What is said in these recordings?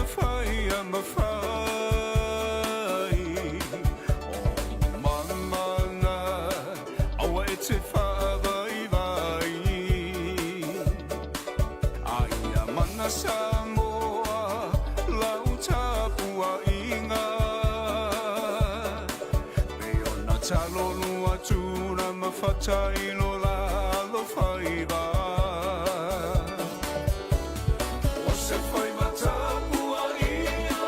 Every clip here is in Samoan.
fai a mafai. O mana aua e te whaavaivai. Aia mana Samoa lau tapuaiga. Pe ona talolu atu na mafatailo la alofaiva. O se faiva tapuaia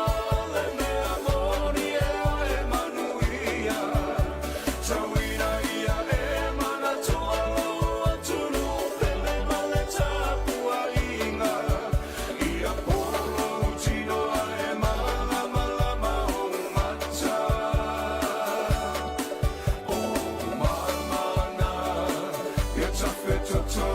le mea moni e e manuia. Tauina ia e manatua lou atunuu pele ma le tapuaiga. Ia po lou tino ae malamalama ou mata. O mana, ia tafetoto.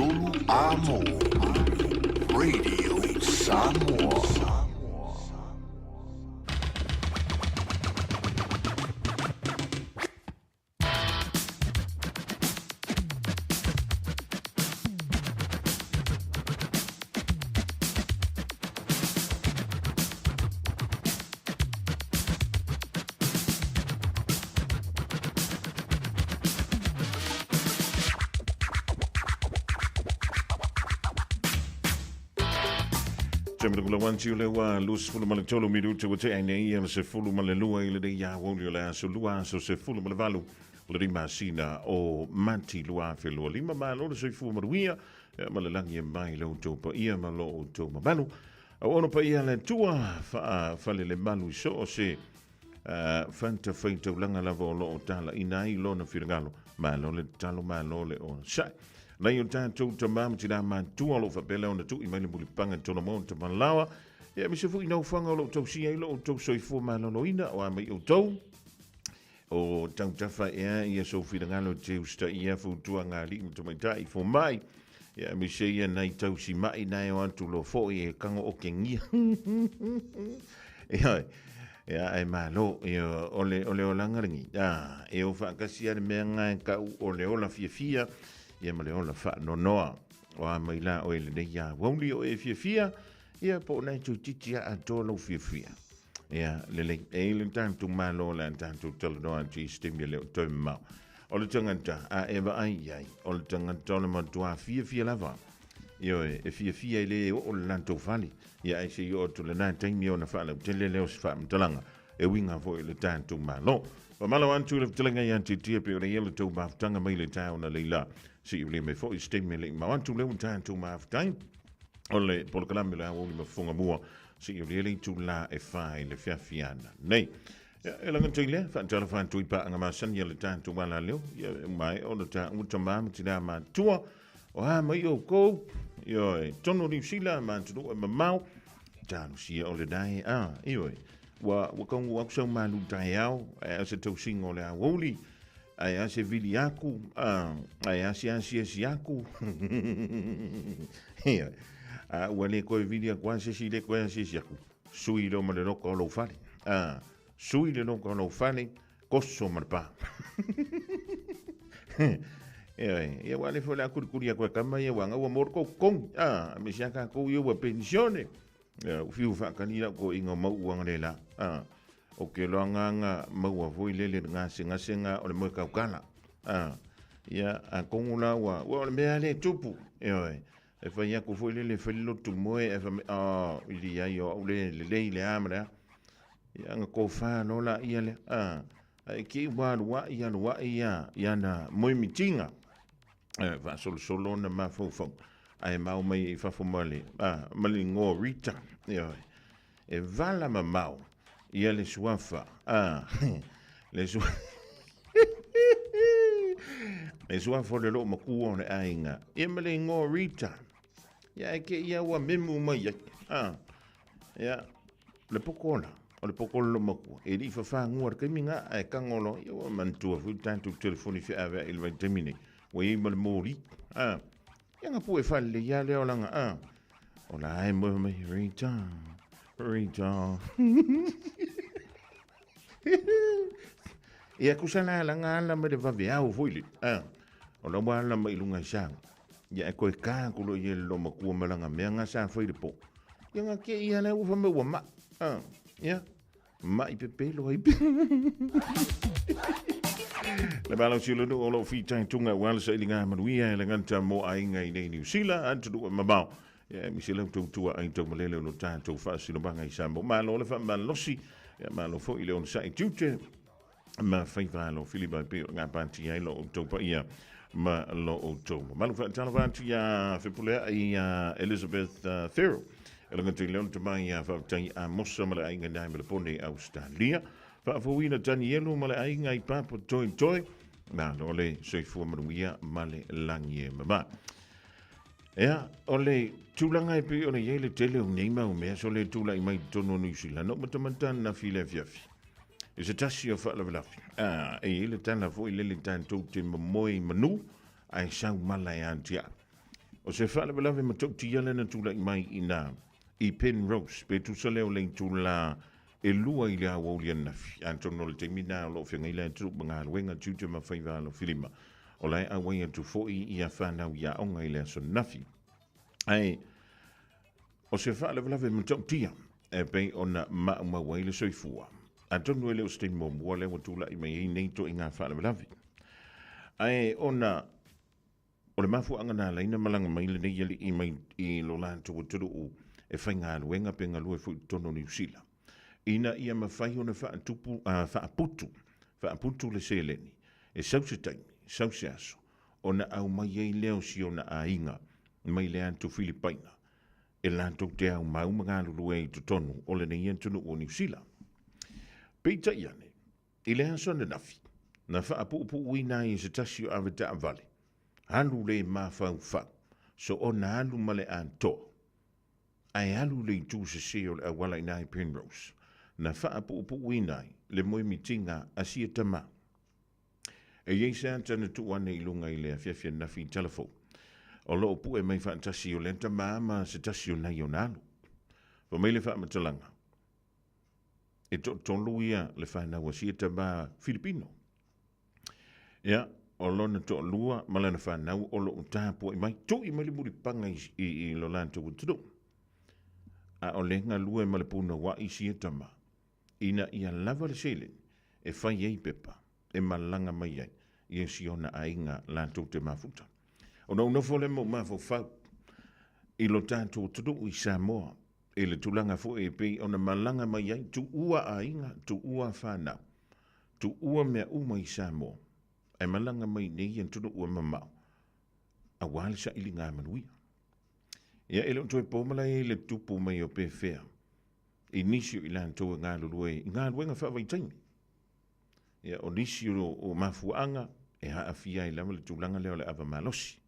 Sulu Amo Radio Samoa. Tšamilakulawanti o le ua 23 minuta ua tea nei ia le 12 i lenei aoauli o le aso lua aso 18 o lenei masina o Mati 2025. Malo le soifua manuia ma le lagi e mai lo outou paia ma lo outou mamalu. Auauna paia a le Atua, faafalelemalu i so o se fatafaitaulaga lava o lo o talaiina ai lona finagalo. Malo le tatalo, malo le onosai. Nai o tatou tama ma tinā matua o lo o faapea lea ona tui mai le mulipaga i tona maota malaoa. Ia, aemaise foi naufaga o lo o tausia ai lo outou soifua maloloina, o a mai outou. O tautafa ea ia sou finagalo te usitaia fautuaga a alii ma tamaitai fomai. Ia aemaise ia nai tausi mai nae o atu loa foi e kago okengia. Ia, ia ai malo, ia, o le, o le olaga lenei. Ah, e o faatasi a le mea nga e kau o le ola fiafia, ia ma le ola faanoanoa. O a mai la oe lenei ia wauli o e fiafia, ia po o nai toeitiiti a atoa lou fiafia. Ia, lelei. E i le tatou Malo o le a tatou talanoa atu i se taimi e le o toe mamao. O le tagata a e vaai i ai, o le tagata o le matua fiafia lava. Ioe, e fiafia e le oo le latou fale. Ia, ae se i oo atu lena taimi ona faalautele lea o se faamatalaga e uiga foi i le tatou Malo. Faamalo atu i le fetalaiga ia Titia pei ona i ai le tou mafutaga mai le taeao analeila. Se i ulia mai foi i se taimi e le i mamao atu lea ua tatou mafuta ai. O le polokalame o le aoauli ma fofoga mua Se i ulia le itula e fa i le feafiana nei. Ia, e laga i lea, faatalofa atu i paaga masani a le tatou alaleo, ia, e uma e ona taua tamā ma tinā matua, o a mai oukou, ioe, tonu o Niu Sila ma atunuu e mamao, talosia o le nae, a, ioe, ua, ua kaunuu aku sau malu taeao, ae a se tausiga o le aoauli, ae a se vili aku, a, ae a se asiasi aku. Ia, a, ua le toe vili aku a se isi le toe asiasi aku, sui leo ma le loka o lou fale. A, sui le loka o lou fale, koso ma le pā. Ia, ia ua le foi le a kulikuli aku e kama ia ua ngaua mo le kokongi. A, me sia kākou ia ua penisione. Ia, u fiu whaakani lau ko inga mau uanga le la. A, o ke loa nganga maua foi lele le gasegasenga o le moe kaukala. A, ia, a kongu la ua, ua o le mea le tupu. Ioe, e fai aku foi lele fai le lotu moe, e fai mai, oh, i li ai o au le lelei le a ma le a. Ia, nga kōwhā loa la ia le, a, a e ke ua alu ai, alu ai ia, ia na moe mitinga. E, faasolosolo ona mafaufau, ae mao mai i fafo ma le, a, ma le igoa Rita. Ioe. E vala mamao ia le suafa, a, le suafa, le suafa o le loomatua o le aiga, ia ma le igoa Rita. Ia, e ke ia ua memu mai ai, a, ia, le pokola, o le pokola loomatua, e lii fafagua le taimi nga, ae tago loa, ia ua manatua foi le tatou telefoni feaveai i le vaitaimi nei, ua i ai ma le moli, a, ia nga pue fale ia lea o langa, a, o la e moe mai, Rita, Rita. Ia kusa la langa ala mai le vaveao foi le, a, o la ua ala mai i luga i saga. Ia e koe kā ku lo i le loomatua ma langa mea nga sa fai le po. Ia nga ke ia le ua fa me ua ma. A, ia, mai pepelo ai pe. Le malo si le nuu o lou fitaituga ua le sailiga manuia e le gata mo aiga i nei Niu Sila, atunuu e mamao. Ia e misi lau tautua ai taumalele o lo tatou faasinomaga i Samoa. Malo le faamalosi, ia malo foi le onosai tiute ma faiva alo Filipa e pei o gapatia ai lo outou paia ma lo outou mamalu. Faatalofa atu iā Fepuleai iā Elizabeth Farrell. E laga tei leo le tamai iā Faafetai Amosa ma le aiga nai Melapone i Australia. Faafouina Danielu ma le aiga i Papa Toetoe. Malo le soifua manuia ma le lagi e mama. Ea, o le tulaga e pei ona i ai le tele o nei mau mea, so le tulai mai totonu o Niu Sila, na ou matamata ananafi i le afiafi. I se tasi o faalavelave, a, e i ai le tala foi lele tatou te momoe i manu, ae sau mala e atiae. O se faalavelave matautia lea na tulai mai i ina i Penrose, pe tusa lea o le itula e 2 i le aoauli ananafi. Atonu o le taimi lena o lo o feagai le atunuu ma galuega, tiute ma faiva alofilima. O la e auai atu foi ia fanau i aoga i le aso ananafi. Ae o se faalavelave matautia e pei ona maumau ai le soifua. Atonu e le o se taimi muamua lea ua tulai mai ai nei ituaiga faalavelave. Ae ona O le mafuaaga na ala ai ona malaga mai lenei alii mai i lo latou atunuu e faigaluega pe galue foi i totonu o Niu Sila, ina ia mafai ona faatupu, faaputu, faaputu le seleni e sau se taimi, sau se aso, ona aumai ai lea o si ona aiga mai le atu Filipaina e latou te aumau ma galulue ai i totonu o lenei atunuu o Niu Sila. Peitai ane, I le aso ananafi, na faapuupuuina ai e se tasi o avetaavale, alu le mafaufau, soona alu ma le atoa, ae alu i le itu sese o le auala i ina i Penrose, na faapuupuuina ai le moemitiga a sia tama. E i ai se ata na tuu ane i luga i le afiafi ananafi i Talafou, o lo o pue mai faatasi o lea tama ma se tasi o nai ona alo. Fai mai le faamatalaga, E toatolu ia le fanau a sia tama Filipino. Ia, o lona toalua ma lana fanau o lo o tapuai mai, tui mai le mulipaga i, i, i lo latou atunuu. A o le galue ma le punouai sia tama, ina ia lava le seleni e fai ai pepa e malaga mai ai ia si ona aiga latou te mafuta. Ona ou nofo lea ma ou mafaufau i lo tatou atunuu i Samoa, i le tulaga foi e pei ona malaga mai ai, tuua aiga, tuua fanau, tuua mea uma i Samoa, ae malaga mai nei atunuu e mamao, aua le sailiga manuia. Ia, e le o toe po malae i le tupu mai o pefea i nisi o i latou e galulue i galuega faavaitaimi. Ia, o nisi o mafuaaga e aafia ai lava le tulaga lea o le ava malosi.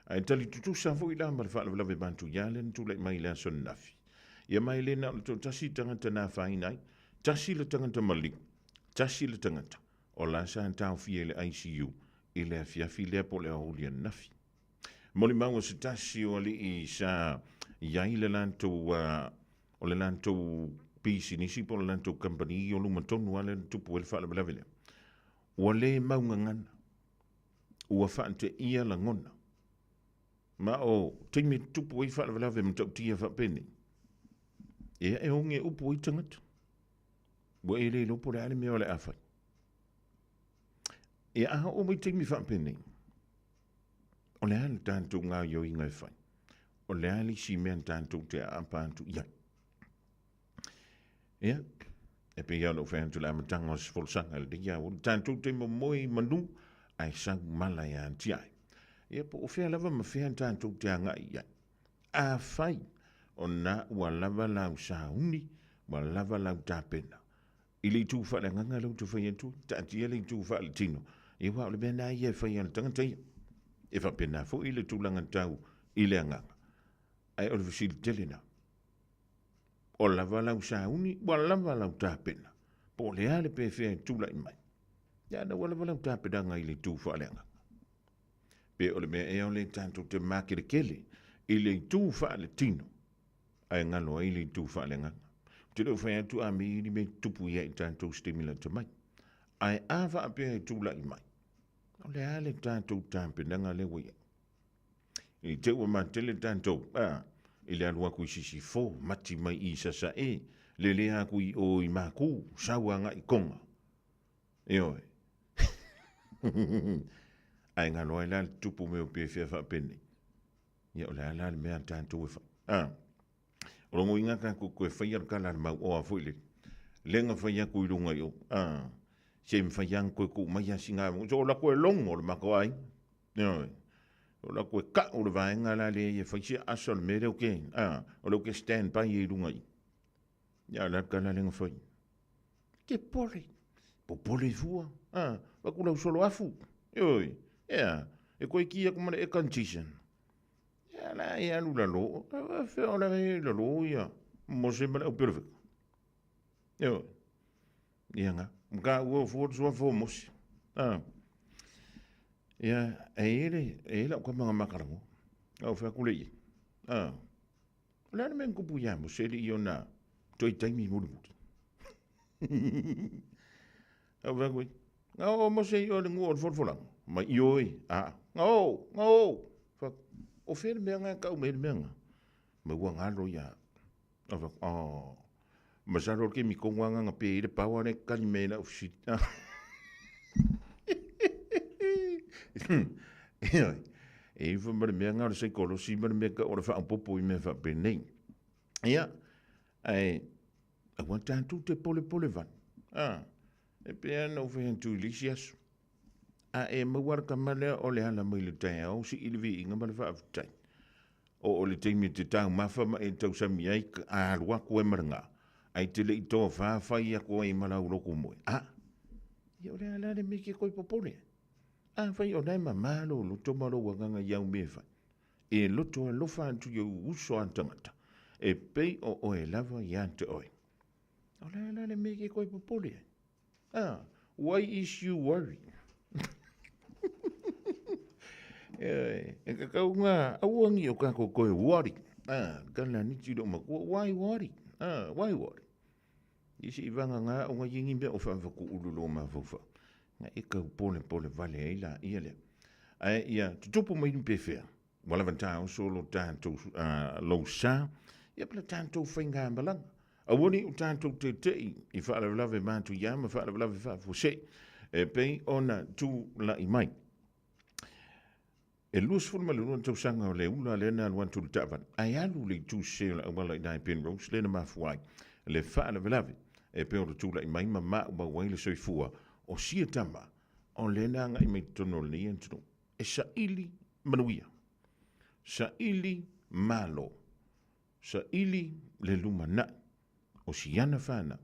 Ae tali tutusa foi la ma le faalavelave matuia lea na tulai mai i le aso ananafi. Ia ma e le na o le toatasi tagata na afaina ai, tasi le tagata maliu, tasi le tagata o la sa taofia i le ICU i le afiafi lea po o le aoauli ananafi. Molimau a se tasi o alii sa i ai le latou o le latou pisinisi po o le latou kamupani o luma tonu lava lea na tupu ai le faalavelave lea. Ua le maugagana ua faateia lagona. Ma o taimi e tutupu ai faalavelave matautia faapenei, ia e oge upu ai tagata. Ua e le iloa po o le a le mea o le a fai. Ia a oo mai taimi faapenei, o le a le tatou gaoioiga e fai? O le a le isi mea tatou te aapa atu i ai? Ia, e pei lava ona ou fai atu i le amataga o se folasaga i lenei aoauli, tatou te momoe i manu ae sau mala e atiae. Ia, po o fea lava ma fea tatou te agai i ai. Afai o na ua lava lau sauni, ua lava lau tapena, i le itu faaleagaga lea ou te fai atu, taatia le itu faaletino, ia aua o le mea lena ia e fai e le tagata ia. E faapena foi le tulaga tau i le agaga. Ae o le fesili tele lena, O lava lau sauni, ua lava lau tapena, po o le a le pefea e tulai mai. Ia ana ua lava lau tapenaga i le itu faaleagaga. Pe o le mea ea o lea tatou te makelekele i le itu faaletino, ae galo ai le itu faaleagaga. Ou te le o fai atu a me ni mea tupu ia i tatou se taimi lata mai. Ae a faapea e tulai mai, o le a le tatou tapenaga lea ua i ai? I te ua matele tatou, a, i le alu atu i Sisifo, mati mai i Sasae, lele aku i o i Makū, sau agai i Koga. Ioe. Ae galo ai la le tupu mai o pefea faapenei. Ia o le a la le mea a tatou e fai? A, o lona uiga tatou toe faia le tala a le mauoa foi lele. Lea na fai atu i luga i o, a, se mafai lava ona toe tuu mai a sina, so o latou e logo le matou aiga. Ioe. O la koe ka'u le vaega la lea ia fai sia aso le mea lea o ke, a, o lea o ke stand by i luga i. Ia la tala lea na fai. Ke pole. Popole fua. A, va ku lau solo afu. Ioe. Ia, e koe ki aku ma le air condition. Ia la e alu lalo. Fe o la e lalo ia. Mo se ma le au pelo feka. Ioe. Ia nga. Ka ua fua sua fo mosi. A. Ia, e i ai le, e i ai lau kama na makalago. Na ou fai atu lea i ai, A, o le a le mea na tupu ia Mose e le i ona toe taimi mulimuli? Na ou fai atu ai, Na oo Mose i o i le nuu o le folafolaga? Mai, Ioe, a, na oo, na oo. Fai atu, O fea le mea na e tau mai ai le mea na? Mai ua galo ia au. Na ou fai atu, Oh, masalo o le taimi tonu lava lena na pe ai le power lea e tali mai ai lau fesili. Ioe, e ifo ma le mea lena o le saikolosi ma le mea tau o le faaopoopo i mea faapenei. Ia, ae aua tatou te polepole vale. A, e pei lava ona ou fai atu i le isi aso, a e maua le tama lea o le ala mai le taeao sii le viiga ma le faafetai. Oo i le taimi e te taumafa ma e tausami ai, a alu atu ai ma le ga, ae te le i tofa fai atu ai ma lau lotu moe. A, ia o le a la le mea e te toe popole ai? Afai o la e mama lou loto ma lou agaga i au mea e fai, e loto alofa atu i ou uso a tagata, e pei o oe lava ia te oe. O le a la le mea e te toe popole ai? Ah, why is you worry? E, e kakau ngā auangi o kako koe worry. Ah, ka la ni tiro makua, why worry? Ah, why worry? I si vanga ngā o ngā yengi mea o whawaku ulu lo mafaufau. Nga e kau pole pole vale ai la ia lea. Ae ia tutupu mai ni pewhea. Ua lava taoso lo tatou lou sa, ia ma le tatou faigamalaga. Aua ne i o tatou tete'i i faalavelave matuia ma faalavelave faafuasei e pei ona tulai mai. E 22 tausaga o le ula lea na alu atu i le taavale, ae alu le itu sese o le auala i ina i Penrose lea na mafua ai le faalavelave e pei ona tulai mai ma maumau ai le soifua o sia tama o lea na agai mai totonu o lenei atunuu. E saili manuia, saili malo, saili le lumanai o siana fanau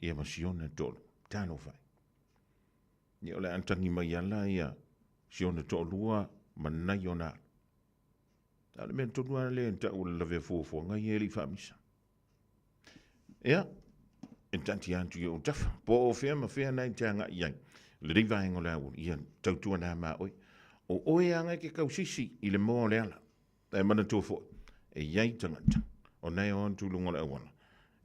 ia ma siona toalua. Talofa e. Ia o le a tagi mai ala ia siona toalua ma nai ona alo. A o le mea tonu lava lea e tau o le lavea fuafuaga ia e le i faamisa. Ia, e taatia atu i ou tafa, po o fea ma fea na e te agai i ai. Lenei vaega o le aoauli, ia tautua na ma oe. O oe lava e ke kausisi i le moa o le ala. E manatua foi, e i ai tagata, o na e o atu i luga o le auala,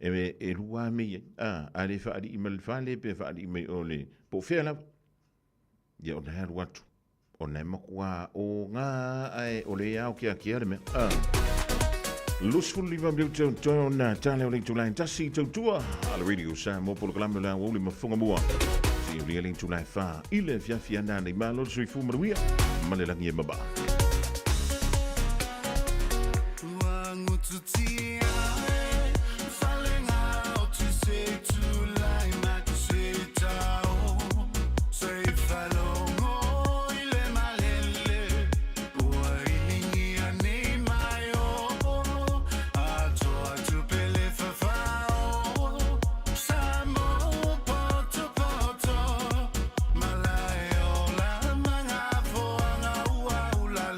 e, e lua mea i ai. A, a le faalii mai le fale pe faalii mai o le, po o fea lava. Ia ona e alu atu, ona e matua oga ae o le ao keakea le mea. Ah. 25 minute o toe ona tale o le itula e tasi i tautua a le Radio Samoa polokalame o le aoauli ma fofoga mua. Seia ulia le itula e whā i le afiafi ana nei malo le soifua manuia ma le lagi e mama. Ua ngututia e falenga o te se tulai ma te se tao Se falogo i le malele Ua iligia nei mai o Atoa tupe le fafao Samoa poto poto Malae ola ma ngā foanga ua ulale.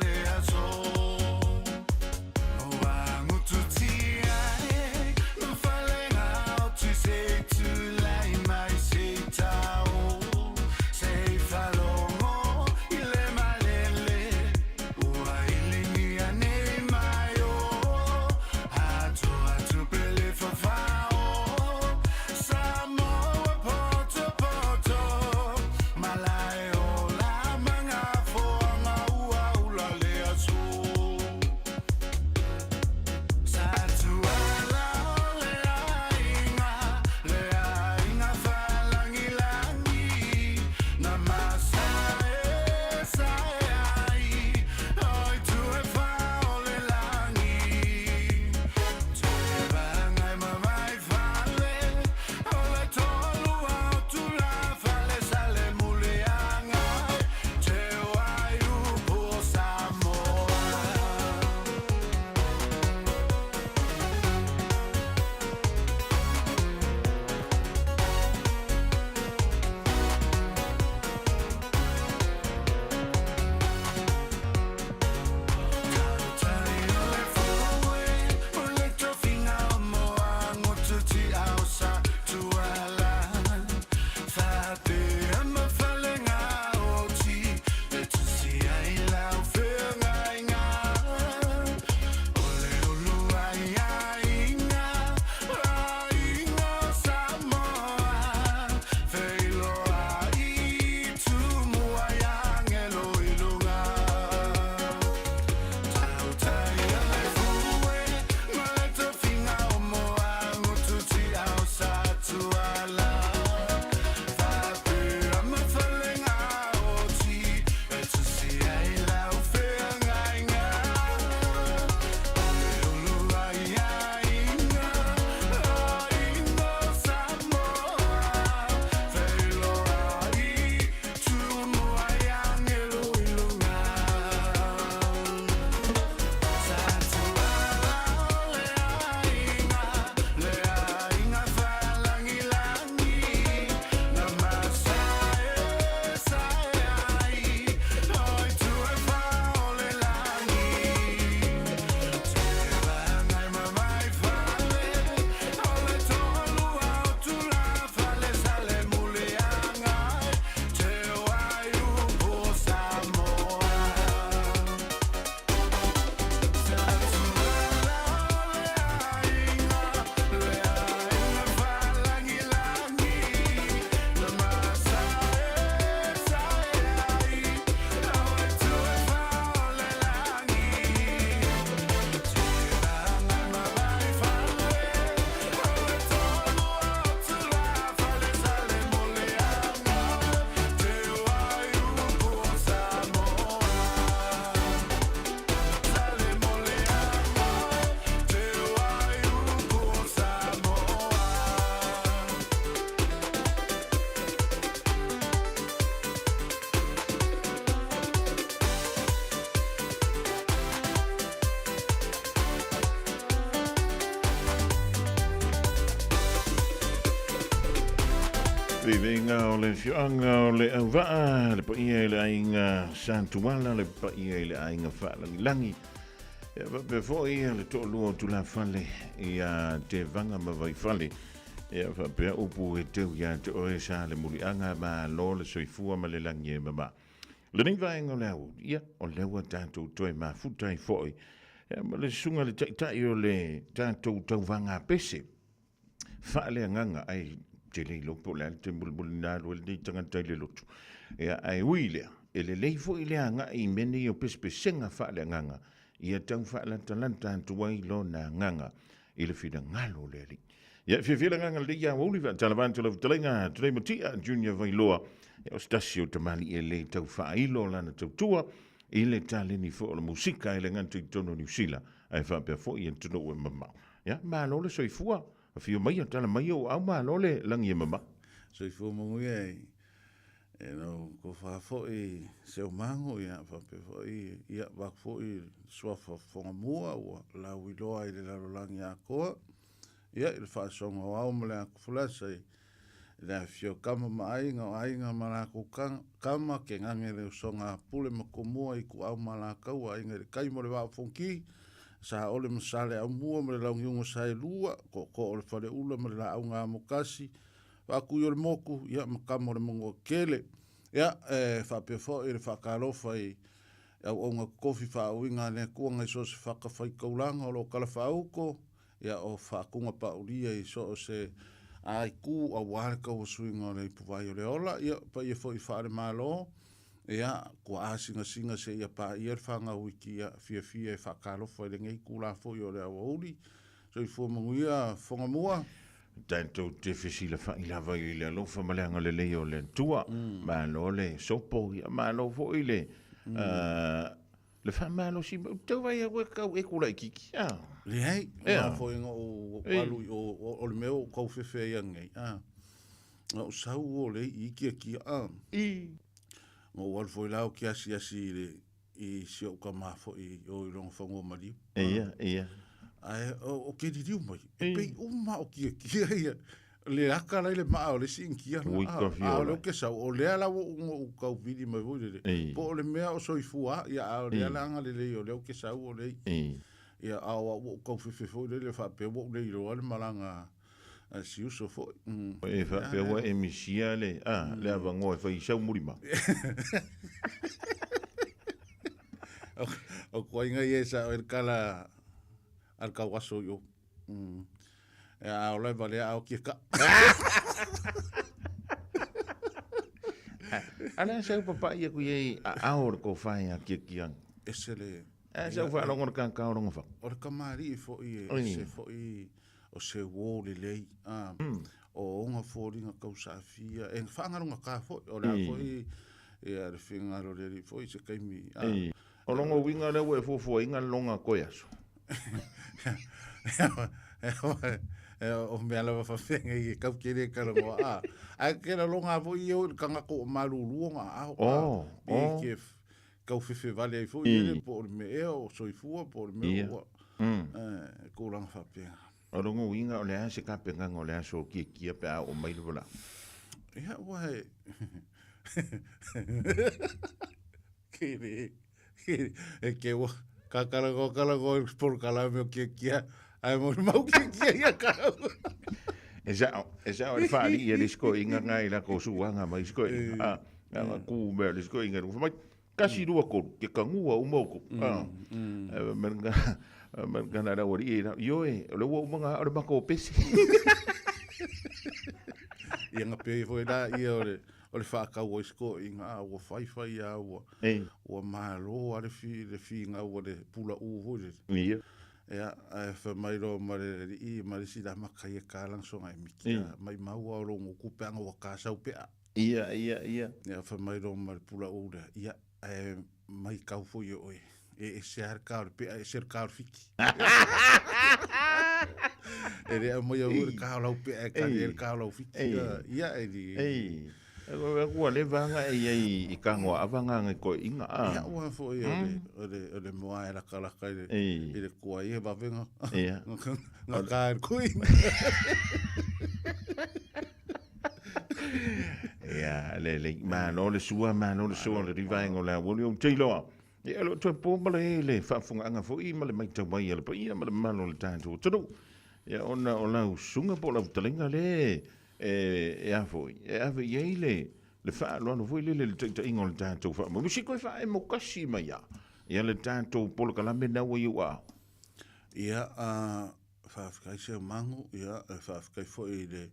Feiveiga o le afioaga o le Auvaa, le paia i le aiga Satuala, le paia i le aiga Faalagilagi. Ia faapea foi le toalua o Tulafale ia Tevaga ma Vaifale. Ia faapea upu e teu ia te oe sa le muliaga malo le soifua ma le lagi e mama. Lenei vaega o le aoauli, ia, o lea ua tatou toe mafuta ai foi ia, ma le susuga i le taitai o le tatou tauvaga pese faaleagaga ai te le iloa po o le a le taimi mulimuli na alu ai lenei tagata i le lotu. Ia, ae ui i lea, e lelei foi le agai i mea nei o pesepesega faaleagaga ia tau faalatalata atu ai lona agaga i le finagalo o le Alii. Ia, e fiafia le agaga lelei ia aoauli faatalava atu lau fetalaiga Tulei Matia Junior Vailoa, ia o se tasi o tamalii e le tau faailo lana tautua i le taleni foi o le musika e le gata i totonu o Niu Sila ae faapea foi i atunuu e mamao. Ia, malo le soifua, afio maia, tala mai ou au, malo le lagi e mamao. Soifua manuia i E lau tofa foi Seumago, ia faapea foi, ia vaku foi le suafa Fogamua ua lauiloa i le lalolagi atoa, ia i le faasoaga o ao ma le atufulasa i le afifio o tama ma aiga, o aiga ma latou tama, kenage le usoga a Pule ma Tumua, Ituau ma Alataua, Aiga i le Tai ma le Vaa o Fonoti, Saole ma Saleaaumua ma le Launiuga Saelua, Tootoo o le Faleula ma le Laau na Amotasi, Faatui o le motu, ia, ma tama o le Manuatele. Ia, e faapea foi le faatalofa i auauna totofi faauiga a le Atua nai so o se fatafaitaulaga o lo o talafaauto, ia, o faatuna paulia i so o se aitu aua le tauasuina o le ipuvai o le ola. Ia, paia foi faale-Malo, ia, tuaa sinasina seia paia le fanau iti, ia, fiafia e faatalofa i lenei itula foi o le aoauli. Soifua manuia Fogamua. Tatou te fesilafai lava i le alofa ma le agalelei o le Atua. Malo le sopo, ia malo foi le le faamalosi mai. Ou te tau vaai atu e tau e kulaititi. Ah. Leai, yeah. foi na ou alu i o, o le mea o tau fefe ai nei. Ah. Na ou sau o le i kia kia. Ah. I. Na ou alu foi la o ke asi asi i le i si ou tama foi o i lona fanua maliu. Ia, ia. Ae o ke liliu mai, e pei uma o kia kia ia. Le aka lai le maa o le isi inikia. Ui ka fia. A o le o ke sau, o lea la ua ou tau vili mai foi lele. Po o le mea o soifua, ia a o lea la agalelei o lea o ke sau o le i. Ia a o au ua ou tau fefe foi lele faapea ua ou le iloa le malaga a si uso foi. E faapea ua e misia le, a, le avanoa e fai i sau mulima. O koaiga ia e sao ai le kala a le kauaso i o. E a ola e valea a o kia ka. Ala sau papaʻi aku i ai a ao le kofae a kia kia. Ese le... A sau whaalongo le kākā o rongo whako. O le kamali'i foi e ese foi o se uō lelei, ā, o ona foliga tausaafia, e faagalogata foi, o le a foi ia le finagalo o le Alii foi i se taimi, ā. O lona uiga lea ua e fuafuaina le lona toe aso. O mea lava faafeagai e kau tele e talanoa, ā, ae ke lalona foi ia i le tagata ua malulu ona aao, ā, pe ke tau fefe vale ai foi lele, po o le mea ea o soifua, po o le mea ua, e tulaga faapena. O lona uiga o le a se tapenaga o le aso o kiekie pe a oo mai le valaau? Ia, ua e... Ke le, e ke ua, ka kalagoa kalagoa i le polokalame o kiekie, ae molimau kiekie ia kau. E sao, e sao e le faalii e le isi toeaiina na i latou suaga ma isi toeaiina. A, na ku mea le isi toeaiina i fai mai, kasi lua tolu, ke kanua uma outou. A, me ngana le aualii i ioe, o le ua uma na o le matou pese. Ia na pei foi la ia o le o le faatau o isi toeaiina, a ua fai fai a ua ua malo a le fi le finau a le pulaʻu foi lele. Ia. Ia, ae fai mai loa ma le alii ma le isi la makai e ka soga e miki, a maimau a o lou gutu pe ana ua kasau pea. Ia, ia, ia. Ia, fai mai loa ma le pulaʻu lea, ia, ae maitau foi e oe, e ese lava le ka o le pea, ese le ka o le fiki. E le aumaia foi le ka o lau pea e kali ai le ka o lau fiki. Ia, e li. Ei, ua leva aga e iai i kagoa ava nga ngai koeʻiga, a. Ia, ua foi o le, o le, o le moa e lakalaka i le, i le kua ia vave nga, nga ka e le koeʻiga. Lelei, malo le sua, malo le sua o le rivaega o le auoli ou te iloa. Ia, o lo o toe po ma le le faafofogaaga foi ma le matau mai a le paia ma le mamalu o le tatou atunuu. Ia, ona o lau susuga po o lau fetalaiga le e, e a foi, e ave i ai le, le faaaloalo foi lele i le taitaiga o le tatou faamoemoe. Se i toe faaemo kasi mai lava ia le tatou polokalame lena ua i ou aao. Ia, faafetai Seumago, ia, e faafetai foi i le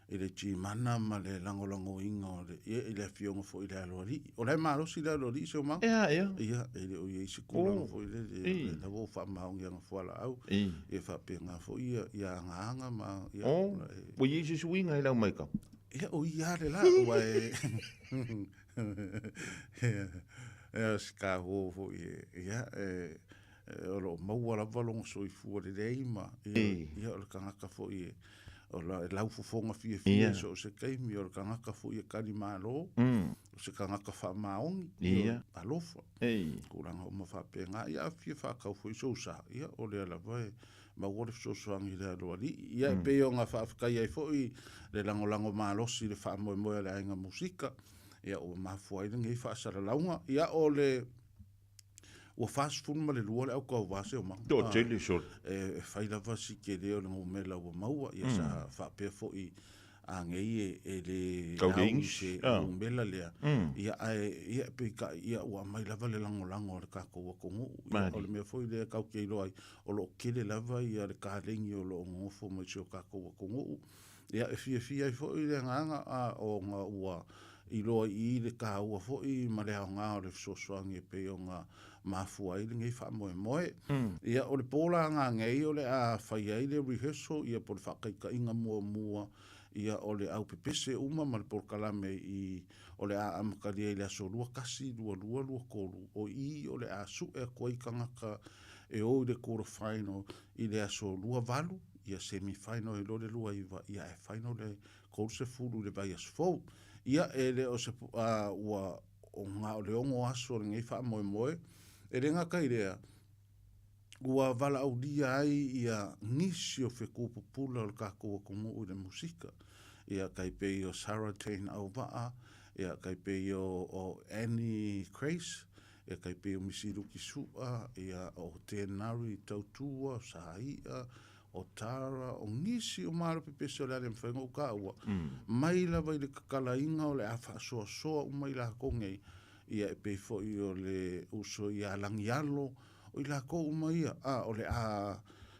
i le Gmana ma le lagolagoina o le, ia, i le afioga foi i le Aloalii. O la e malosi le Aloalii Seumago. Ea, ea. Ia, e le o i ai se tulaga foi lele, o lena ua ou faamaoni ana fualaau. Ia faapena foi ia, ia agaaga ma, ia, Oh, ua i ai se suiga i lau matau? Ia, o ia lava le la, aua e, ia, o si kāuo foi e, ia, e, o lo o maua lava lona soifua lelei ma, ia, ia, o le tagata foi e, o la, e laufofoga fiafia i so o se taimi, o le tagata foi e talimalo, o se tagata faamaoni, ia, alofa, tulaga uma faapena. Ia, a fia faatau foi sou sa, ia, o lea lava e maua le fesoasoani i le aloalii. Ia, e pei ona faafetai ai foi le lagolago malosi i le faamoemoe a le Aiga Musika, ia, ua mafua ai lenei faasalalauga. Ia, o le ua 42 le autauva Seumaga. Toatele sole. E fai lava si tele o le numera ua maua, ia sa faapea foi a nei e le au i se numera lea, ia ae ia peitai ia ua aumai lava le lagolago a le tatou atunuu. Ia, o le mea foi lea tatou te iloa ai, o lo o tele lava ia le kalegi o lo o nonofo mai si o tatou atunuu. Ia, e fiafia ai foi le agaga ona ua iloa i i le taua foi ma le aoga o le fesoasoani e pei ona mafua ai lenei faamoemoe. Ia, o le po la nanei o le a fai ai le rehearsal, ia po o le faataitaiga muamua, ia o le aupepese uma ma le polokalame i o le a amatalia i le aso 21, 22, 23, o i o le a sue atu ai tagata e o i le quarter final i le aso 28, ia semi final ai loa le 29, ia ae final le 30 i le vaiaso fou. Ia e le o se ua o na o le 6 aso o lenei faamoemoe, e le gata i lea, ua valaaulia ai ia nisi o fetu pupula o le tatou atunuu i le musika. Ia tai pei o Sarah Jane Auvaa, ia tai pei o Annie Grace, ia tai pei o Misi Luki Su'a, ia o Tenari Tautua, o Saia, o Tara, o nisi o malo pepese o le a le mafai ona ou taua, mai lava i le tatalaina o le a faasoasoa uma i latou nei, ia e pei foi o le uso ia Lagialo, o i latou uma ia, a, o le a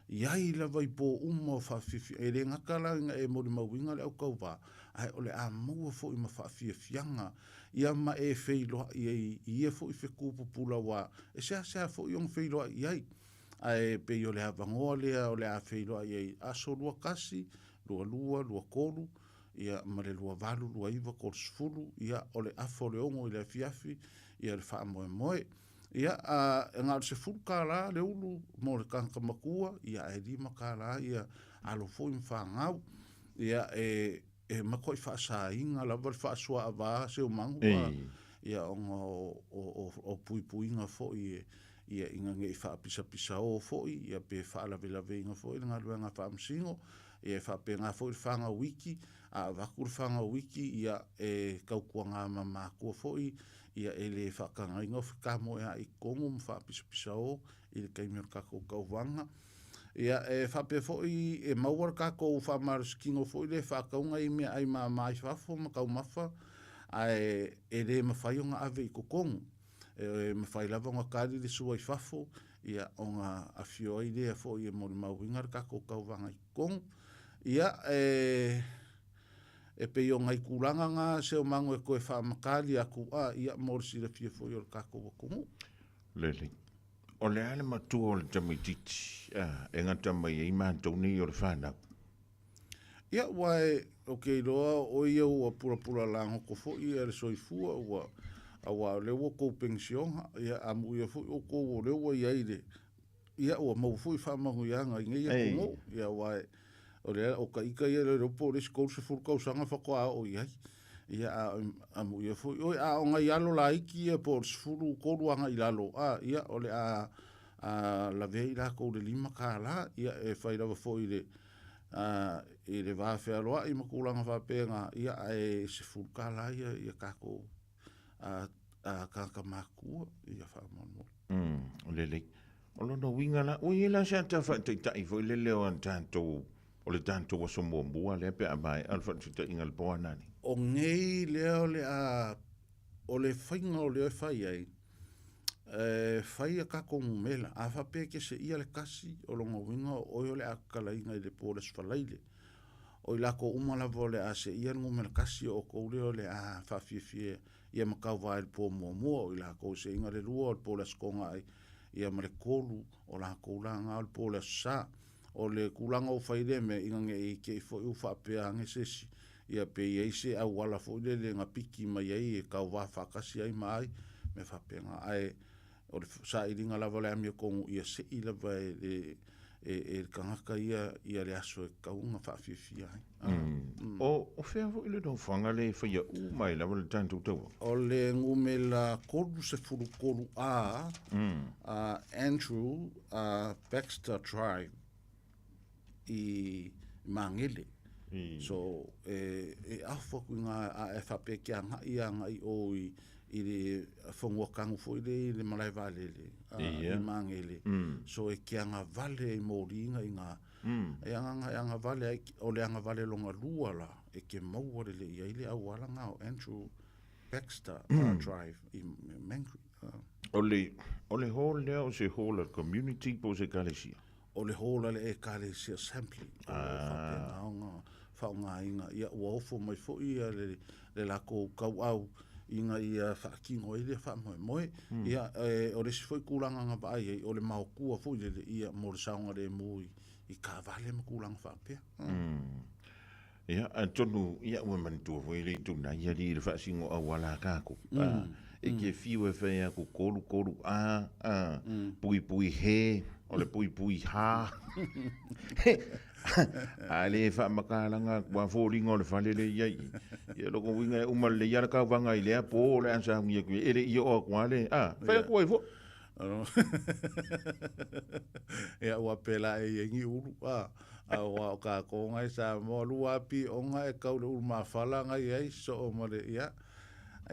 i ai lava i po uma o faafiafia, e le gata la ina e molimauina le autauvā, ae o le a maua foi ma faafiafiaga, ia ma e feiloai ai i ia foi fetu pupula aua e seasea foi ona feiloai i ai. Ae pei o le avanoa lea o le a feiloai ai aso 21, 22, 23, ia ma le 28, 29, 30, ia o le afa o le 6 i le afiafi, ia le faamoemoe. Ia, a, e na o le $10 le ulu mo le tagata matua, ia ae $5 ia alo foi ma fanau. Ia, e, e matuai faasaina lava le faasuaava Seumago, a, ia ona o, o, o, o puipuiga foi e, ia ina ne i faapisapisao foi, ia pe faalavelaveina foi le galuega a Faamasino, ia e faapena foi le fanau iki, a avatu le fanau iki, ia e tautuaga ma matua foi, ia e le faatagaina o fetamoea'i i totonu ma faapisapisao i le taimi o le tatou tauvaga. Ia e faapea foi e maua le tatou faamalositino foi lea e faatauga i meaai mama i fafo ma taumafa, ae e le mafai ona ave i totonu. E mafai lava ona kali le sua i fafo, ia ona afio ai lea foi e molimauina le tatou tauvaga i totonu. Ia e e pei o nai tulaga na Seumago e toe faamatali atu a ia mo le silafia foi o le tatou atunuu. Lelei. O le a le matua o le tamaitiiti e gata mai ai matou nei o le fanau? Ia, ua e, ou te iloa o ia ua pulapula lagoto foi ia le soifua, ua, aua o lea ua outou penisiona, ia amuia foi outou o lea ua i ai le, ia ua maua foi faamanuiaga i nei atunuu, ia aua e, o le, o ta ita ia le iloa po o le isi 30 tausaga faatoa oo i ai. Ia, a, amuia foi oe, a o nai alo laiti ia po o le 13 agai i lalo, a, ia, o le a, a lavea i latou i le $5, ia, e fai lava foi i le, I le va fealoa'i ma tulaga faapena, ia ae $10 ia ia tatou tagata matutua ia faamolemole. Lelei. O lona uiga la, ua i ai la se ata faataita'i foi lele o a tatou, o le tatou aso muamua lea pe a maea le faataitaiga i le po anane? O nei lea o le a, o le faiga o lea e fai ai, e fai a tatou numera. A faapea e te seia le tasi, o lona uiga o oe o le a tatalaina i le po o le Aso Faraile. O i latou uma lava o le a seia le numera tasi, o outou lea o le a faafiafia ia ma tauva i le po muamua, o i latou e seiga le lua o le po o le Aso Toonai, ia ma le tolu o latou la na o le po o le Aso Sa. O le tulaga ua fai lea mea, ina ne i te i foi ua faapea ane se isi, ia pe i ai se auala foi lele na piki mai ai e tauva faatasi ai ma ai, mea faapena. Ae o le sailiga lava o le amiotonu ia sei lava e le e le tagata ia ia le aso e tatau ona faafiafia ai. O fea foi le nofoaga lea e faia uma ai lava le tatou tauvaga? O le numera 33A, Andrew Baxter Drive i Magele. So e afu atu i ngā, a e faapea ke agai agai o i le whanua kangu foi le i le malae vaalele i Magele. So e ke agavale i mōliga i ngā, e agaga e agavale ai, o le agavale longa lua la, e ke maua le le i ai le auala ngā o Andrew Baxter Drive i Mangere. O le hall lea o se hall a community po o se ekalesia? O le hall a le ekalesia assembly. O faapena ona faaaogaina. Ia ua ofo mai foi ia le latou tauau ina ia faatino ai le faamoemoe. Ia o le isi foi tulaga na vaai ai, o le maotua foi lele ia mo le saogalemu i taavale ma tulaga faapea. Ia, atonu, ia ua manatua foi le ituna ia li le faasino auala a tatou. E ke fiu e fai aku kolu kolu a, pui pui he, o le pui pui ha. A le faamakalaga atu a foliga o le fale le i ai. Ia loko uiga e uma lelei lava le tauvaga i lea po o le a sauni atu ai, e le i oo atu lava le, a, fai atu ai foi. Ia ua pela e i ni ulu a a ua o kākou ngai Samoa lua api onga e kau le ulu mafala ngai ai so o ma le ia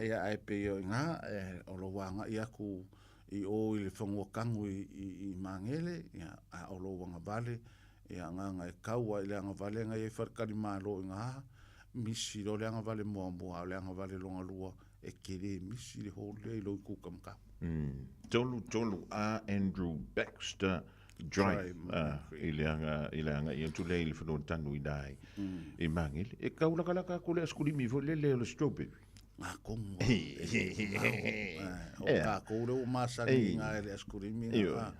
ia ai pe i ngā e o lo wanga i aku i o i le whangua kangu i Mangele ia a o lo wanga vale ia ngā ngai kaua i le anga vale ngai e wharekari malo i ngā misi lo le anga vale mua mua o le anga vale longa lua e kere misi le hole i lo i kuka maka. Tolu tolu a Andrew Baxter Drive i le anga i atu lea i le whanua tanu i nai i Mangele. E kaulakalaka aku le askulimi foi lele o le strawberry. Ngā kongu. O kākou le o masani ngā e le askulimi. Ia.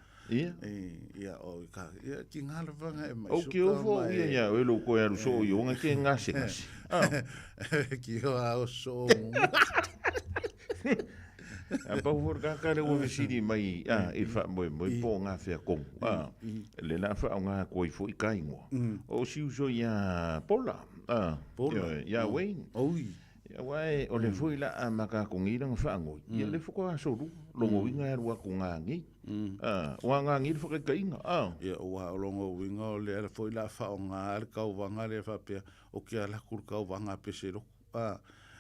Ia o ka ia ki ngā lawanga e mai. O ki ofo ia ia o lo koe aru so i onga ke ngase ngase. Ki o a o so. A pau for ka ka le ua vesiri mai i wha moe moe po ngā whea kongu. Le la wha o ngā koi fo i kaingoa. O si uso ia Pola. Pola. Ia Wayne. Oi. Ia wae o le foi la a maka kongi ranga wha ngoi. Ia le foko a soru. Longo winga e rua ko ngā ngi. Ua ngā ngi le whakaikainga. Ia ua o longo winga o le ala foi la wha o ngā ale kauwanga le whapea. O ke ala kuru kauwanga pese roku.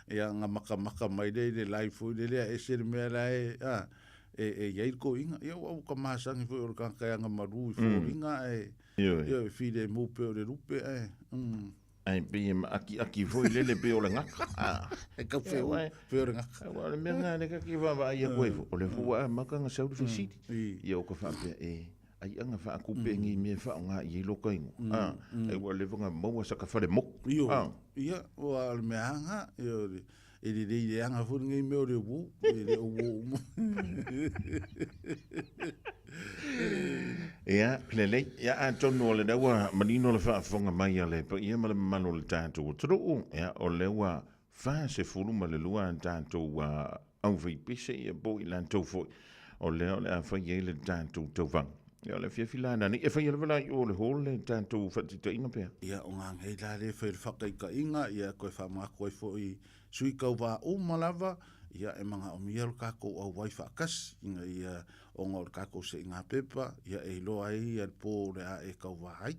Ia ngā makamaka mai le le lai foi le lea e se le mea la e e iai le koinga. Ia ua uka masangi foi o le kanka anga maru i fōringa e ia e file mupe o le lupe e. Ai pe ma aki aki foi lele pe o le ngaka. E ka feo o le ngaka. Ua le mea ngā le kaki wā ia koe fo. O le fua a maka ngā sauri fesiri. Ia o ka whaapea e ai anga wha akupe ngi mea wha o ngā i loka ingo. E ua le wanga maua sa ka whare moku. Io, ia, ua le mea anga, ia le e le le anga fo ngi mea o le wu, e le o wu. Ia, lelei, ia atonu o le daua manino le whaafonga mai a le pa ia ma le mamalo le tātou o truu, ia o le ua 42 ma le lua tātou au pese ia po i lantou foi. O lea o le a whai e le tātou tauvaga. Ia o le fiafila nani, e whai alawala i o le hall le tātou whatitainga pea. Ia o ngā ngei la le whai le whakaikainga, ia koe whamako ai foi sui kauwā o malava, ia e manga o mia lo kākou au wai whaakasi, inga ia o ngā o le kākou se i ngā pepa, ia e iloa ai ia le pō le a e kauwā ai.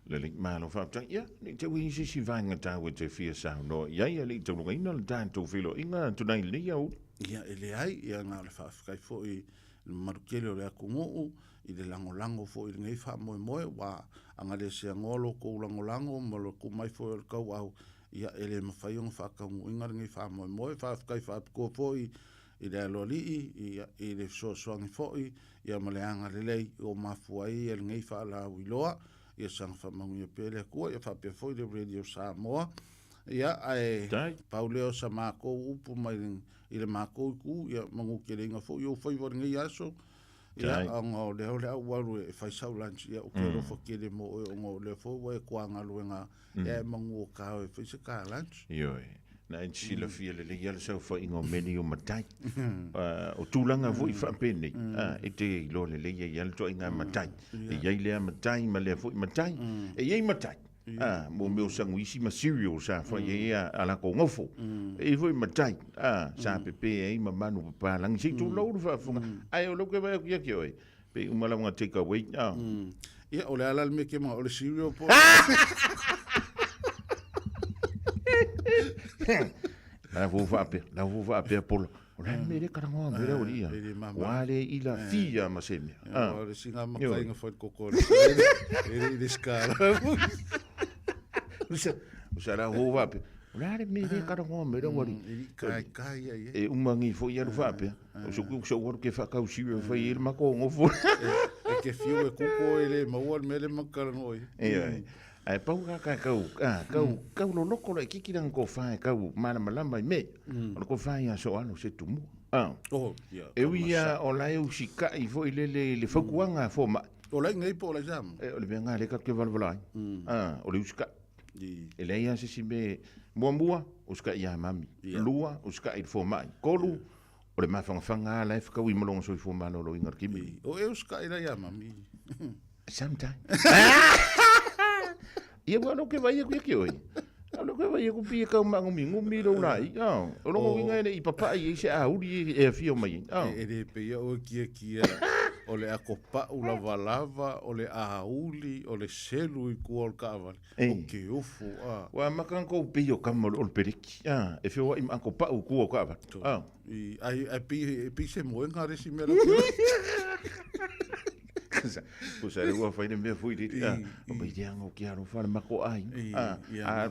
Lelei, malo faafetai. Ia, ne i te ui i se isi vaega taua e te fia saunoa i ai, e le i taulugaina le tatou feiloaiga tunai lenei aoauli. Ia, e leai, ia na o le faafetai foi i le mamalu tele o le atunuu, i le lagolago foi i lenei faamoemoe, ua a na le seanoa lo outou lagolago ma le tuu mai foi o le tauau, ia e le mafai ona faataunuuina lenei faamoemoe. Faafetai faapitoa foi i le aloalii, ia, i le fesoasoani foi, ia ma le agalelei ua mafua ai ia lenei faalauiloa. Ia saga faamanuia pea le Atua, ia faapea foi le Radio Samoa. Ia, ae pau lea o sa matou upu mai i le matou itu, ia manu teleina foi ou faiva o lenei aso. Ia, ona o lea o le a ou alu e fai sau lunch, ia, ou te alofa tele mo oe, ona o lea foi ua e toa galuega, ia e manu o ta e fai se ta lunch. Ioe. Na e silafia lelei lava le saofaiga o mea nei o matai. O tulaga foi faapenei, e te iloa lelei ai lava le ituaiga matai. E i ai lea matai ma lea foi matai. E i ai matai, mo mea o saguisi ma cereal sa fai ai a latou gofo. E i ai foi matai, sa pepe ai ma manu papalagi. Se i tulou le faafofoga. Ae o lea ou te vaai atu ia te oe, pei uma lava ona take away. Ia, o le a la le mea e te manao, o le cereal po o La ua faapea, la ua faapea Pola, o le a le mea lea talanoa mai lau alii E le mama. Ua le i la fia ma se mea. Ah. O le singa matai na fai koko le e le i le skala. O sa la ua faapea, o le a le mea lea talanoa mai lau alii. E li kai kai ia ia. E uma ngi foi alu faapea. O se ku so ke whakau siwe whai e mako ngofo. E ke fiu e kuko e le maua le mele makalanoa i. E Ae pau ka ka kau, ah, kau, kau loloko la kiki lang ko whae kau malamalama i me. O le ko whae a so alo se tumu. Ah. Oh, ia. E ui a o la e usika i fo i le le le faukuanga fo ma. O lai nei po o lai sam. E o le mea ngā le ka ke valavala ai. Ah, o le usika. E leai a se si me muamua, usika i a mami. Lua, usika i le fo mai. Kolu, o le mafangafanga la e whakaui malonga soifua maloloina o le kimi. O e usika i lai a mami. Sometime. Ia ua lo ke vai aku ia ke oi. Au lo ke vai aku pi e kau mangumi ngumi lo lai. Oh, o longo winga ele i papa i se a uri e afio mai. Oh. E le pe ia o kia kia o le ako pau lava lava, o le auli, o le selu i kua o le kaavale. O ke ufu, a. Ua maka kou pei o kama o le pereki. A, e whio i ma ko pau kua o kaavale. A. I, ai, ai pi, pi se moenga resi mea la Ko sa ua whai le mea fui riri. O mai te anga o ki aro whare mako ai. A,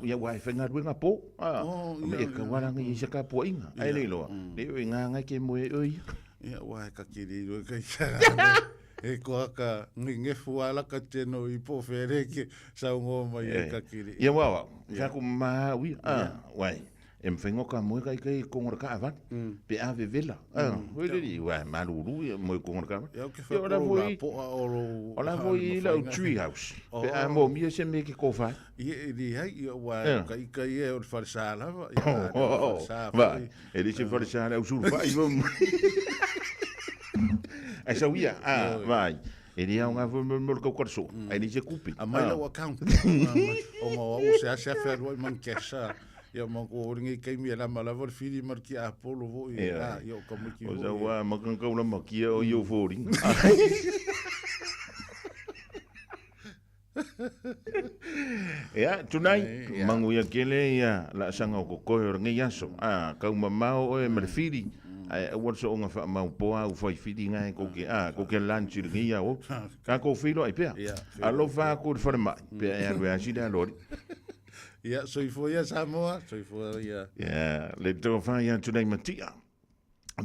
ia wai whai ngā ruenga pō. A, o me e kawaranga i se ka pua inga. Ai le loa. Le oi ngā ngai ke moe oi. Ia wai ka kiri roi kai E koa ka ngefu ala ka teno i po where ke sau ngō mai e ka kiri. Ia wawa, ka ku maa ui. A, wai. E mawhai ngoka moe kai kai kongora ka awani, pe a vevela. Hoi riri, wai, malulu ia moe kongora ka awani. Ia o ke whakoro la poa o lo... O la foi i lau tree house. Pe a mo mia se me ke kōwhai. Ia e li hai, ia wai, ka ika ia o le wharesa lava. Ia, vai, e le se wharesa au suru whai. Ai sau ia, a, vai. E le au ngā fo mo mo kau karso. Ai le se kupi. A mai lau account. O ngā au se ase awhea rua i man kesa. Ia ma ko ringi kei mi la ma lava le fili ma ki a polo vo i a ia o ka miki O sa wa makan kau la makia o io fori. Ia, tunai, mangu ia kele ia la sanga o kokoe o ngai aso. A, kau mamao oe ma le fili. Ai aua le soonga faamaupoa au fai fili ngai ko ke a ko ke lunch i lenei ao. Ka ko filo ai pea. Alofa aku i le falemai pea e alu e asi le aloli. Ia, soifua ia Samoa, soifua ia. Ia, le tofa ia tunai matia.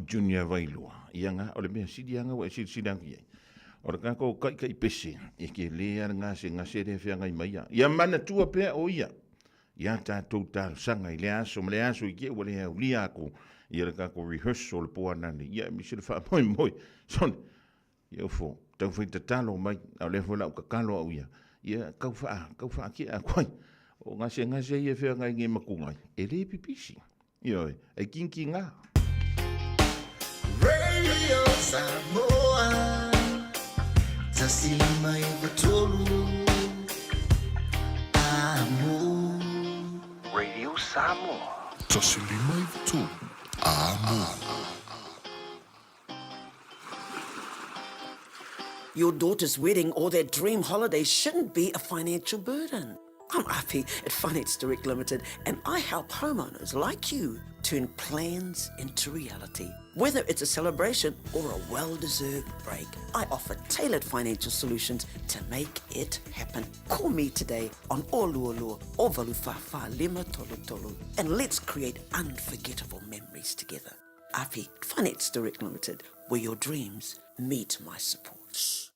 Junior Vailua. Ia nga, o le mea sili anga ua e silasila atu i ai. O le kākou kaikai pese, e ke lē a le gasegase lea feagai mai ia. Ia manatua pea o ia, ia tātou talosaga i le aso ma le aso i ke ua le aulia aku ia le kākou rehearsal le po anane. Ia e misi le faamoemoe. Sone, ia ufo, tau fai tatalo mai, a o lea foi la u kakalo au ia, ia kau wha, kau wha ki a koe. O ngase ngase ia whia ngai nge makungai. E le pipisi. Ia oi, e kinki ngā. Radio Samoa Tasi lima iwa tolu Amo Radio Samoa. Tasi lima iwa tolu Amo. Your daughter's wedding or that dream holiday shouldn't be a financial burden. I'm Api at Finance Direct Limited, and I help homeowners like you turn plans into reality. Whether it's a celebration or a well-deserved break, I offer tailored financial solutions to make it happen. Call me today on Oluolu o Valufafa Lima Tolu Tolu, and let's create unforgettable memories together. Api Finance Direct Limited, where your dreams meet my support.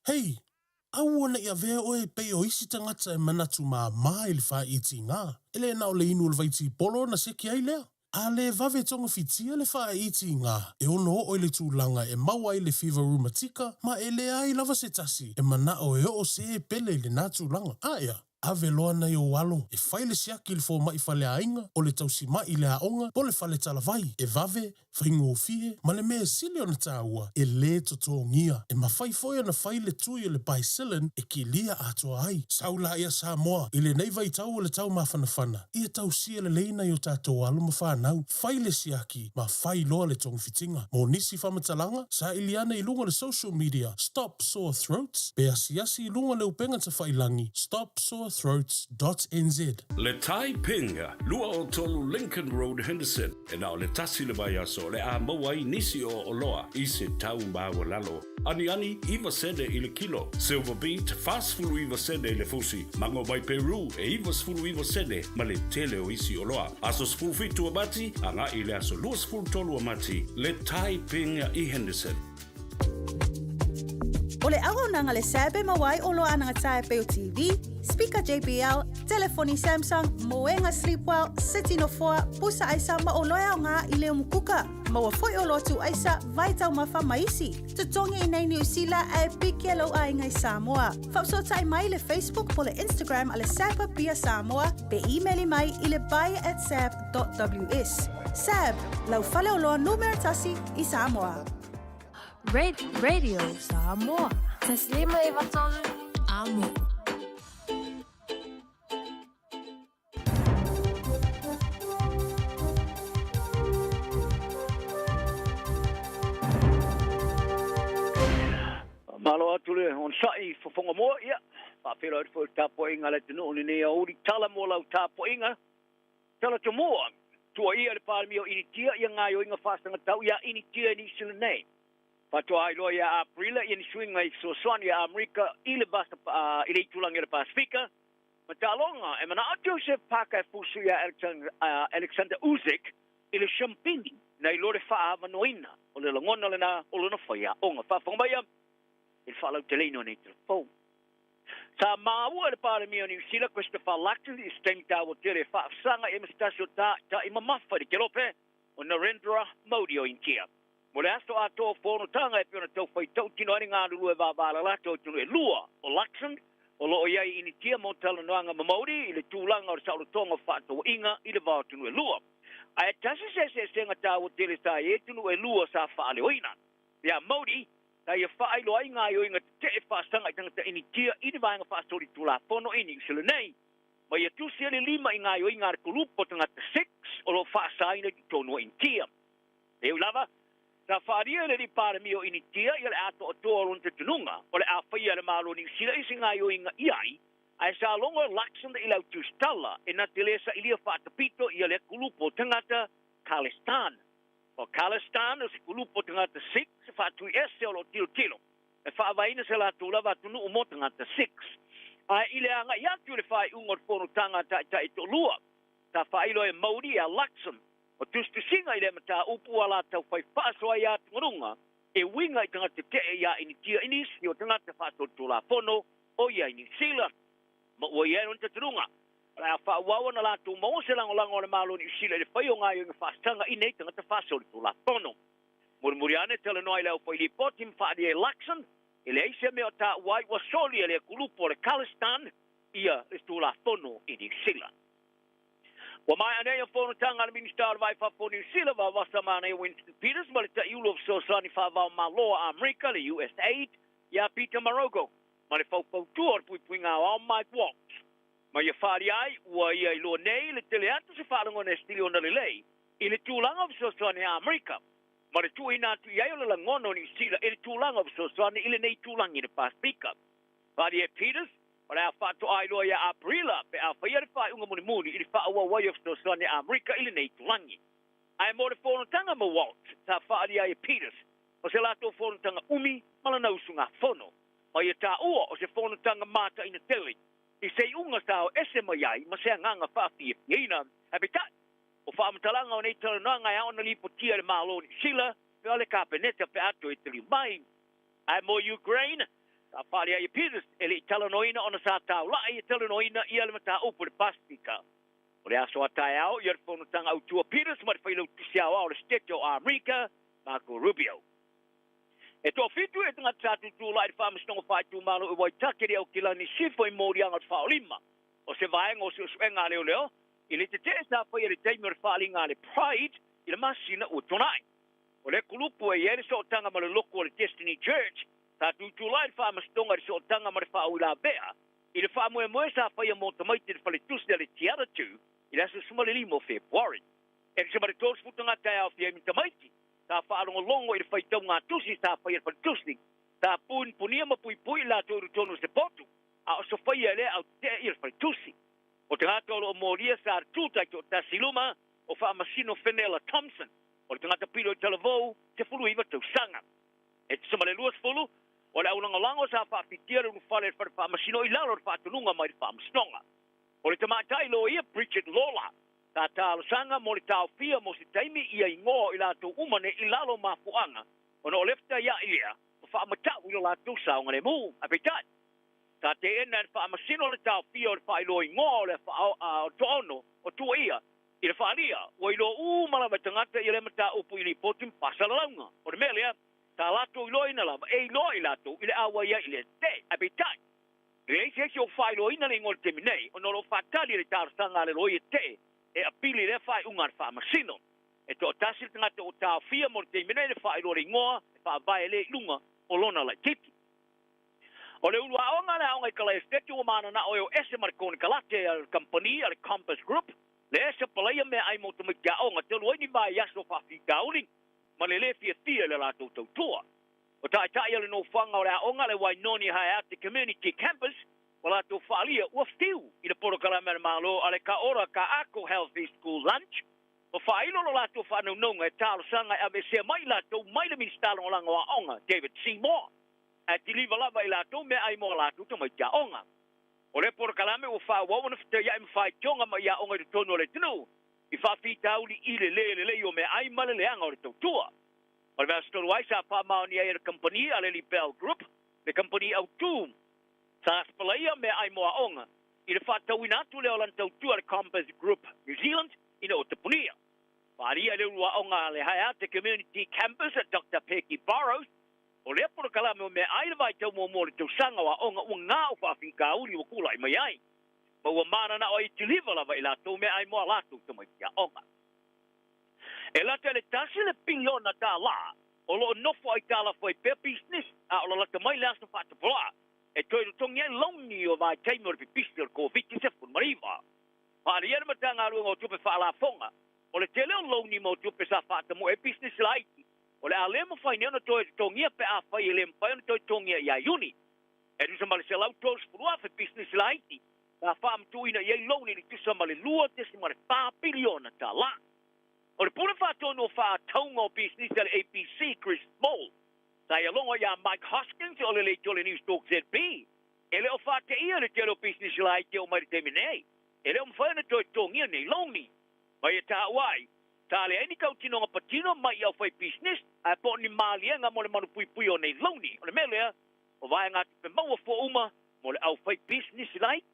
Hei! Aua ne i avea oe e pei o isi tagata e manatu māmā i le faaitiga, e le na o le inu o le vaitipolo ona seki ai lea. A le vave togafitia le faaitiga, e ono oo i le tulaga e maua ai le fiva rumatika ma e leai lava se tasi e manao e oo se e pele i lena tulaga. Aea, ave loa nai ou alo e fai le siaki i le fomai faleaiga, o le tausima'i i le aoga, po o le fale talavai, e vave, faigofie, ma le mea e sili ona taua, e lē totogia. E mafai foi ona fai le tui o le Bicillin e kilia atoa ai. Sau laia Samoa, i lenei vaitau o le taumafanafana, ia tausia lelei nai o tatou alo ma fanau, fai le siaki ma fai loa le togafitiga. Mo nisi faamatalaga, saili ane i luga o le social media Stop Sore Throats pe asiasi i luga o le upega tafailagi stopsorethroats.nz. Le Tai Ping, 23 Lincoln Road, Henderson, e na o le 1 le vaiaso o le a maua ai nisi o oloa i se tau maualalo. Aniani, 9 sene i le kilo. Silver beet, 49 sene i le fusi. Mango mai Peru, e 99 sene ma le tele o isi oloa. Aso 17 o Mati, agai i le aso 23 o Mati, le Tai Ping i Henderson. O le auaunaga le SAB e maua ai oloa anagatāe pei o TV, speaker JBL, telefoni Samsung, moega Sleepwell, seti nofoa, pusa aisa ma oloa e aoga i le umukuka. Maua foi oloa tuuaisa, vai taumafa ma isi. Totogi i nei Niu Sila ae piki e lou aiga i Samoa. Faafesootai mai i le Facebook po le Instagram a le SAB Apia Samoa pe imeli mai i le buy@sab.ws. SAB, lau faleoloa numera tasi i Samoa. Radio Samoa. Taslima e vatolu amo. Malo atu le onosai i fofoga moa, ia, faafeiloai atu foi i le tapuaiga a le atunuu i lenei aoauli. Tala mo lau tapuaiga, tala tomua, tuuaia le Palemia o Initia ia gaoioiga faasagatau ia Initia i Niu Sila nei. Faatoa ailoa ia Aperila ia ni suiga i fesoasoani a Amerika i le vasa i le itulagi o le Pasefika, ma taaloga e manao Joseph Parker e fusu ia Alexander Usyk i le siampini nai lo le faaavanoaina o le lagona lena o lona faiaoga. Faafofoga mai ia i le faalauteleina o nei telefou. Sa maua e le Palemia o Niu Sila, Christopher Luxon, i se taimi taua tele e faafesaga i ma se tasi o tāita'i mamafa i le kelope o Narendra Modi o Initia. Mo le aso atoa o fonotaga e pei ona tau faitautino ai le galulue vavalalata o atunuu e lua o Luxon o lo o i ai i Initia mo talanoaga ma Modi i le tulaga o le saolotoga o fefaatauaiga i le va o atunuu e lua. Ae tasi se eseesega taua tele sa i ai atunuu e lua sa faaleoina. Ia Modi, sa ia faailoa ai gaoioiga tetee faasaga i tagata Initia i le vaega faasolitulafono i Niu Sila nei, ma ia tusi ai le lima i gaoioiga a le kulupu o tagata Sikhs o lo o faasaina i totonu o Initia. E ui lava, sa faaalia e le alii Palemia o Initia ia le atoatoa o lona talitonuga o le a faia e le Malo o Niu Sila i se gaoioiga i ai, ae sa logo e Luxon i le au tusitala e na te le sailia faatapito ia lea kulupu o tagata Khalistan. O Khalistan o se kulupu o tagata Sikhs faatui ese o lo o tilotilo e faavaeina se latou lava atunuu mo tagata Sikhs. Ae i le agai atu i le faaiuga o le fonotaga a taitai e toalua, sa faailoa e Modi ia Luxon o tusitusiga i lea mataupu ua latou fai faasoa ai atugaluga e uiga i tagata tetee ia Initia i nisi o tagata faasolitulafono o ia i Niu Sila ma ua i ai lona talitonuga o le a faaauau ona latou maua se lagolago a le Malo o Niu Sila i le fai o gaoioiga faasaga i nei tagata faasolitulafono. Mulimuli ane talanoa i le aufailipoti ma faaalia e Luxon e leai se mea o taua ai ua soli e lea kulupu o le Khalistan ia le Tulafono i Niu Sila. Ua maea nei fonotaga a le Minisita o le Vai Fafo o Niu Sila, Vavasa Manaia Winston Peters ma le Taiulu o Fesoasoani Faava-o-Malo a Amerika, le USAID, ia Peter Marogo, ma le faufautua o le puipuiga aoao Mike Waltz. Ma ia faaalia ai, ua ia iloa nei le tele atu se faalogona e sili ona lelei i le tulaga o fesoasoani a Amerika. Ma le tuuina atu i ai o le lagona o Niu Sila i le tulaga o fesoasoani i lenei itulagi i le Pasefika. Faaalia e Peters, o le a faatoa iloa ia Aperila pe a faia le faaiuga mulimuli i le faaauau ai o fesoasoani a Amerika i lenei itulagi. Ae mo le fonotaga ma Waltz, sa faaalia ai e Peters, o se latou fonotaga umi ma lana usugafono, ma ia taua o se fonotaga mataina tele i se iuga sa o ese mai ai ma se agaga faafiafiaina. Ae peitai, o faamatalaga o nei talanoaga e ao ona lipotia e le Malo o Niu Sila pe o le Kapeneta pe a toe taliu mai. Ae mo Ukraine, sa faaalia ai e Peters e le i talanoaina ona sa taulai e talanoaina ia le mataupu i le Pasefika. O le aso a taeao ia le fonotaga autu a Peters ma le Failautusi Aoao o le Setete o Amerika, Marco Rubio. E toafitu ia tagata sa tutulai i le Faamasinoga Faaitumalo i Waitaki i le Aukilani Sifo i moliaga o le Faaolima o se vaega o suesuega a leoleo i le tetee sa faia i le taimi o le faaaliga a le Pride i le masina ua tuanai. O lea kulupu e i ai le sootaga ma le loku o le Destiny Church sa tutulai i le Faamasinoga i le sootaga ma le faauilavea i le faamoemoe sa faia mo tamaiti i le faletusi a le Tiara 2 i le aso 15 o Fepuari. E tusa ma le 30 tagata e aofia ai ma tamaiti sa faalogologo i le faitauga tusi sa faia e le faletusi, sa punipunia ma puipui i latou i totonu o se potu, a o sofaia e lea autetee i le faletusi. O tagata o lo o molia sa tu taitoatasi i luma o Faamasino Fenella Thompson, o le tagata pilo i talavou, 19 tausaga. E tusa ma le 20 o le aulagolago sa faafitia le ulufale i le fale faamasino i lalo o le faatonuga mai le Faamasinoga. O le tamaitai loia Bridget Lawler sa talosaga mo le taofia mo se taimi ia igoa o i latou uma nei i lalo o mafuaaga ona o le fetaiai lea ma faamatau i lo latou saogalemu. Ae peitai, sa teena e le Faamasino le taofia o le faailoa igoa o le toaono o Tuaia i le faalia ua iloa uma lava e tagata ia lea mataupu i lipoti ma faasalalauga. O le mea lea, sa latou iloaina lava e iloa i latou i le auai ai i le tetee. Ae peitai, e leai se isi o faailoaina le igoa i le taimi nei ona o lo o faatali le talosaga a le loia tetee e apili i lea faaiuga a le Faamasino. E toatasi le tagata ua taofia mo le taimi nei le faailoa le igoa e faavae lea i luga o lona laitiiti. O le uluaoga a le aoga i Kalaesetete ua mananao e o ese ma le konekarate a le kamupani a le Compass Group lea e sapalaia meaai mo tamaiti aoga talu ai ni vaiaso faafitauli ma le lē fiafia i le latou tautua. O taitai o le nofoaga o le aoga le Wainoni Haeate Community Campus ua latou faaalia ua fiu i le polokalame a le Malo a le Ka Ora Ka Ako Healthy School Lunch ma faailo lo latou faanaunauga e talosaga e aveesea mai i latou mai le Minisita Lagolago o Aoga David Seymour ae kiliva lava i latou meaai mo a latou tamaiti aoga. O lea polokalame ua faaauau ona fetaiai ma faitioga mai i aoga i totonu o le atunuu i faafitauli i le lē lelei o meaai ma le leaga o le tautua. O le vaiaso talu ai sa faamaonia ai e le kamupani a le Libel Group le kamupani autū sa sapalaia meaai mo aoga i le faatauina atu lea o lana tautua le Compass Group New Zealand ina ua tapunia. Faaalia i le ulu aoga a le Haeate Community Campus a Doctor Peggy Burrows, o lea polokalame o meaai le vaitau muamua o le tausaga o aoga ua gā o faafitauli ua tulai mai ai, ma ua mananao ai e kiliva lava i latou meaai mo a latou tamaiti aoga. E lata i le $1 piliona o lo o nofo aitalafu ai pea pisinisi, a o lalata mai le aso faatapulaa e toe totogi ai launi o vaitaimi o le pipisi o le Koviti-19. Faaalia le Matagaluega o Tupe Faalafoga, o le tele o launi mo tupe sa faatamu'e ai pisinisi laiti, o le a le mafai nei ona toe totogia pe afai e le mafai ona toe totogia ia Iuni. E tusa ma le 130,000 pisinisi laiti sa faamatuuina i ai launi i le tusa ma le $2.4 piliona. O le pule faatonu o faatauga o pisinisi a le ABC, Chris Small, sa ia logo iā Mike Hoskins o le leitio le Newstalk ZB, e le o faateia le tele o pisinisi laiti o mai le taimi nei, e le o mafai ona toe totogia nei launi. Ma ia taua ai, sa leai ni tautinoga patino mai i aufaipisinisi, ae po o ni maliega mo le malupuipuia o nei launi. O le mea lea, o vaegatupe maua fua uma mo le aufaipisinisi laiti.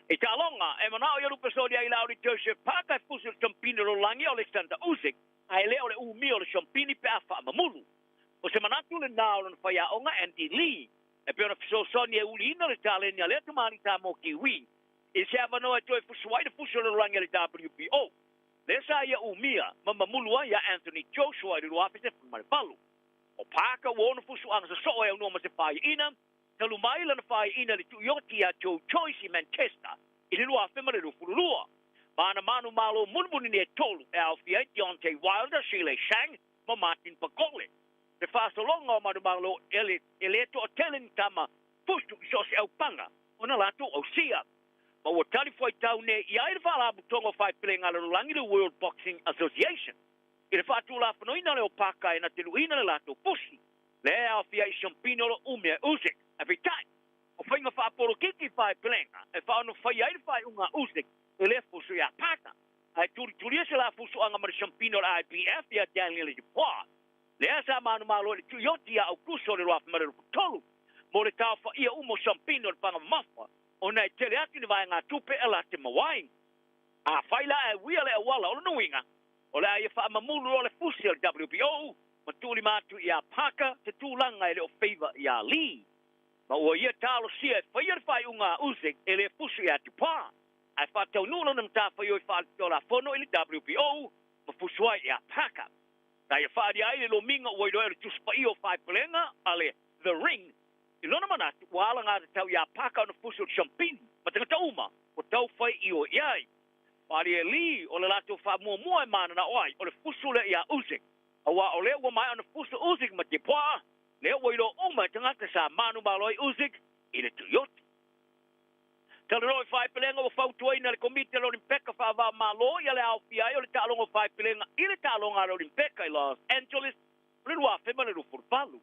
I taaloga, e manao ia lupe solia i lauli Joseph Parker e fusi o le siampini o lalolagi Alexander Usyk, ae le o le umia o le siampini pe a faamamulu. O se manatu lenā o lona faiaoga Andy Lee, e pei ona fesoasoani e uliina le taleni a lea tamalii Samoa Kiwi i se avanoa e toe fusu ai le fusi o le lalolagi a le WBO. Lea sa ia umia ma mamulu ai iā Anthony Joshua i le 2018. O Parker ua ono fusuaga sosoo e aunua ma se faiaina, talu mai lana faiaina i le tuioti iā Joe Joyce i Manchester i le 2022. Ma ana manumalo mulimuli nei e tolu e aofia ai Deontay Wilder, Zhilei Zhang ma Martin Bakole. Le faasologa o manumalo e le toatele ni tama fusu i so o se aupaga ona latou ausia. Ma ua talifuaitau nei i ai le Faalapotopotoga o Faepelega a le Lalolagi le World Boxing Association i le faatulafonoina lea o paka e na te luiina le latou fusi lea e aofia ai siampini o lo o umia e Usyk. Ae peitai, o faiga faapolokiki faepelega e faaonofaia ai le faaiuga a Usyk e le fusu ia Parker. Ae tulitulia se la fusuaga ma le siampini o le IBF ia Daniel Dubois lea sa manumalo i le tuioti ia Aukuso o le 2023 mo le taofaia uma o siampini o le paga mamafa ona e tele atu ni vaegatupe e late maua ai. Afai la ae uia le auala o lona uiga, o le a ia faamamulu loa le fusi a le WBO ma tuulima atu iā Parker se tulaga e le o favour iā Lee. Ma ua ia talosia e faia le faaiuga a Usyk e le fusu iā Dubois, ae faataunuu lona matafaioi faaletolafono i le WBO ma fusu ai iā Parker. Na ia faaalia ai le lomiga ua iloa e le Tusi Paia o Faepelega a le The Ring i lona manatu ua alagatatau iā Parker ona fusu o le siampini ma tagata uma ua tau fai ioe i ai. Malie Lee o le latou faamuamua e mananao ai o le fusu lea iā Usyk, auā o lea ua maea ona fusu Usyk ma Dubois, lea ua iloa uma e tagata sa manumalo ai Usyk i le tuioti. Talanoa i faepelega ua fautuaina e le Komiti a le Olimpeka Faava-o-Malo ia le aofia ai o le taaloga o faepelega i le taaloga a le Olimpeka i Los Angeles o le 2028.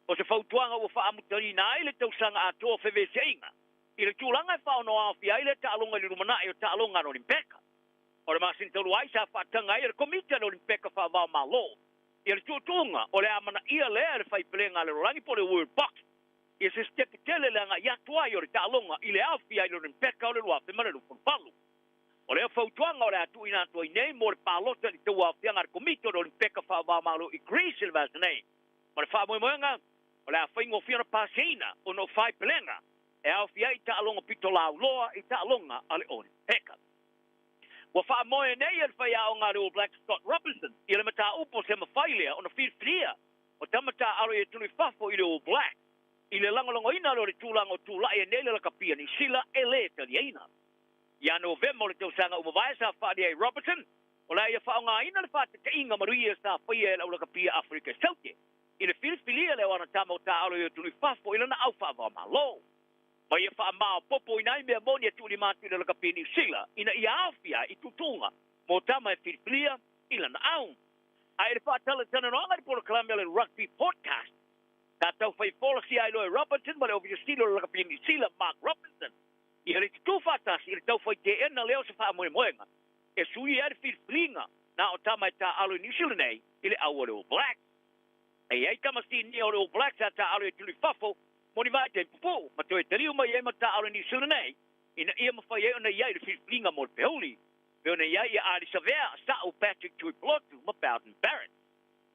O se fautuaga ua faamutaina ai le tausaga atoa o feveseaiga i le tulaga e faaonoaofia ai lea taaloga i le lumanai o taaloga a le Olimpeka. O le masina talu ai sa faataga ai e le Komiti a le Olimpeka Faava-o-Malo ia le tuutuuga o le amanaia lea e le Faipelega a le Lalolagi po o le World Boxing ia se sitepu tele le agai atu ai o le taaloga i le aofia i le Olimpeka o le 2028. O lea fautuaga o le a tuuina atu ai nei mo le palota i le tauaofiaga a le Komiti o le Olimpeka Faava-o-Malo i Greece i le vaiaso nei. Ma le faamoemoega, o le a faigofie ona pasiaina ona o faepelega e aofia ai i taaloga pitolauloa i taaloga a le Olimpeka. Ua faamoe nei e le faiaoga a le All Blacks Scott Robertson ia le mataupu o se mafai lea ona filifilia o tama taaalo i atunuu i fafo i le All Blacks i le lagolagoina lea o le tulaga o tulai ai nei le lakapia Niu Sila e le taliaina. Ia Novema o le tausaga ua mavae sa faaalia ai Robertson o le a ia faaaogaina le faateteiga manuia sa faia e le aulakapia Aferika i Saute i le filifilia lea o ana tama o taaalo i atunuu i fafo i lana au faavaomalo. Ma ia faamaopopoina ai mea moni e tuulima atu i le lakapi Niu Sila ina ia aofia ai i tuutuuga mo tama e filifilia i lana au. A i le faatalatalanoaga i le polokalame o le Rugby Podcast, sa taufai folasia ai loa e Robertson ma le Ofisa Sili o le Lakapi Niu Sila, Mark Robinson, ia le tutū faatasi i le taufai teena lea o se faamoemoega e suia ai le filifiliga na o tama e taaalo i Niu Sila nei i le au o le All Blacks. E i ai tama sinia o le All Blacks sa taaalo i atunuu i fafo mo ni vaitaimi pupuu ma toe taliu mai ai ma taaalo i Niu Sila nei ina ia mafai ai ona i ai i le filifiliga mo le peuli pei ona i ai ia Ardie Savea, Sa'u Patrick Tuipulotu ma Beauden Barrett.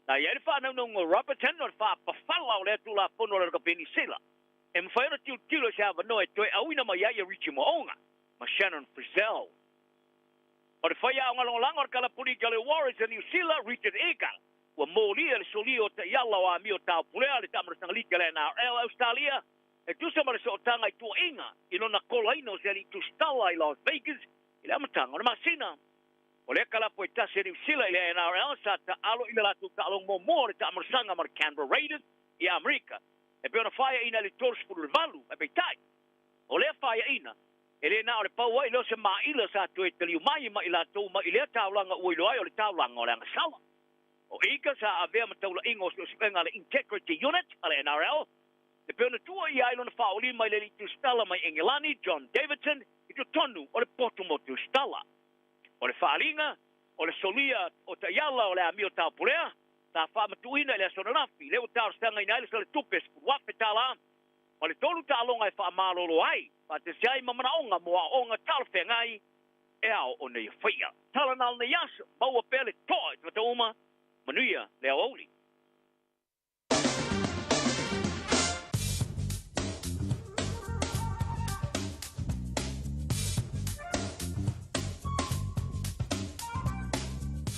Na i ai le faanaunauga o Robertson o le faapafala o lea Tulafono o le Rakapi Niu Sila e mafai ona tilotilo i se avanoa e toe auina mai ai ia Richie Mo'unga ma Shannon Frizzell. O le faiaoga lagolago a le kalapulita o le Warriors a Niu Sila, Richard Egar, ua molia le solia o taiala o amio taupulea a le taamalasaga liki a le NRL a Ausetalia e tusa ma le sootaga i tuuaiga i lona kolaina o se alii tusitala i Las Vegas i le amataga o le masina. O lea kalapu e tasi a Niu Sila i le NRL sa taalo i le latou taaloga muamua o le taamalasaga ma le Canberra Raiders i Amerika e pei ona faaiaina i le 38, ae peitai, o lea faaiaina e le na o le pau ai lea o se maila sa toe taliu mai ma i latou mai i lea taulaga ua iloa ai o le taulaga o le agasala. O Eager sa avea ma taulaiga o suesuega a le Integrity Unit a le NRL, e pei ona tua ia ai lona faaolima i le alii tusitala mai Engelani, John Davidson, i totonu o le potu mo tusitala. O le faaaliga, o le solia o taiala o le amio taupulea, sa faamatuuina i le aso ananafi, lea ua talosagaina ai le saletupe $10,000 ma le tolu taaloga e faamalolo ai, faatasi ai ma manaoga mo aoaoga talafeagai e ao ona ia faia. Tala na o lenei aso, maua pea le toa i tagata uma, manuia le aoauli.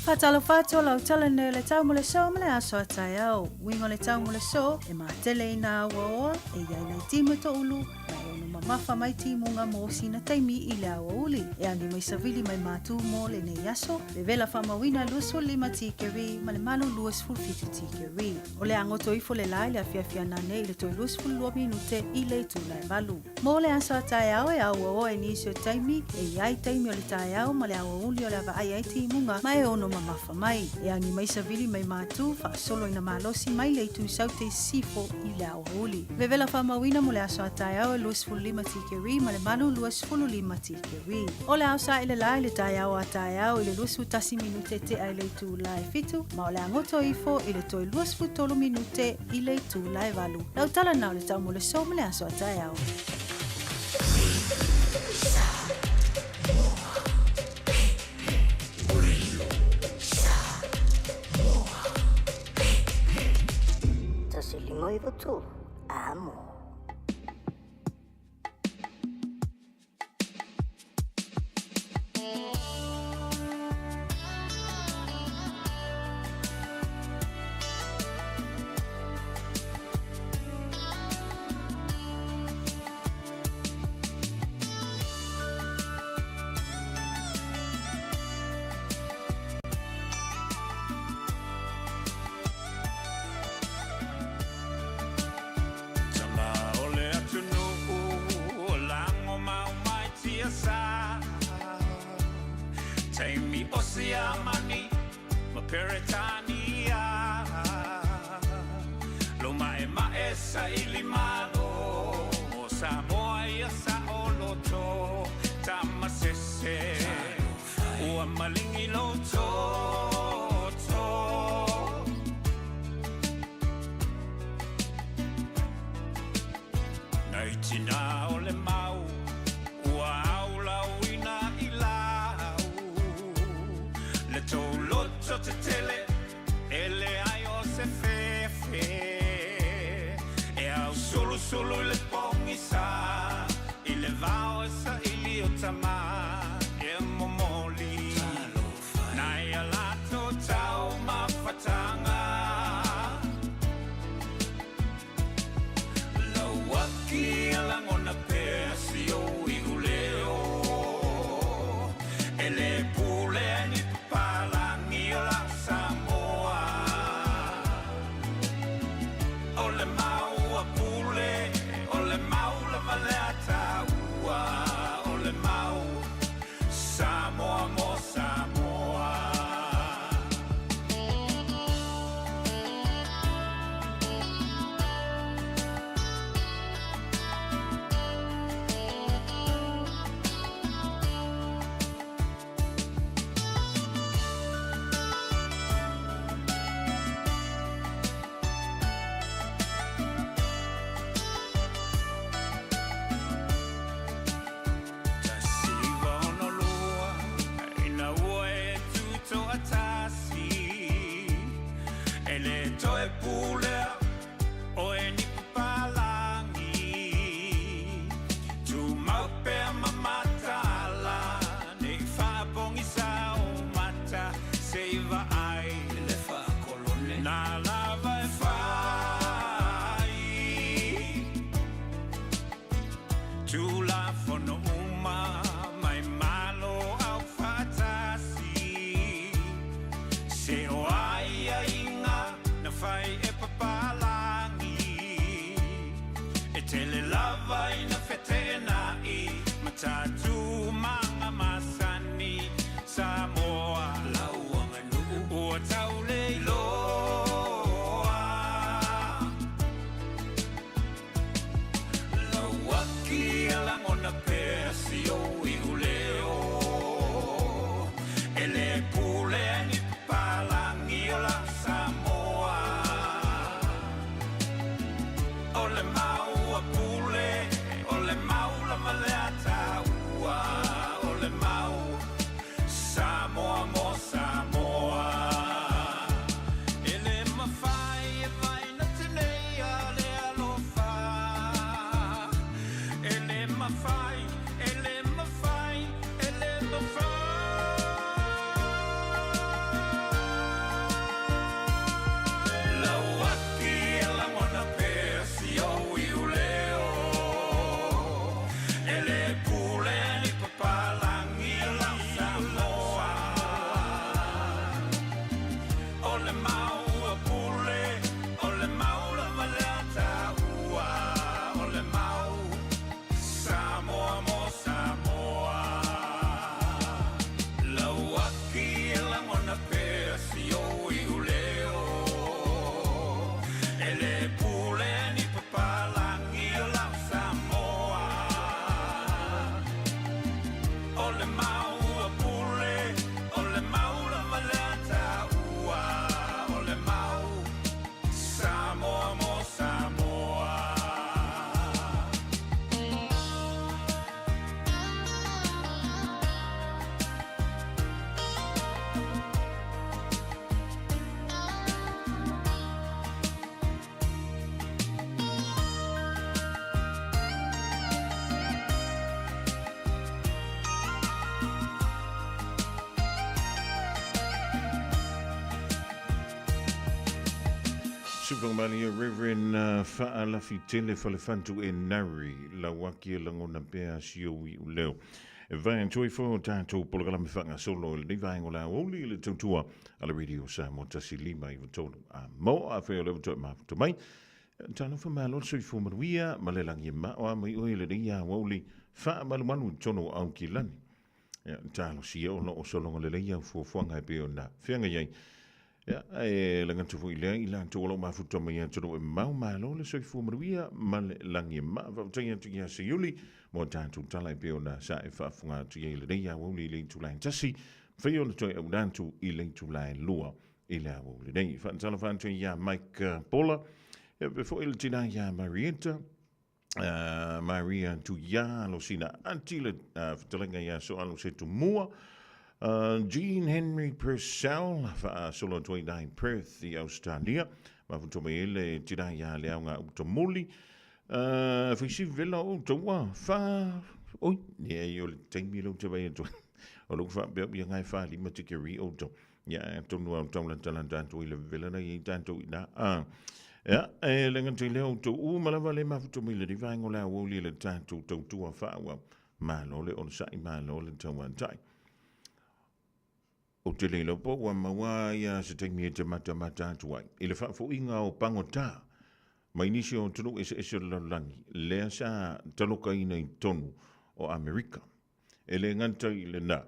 Faatalofa atu o lau tala nei o le tau mo le so ma le aso a taeao. Uiga o le tau mo le so, e matele i nā auaoa, e iai nai timu toʻulu, ma e E ono mamafa mai timuga mo sina taimi i le aoauli. E agi mai savili mai matu mo lenei aso. Vevela faamauina 25 tikeri ma le malu 27 tikeri. O le a goto ifo le la i le afiafi anane i le toe 22 minute i le itula e 8. Mo le aso a taeao e auaoa i nisi o taimi, e i ai taimi o le taeao ma le aoauli o le a vaai ai timuga ma e ono mamafa mai. E agi mai savili mai matu, faasolo ina malosi mai le itu saute i sisifo i le aoauli. Vevela faamauina mo le aso a taeao e 25 tikeri ma le malu 25 tikeri. O le a osaai le la i le taeao a taeao i le 21 minute tea i le itula e 7, ma o le a goto ifo i le toe 23 minute i le itula e 8. Lau tala na o le tau mo le so ma le aso a taeao. 1 5 9 3, amo. Tama o le atunuu o lago mau mai tiasa Taimi o Siamani ma Peretania Lo ma'ema'e saili malo mo Samoa ia saoloto Tama sese ua maligi lou toto Nai tinā o le mau ua aulauina i lau Le tou loto tetele e leai o se fefe E ausulusulu i le pogisa i le vao e saili o tama e momoli Nai a latou taumafataga Lau aki e lagona pea si ou iuleo E le pulea e ni papalagi o lau Samoa O le mau a Pule, o le mau lava lea a taua O le mau Supangamalie Reverend Faalafitele Falefantu e Nari Lauaki e lagona pea si ou iuleo. E vae atu ai foi o tatou polokalame faagasolo i lenei vaega o le aoauli i le tautua a le Radio Samoa 105 9 a mo a fai o lea ua toe mafuta mai. Talofa malo le soifua manuia ma le lagi e mao a mai oe i lenei aoauli faamalumalu i totonu o Aukilani. Ia, talosia o lo o sologa lelei au fuafuaga e pei ona feagai ai. Ia, ae lagata foi lea i latou o lo o mafuta mai atunuu e mamao, malo le soifua manuia ma le lagi e maa. Faafetai atu ia Seiuli mo tatou tala e pei ona sa e faafofoga atu i ai i lenei aoauli i le itula e 1, mafai ona toe auina atu i le itula e 2 i le aoauli nei. Faatalofa atu ia Mike Pola, ia faapea foi le tina ia Marietta, Maria Tuia Alosina Ati le fetalaiga ia Soalu Setumua, Jean Henry Purcell faasolo atu ai i Perth i Australia, mafuta mai ai le tina ia Leaoga Utamuli, faisivi vela o outou a fa oi leai o le taimi lea ou te vaai atu ai o lou faapea ia gae 45 tikeri outou. Ia, atonu au tau latalata atu i le vevela na i tatou i na. Ia, e le gata i lea outou uma lava le mafuta mai le vaega o le aoauli le tatou tautua faaauau. Malo le onosai, malo le tauatai. Ou te le iloa po ua maua ia se taimi e te matamata atu ai i le faafoiga o pagota mai nisi o atunuu eseese o le lalolagi lea sa talokaina i totonu o Amerika. E le gata i lena,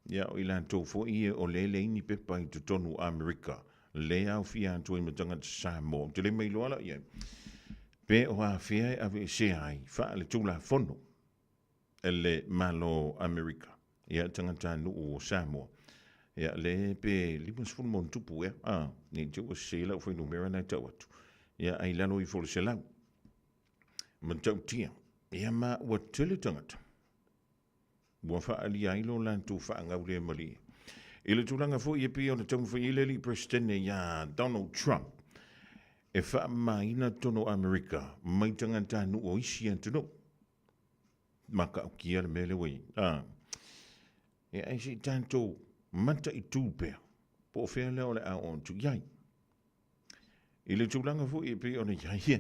Ia, o i latou foi ia o lea e leai ni pepa i totonu o Amerika, lea e aofia atu ai ma tagata Samoa. Ou te le mailoa la i ai, pe o afea e aveesea ai faaletulafono e le Malo o Amerika, ia, tagatanuu o Samoa. Ia, lea pe 50 ma ona tupu ea, a, ne i te i ua sese lau fuainumera na e tau atu, ia, ae i lalo ifo o le 100. Matautia, ia ma ua tele tagata Ua faaalia ai lo latou faagaulemalie. I le tulaga foi e pei ona taumafai ai le alii Peresetene ia Donald Trump e faamamaina totonu o Amerika mai tagatanuu o isi atunuu. Matautia le mea lea ua i ai. A, e ai se i tatou mataitu pea po o fea lea o le a oo atu i ai. I le tulaga foi e pei ona i ai ia,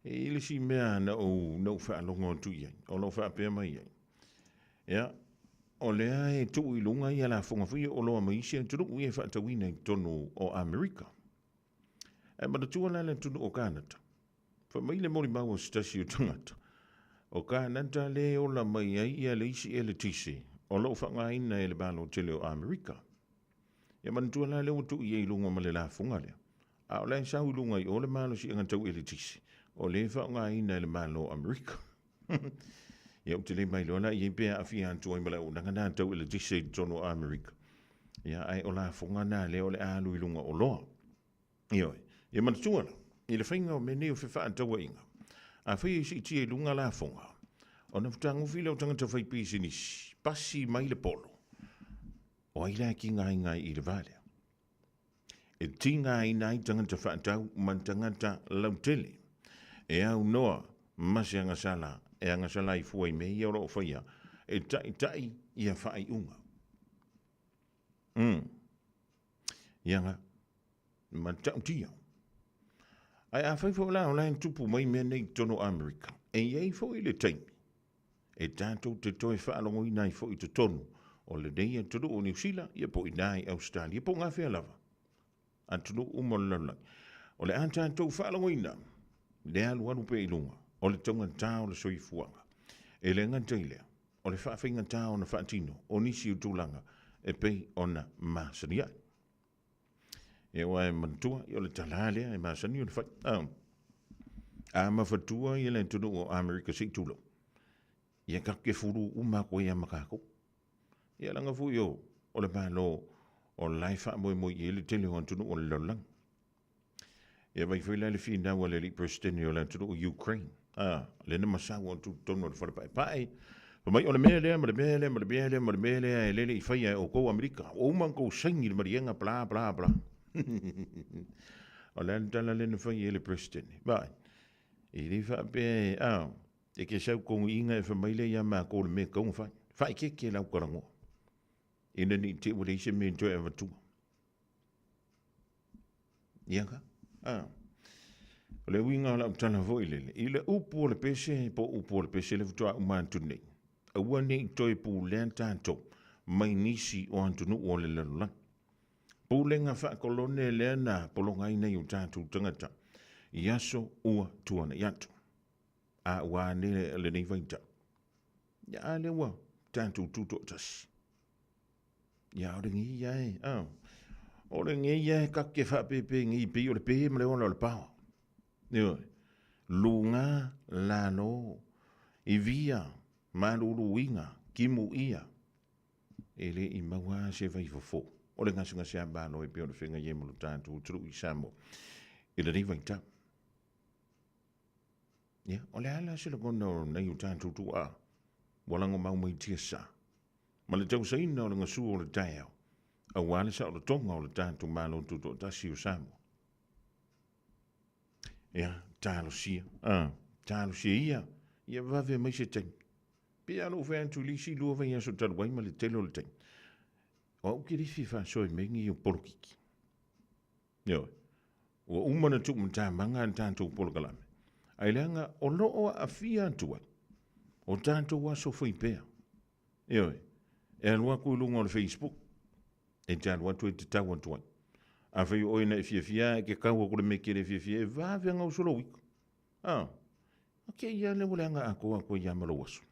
e i ai le isi mea na ou, na ou faalogo atu i ai, o lo o faapea mai ai, ia, o lea e tuu i luga ia lafoga foi ia o oloa mai isi atunuu ia e faatauina i totonu o Amerika. Ae manatua la le atunuu o Kanata, fai mai le molimau a se tasi o tagata, o Kanata lea e ola mai ai ia le isi eletise o lo o faaaogaina e le Malo tele o Amerika. Ia manatua la lea ua tuu i ai i luga ma le lafoga lea, a o la e sau i luga i o le malosiaga tau eletise, o lea e faaaogaina e le Malo o Amerika. Ia ou te le mailoa la i ai pe aafia atu ai ma le auaunaga lena tau eletise i totonu o Amerika. Ia, ae o lafoga na lea o le a alu i luga o oloa. Ioe. Ia manatua la, i le faiga o mea nei o fefaatauaiga, afai e siitia i luga lafoga, ona fetagofi lea o tagata faipisinisi, pasi mai le polo, O ai la e tigaina ai i le va lea? E tigaina ai tagata faatau ma tagata lautele. E aunoa ma se agasala e agasala ai fua i mea ia o lo o faia e taitai ia faaiuga. Ia nga, matautia. Ae afai foi la o la e tupu mai mea nei i totonu o Amerika, e i ai foi le taimi e tatou te toe faalogoina ai foi i totonu o lenei atunuu o Niu Sila, ia po o i ina i Ausetalia, po o gafea lava, atunuu uma o le lalolagi. O le a tatou faalogoina le alualu pea i luga o le taugata o le soifuaga. E le gata i lea, o le faafaigata ona faatino o nisi o tulaga e pei ona masani ai. Ia aua e manatua, ia o le tala lea e masani ona fai. A mafatua ia le atunuu o Amerika se i tulou, ia tatou te fulu uma atu ai lava ma tatou. Ia leaga foi o, o le Malo o la e faamoemoe i ai le tele o atunuu o le lalolagi. Ia vaai foi la i le finau a le alii Peresetene o le atunuu o Ukraine, a, lea na masau atu i totonu o le fale paepae, fai mai o le mea lea ma le mea lea ma le mea lea ma le mea lea e lele i faia e outou Amerika, ua uma ona outou saini i le maliega bla bla bla. O le a le tala lea na fai e le Peresetene? Vaai, e le faapea e, a, e te sau togiina e fai mai lea ia matou le mea e tatau ona fai. Faaeteete lau talanoa, ina ne i te i ua leai se mea e toe avatua. Ia ka? A. O le uiga o lau tala foi lele, i le upu o le pese po o upu o le pese le faatoa uma atu nei, aua ne i toe pulea tatou mai nisi o atunuu o le lalolagi. Pulega faakolone lea na pologaina i o tatou tagata i aso ua tuanai atu. A ua a nei lenei vaitau? Ia a lea ua tatou tutoatasi. Ia o lenei ia e, a, o lenei ia e kake faapepe nei pei o le pe ma le ola o le paoa. Ioe, luga, lalo, ivia, maluluina, kimuia, e le i maua se vaifofo o le gasegase a Malo e pei ona feagai ai ma lo tatou atunuu i Samoa i lenei vaitau. Ia, o le a la se lagona o nai o tatou tuaa ua lagomau mai tiasa ma le tausaina o le gasu o le taeao aua le saolotoga o le tatou Malo Tutoatasi o Samoa. Ia, talosia, a, talosia ia, ia vave mai se taimi. Pei lava ona ou fai atu i le isi lua vaiaso talu ai ma le tele o le taimi, o au ke le fia faasoa i mea nei o polokiki. Ioe. Ua uma ona tuumatamaga le tatou polokalame, ae leaga o lo o aafia atu ai o tatou aso fai pea. Ioe. E alu atu i luga o le Facebook, e te alu atu e te tau atu ai. Afai o oe na e fiafia e ke kau aku le mea ke le fiafia, e vave gauso lou ika. Ah, o kēia lea ua leaga atoa atu ai ia ma lou aso.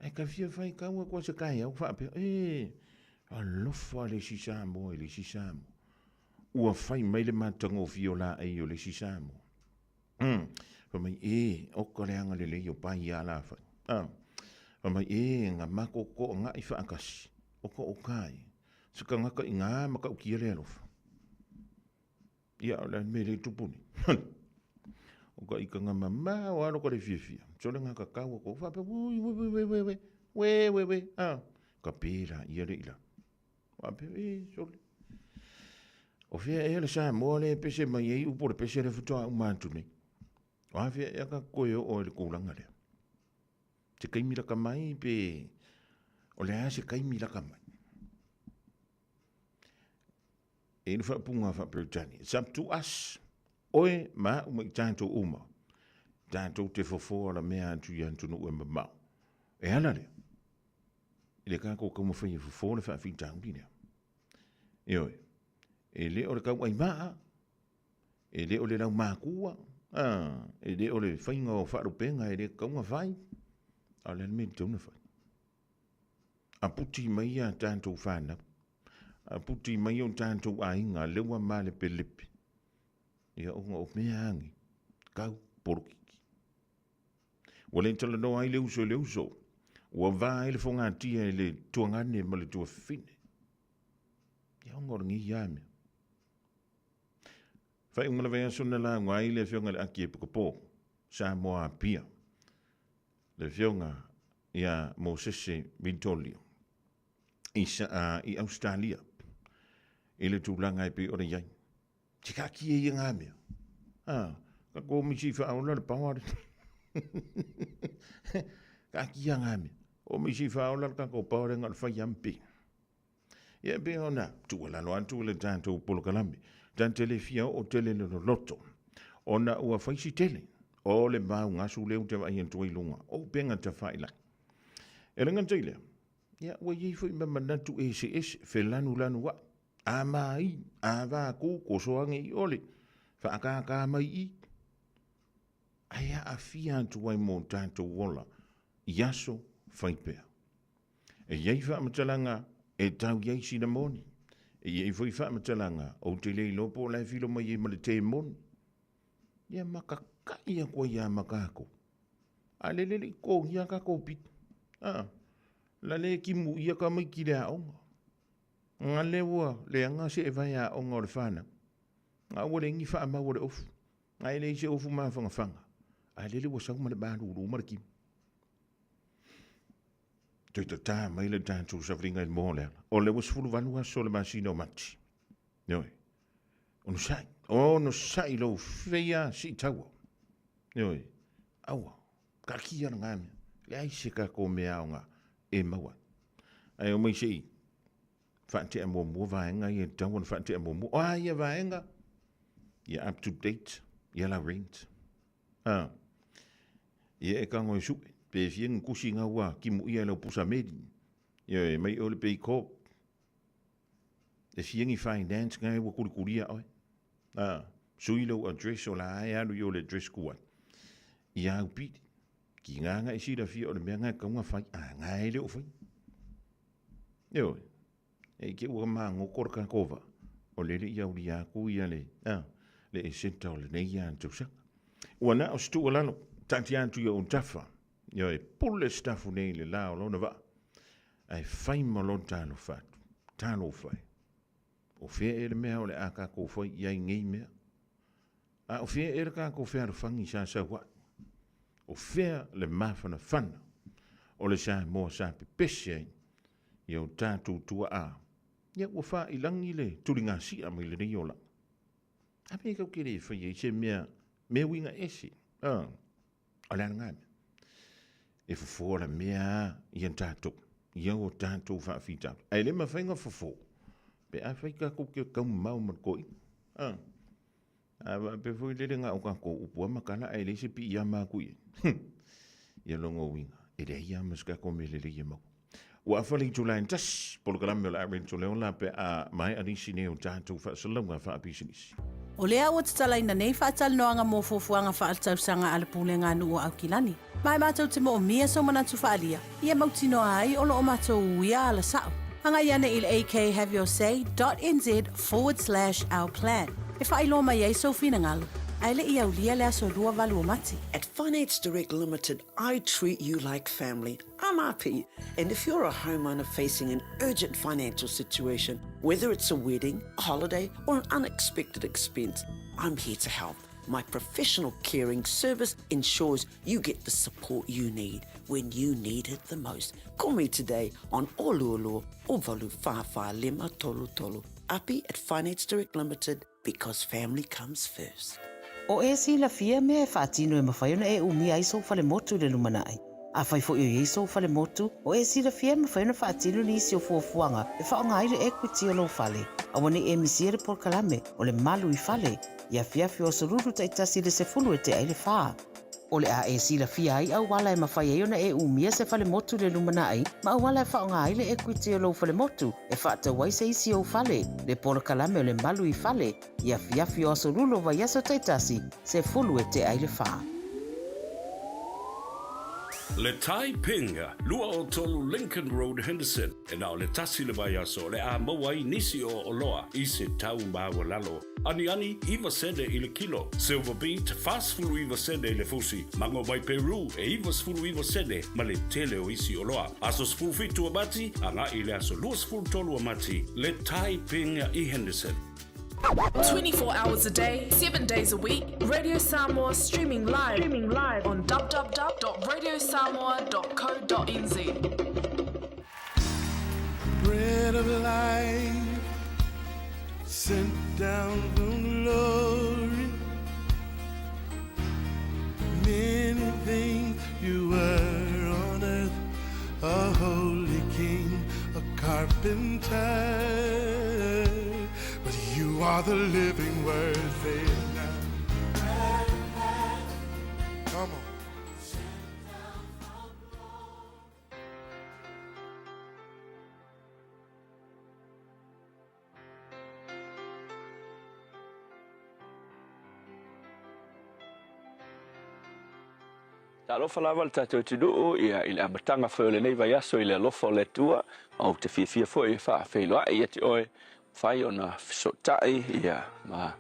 Ae ka fia fai kau atu a se kaeau faapea, e, alofa le isi Samoa i le isi Samoa. Ua fai mai le matagofie o laei o le isi Samoa. Fai mai, e, oka le agalelei o pai ia la fai. Ah. Fai mai, e, nga mako to'aga'i faatasi, o ka o kai, se tagata i ngā matautia le alofa. Ia, o le a le mea lea e tupu nei? O ka ika nga mamao alo ka le fiafia. Sole nga kakau ako faapea, ui, ui, ui, ui, ui, ui, ui, ui, ui, ah. Ka pēlā ia le ila. Faapea, e, sole. O fea ea le Samoa lea e pese mai ai upu o le pese lea faatoa uma atu nei. O a fea ea ka koe oo i le tulaga lea. Se taimi laka mai pe o le a se taimi laka mai. E le faapuga faa-Peretania, It's up to us, oe ma a'u ma i tatou uma, tatou te fofoa la mea atu i atunuu e mamao. E ala lea, i le tatou taumafai e fofo le faafitauli lea. Ioe, e le o le tauaimaa, e le o le laumakua, a, e le o le faiga o faalupega e le tatau ona fai, a o le a le mea e tatau ona fai? A puti mai a tatou fanau, a puti mai o tatou aiga lea ua malepelepe, ia ona o mea agi, kau polokiki. Ua le talanoa ai le uso i le uso, ua va ai le fogatia i le tuagane ma le tuafafine. Ia ona o lenei lava mea. Faaiuga o le vaiaso na lauga ai le Afioga i le Akiepukapo, Samoa Apia, le Afioga ia Mosese Vitolio i, i Ausetalia i le tulaga e pei ona i ai. Te kaatia ia ngā mea. Ah, ka kōmisi i whaola le paoa le. Kaatia ngā mea. Kōmisi i whaola le kako paoa le ngā le whai ampe. Ia e pei ona tuualalo atu i le tatou polokalame, ta te le fia oo tele le loloto, ona ua fai si tele o le maugasu lea ou te vaai atu ai i luga o upega tafailagi. E le gata i lea, ia ua i ai foi ma manatu eseese, felanulanuai, a mai, a vaku, koso age i ole, faakākā mai i, ae aafia atu ai mo tatou ola i aso fai pea. E i ai faamatalaga e tau i ai sina moni. E i ai foi faamatalaga ou te le iloa po o la e filo mai ai ma le tē moni. Ia makaka'i aku ai lava ma kākou. A le lele i totogia kākou pito. A, la le kimuia ka maiki le aoga. Nga le ua leaga se evae aoga o le whanau. Nga ua le ngi whaamau o le ofu. Nga e leai se ofu mawhangafaga. A lele ua sau ma le malūlū ma le kimu. Toe tatā mai le tatou savaliga i le moa o le ala. O le ua 18 aso o le masina o Mati. Ioe. Onosai. Onosai lou feia siitaua. Ioe. Aua. Kaatia le ngā mea. Leai se kākou mea aoga e maua. Ae o mai se i faatea muamua vaega ia e tatau ona faatea muamua. O a ia vaega? Ia up to date. Ia lau rent. A. Ia e tago e suʻe, pe fia ni kusi ga ua timuʻia e lau pusa meli. Ioe, mai oe le Baycorp. E fia ni finance ga e ua kulikulia oe. A. Sui lou address o la e alu i o le address kuai. Ia au pili. Ki ngā nga e silafia o le mea nga e kaunga fai, a nga e le o fai. Ioe. E ike ua magoko le kakou vaa, o lele i aulia aku ia le, a, le esenta o lenei a tausaga. Ua na o se tuualalo, taatia atu i ou tafa, ioe, pule sitafu nei i le la o lona vaa, ae fai ma lona talofa atu, talofa e. O fea ea le mea o le a kakou fai i ai nei mea? A o fea ea le kakou fealofani sa sau ai? O fea le mafanafana o le Samoa sa pepese ai i o tatou tuaa? Ia ua faailagi le tuligasia mai lenei olaga. A mea kau ke le fai ai se mea, mea uiga ese. A, o le a lena mea? E fofo la mea ia tatou, ia o tatou faafitauli. Ae le mafai ona fofo, pe afai tatou te taumamao ma le toeaina. A, a faapea foi lele na o tatou upu lava ma tala ae leai se piiama atu i ai. Ia lona uiga, e leai lava ma se tatou mea lelei e maua. Ua afa le itula e tasi, polokalame o le a Rachel Leola pe a maea nisi nei o tatou faasalalauga faapisinisi. O lea ua tatalaina nei faatalanoaga mo fuafuaga faaletausaga a le Pulega a Nuu o Aukilani. Ma e matou te moomia sou manatu faaalia, ia mautinoa ai o lo o matou uia ala sao. Agai ane i le akhaveyourSay dot nz forward slash our plan e faailoa mai ai sou finagalo, ae le i aulia le aso 28 o Mati. At Finance Direct Limited, I treat you like family. I'm Api, and if you're a homeowner facing an urgent financial situation, whether it's a wedding, a holiday, or an unexpected expense, I'm here to help. My professional caring service ensures you get the support you need when you need it the most. Call me today on Oluolu o valu whā lima tolu tolu. Api at Finance Direct Limited because family comes first. O e silafia mea e faatino e mafai ona e umia ai sou falemotu i le lumanai. Afai foi o i ai sou falemotu, o e silafia e mafai ona faatino nisi o fuafuaga e faaaoga ai le equity o lou fale. Aua ne i e misia le polokalame o le Malu i Fale i afiafi o aso Lulu taitasi i le 10 e tea i le 4. O le a e silafia ai auala e mafai ai ona e umia se falemotu i le lumanai ma auala e faaaoga ai le equity o lou falemotu e faatau ai se isi ou fale, le polokalame o le Malu i Fale i afiafi o aso Lulu o vaiaso taitasi, 10 e tea i le 4. Le Tai Ping, 23 Lincoln Road, Henderson, e na o le tasi le vaiaso o le a maua ai nisi o oloa i se tau maualalo. Aniani, iva sene i le kilo. Silver beet, 49 sene i le fusi. Mango mai Peru, e 99 sene ma le tele o isi oloa. Aso 17 o Mati, agai i le aso 23 o Mati, le Tai Ping i Henderson. 24 hours a day, 7 days a week, Radio Samoa streaming live, streaming live on www.radiosamoa.co.nz. Bread of life sent down from glory. Many things you were on earth, a holy king, a carpenter. But you are the living word, say it now. Come on. Talofa lava le tatou atunuu ia i le amataga foi o lenei vaiaso i le alofa o le Atua, ma ou te fiafia foi e faafeiloai ia te oe, mafai ona fesootai ia ma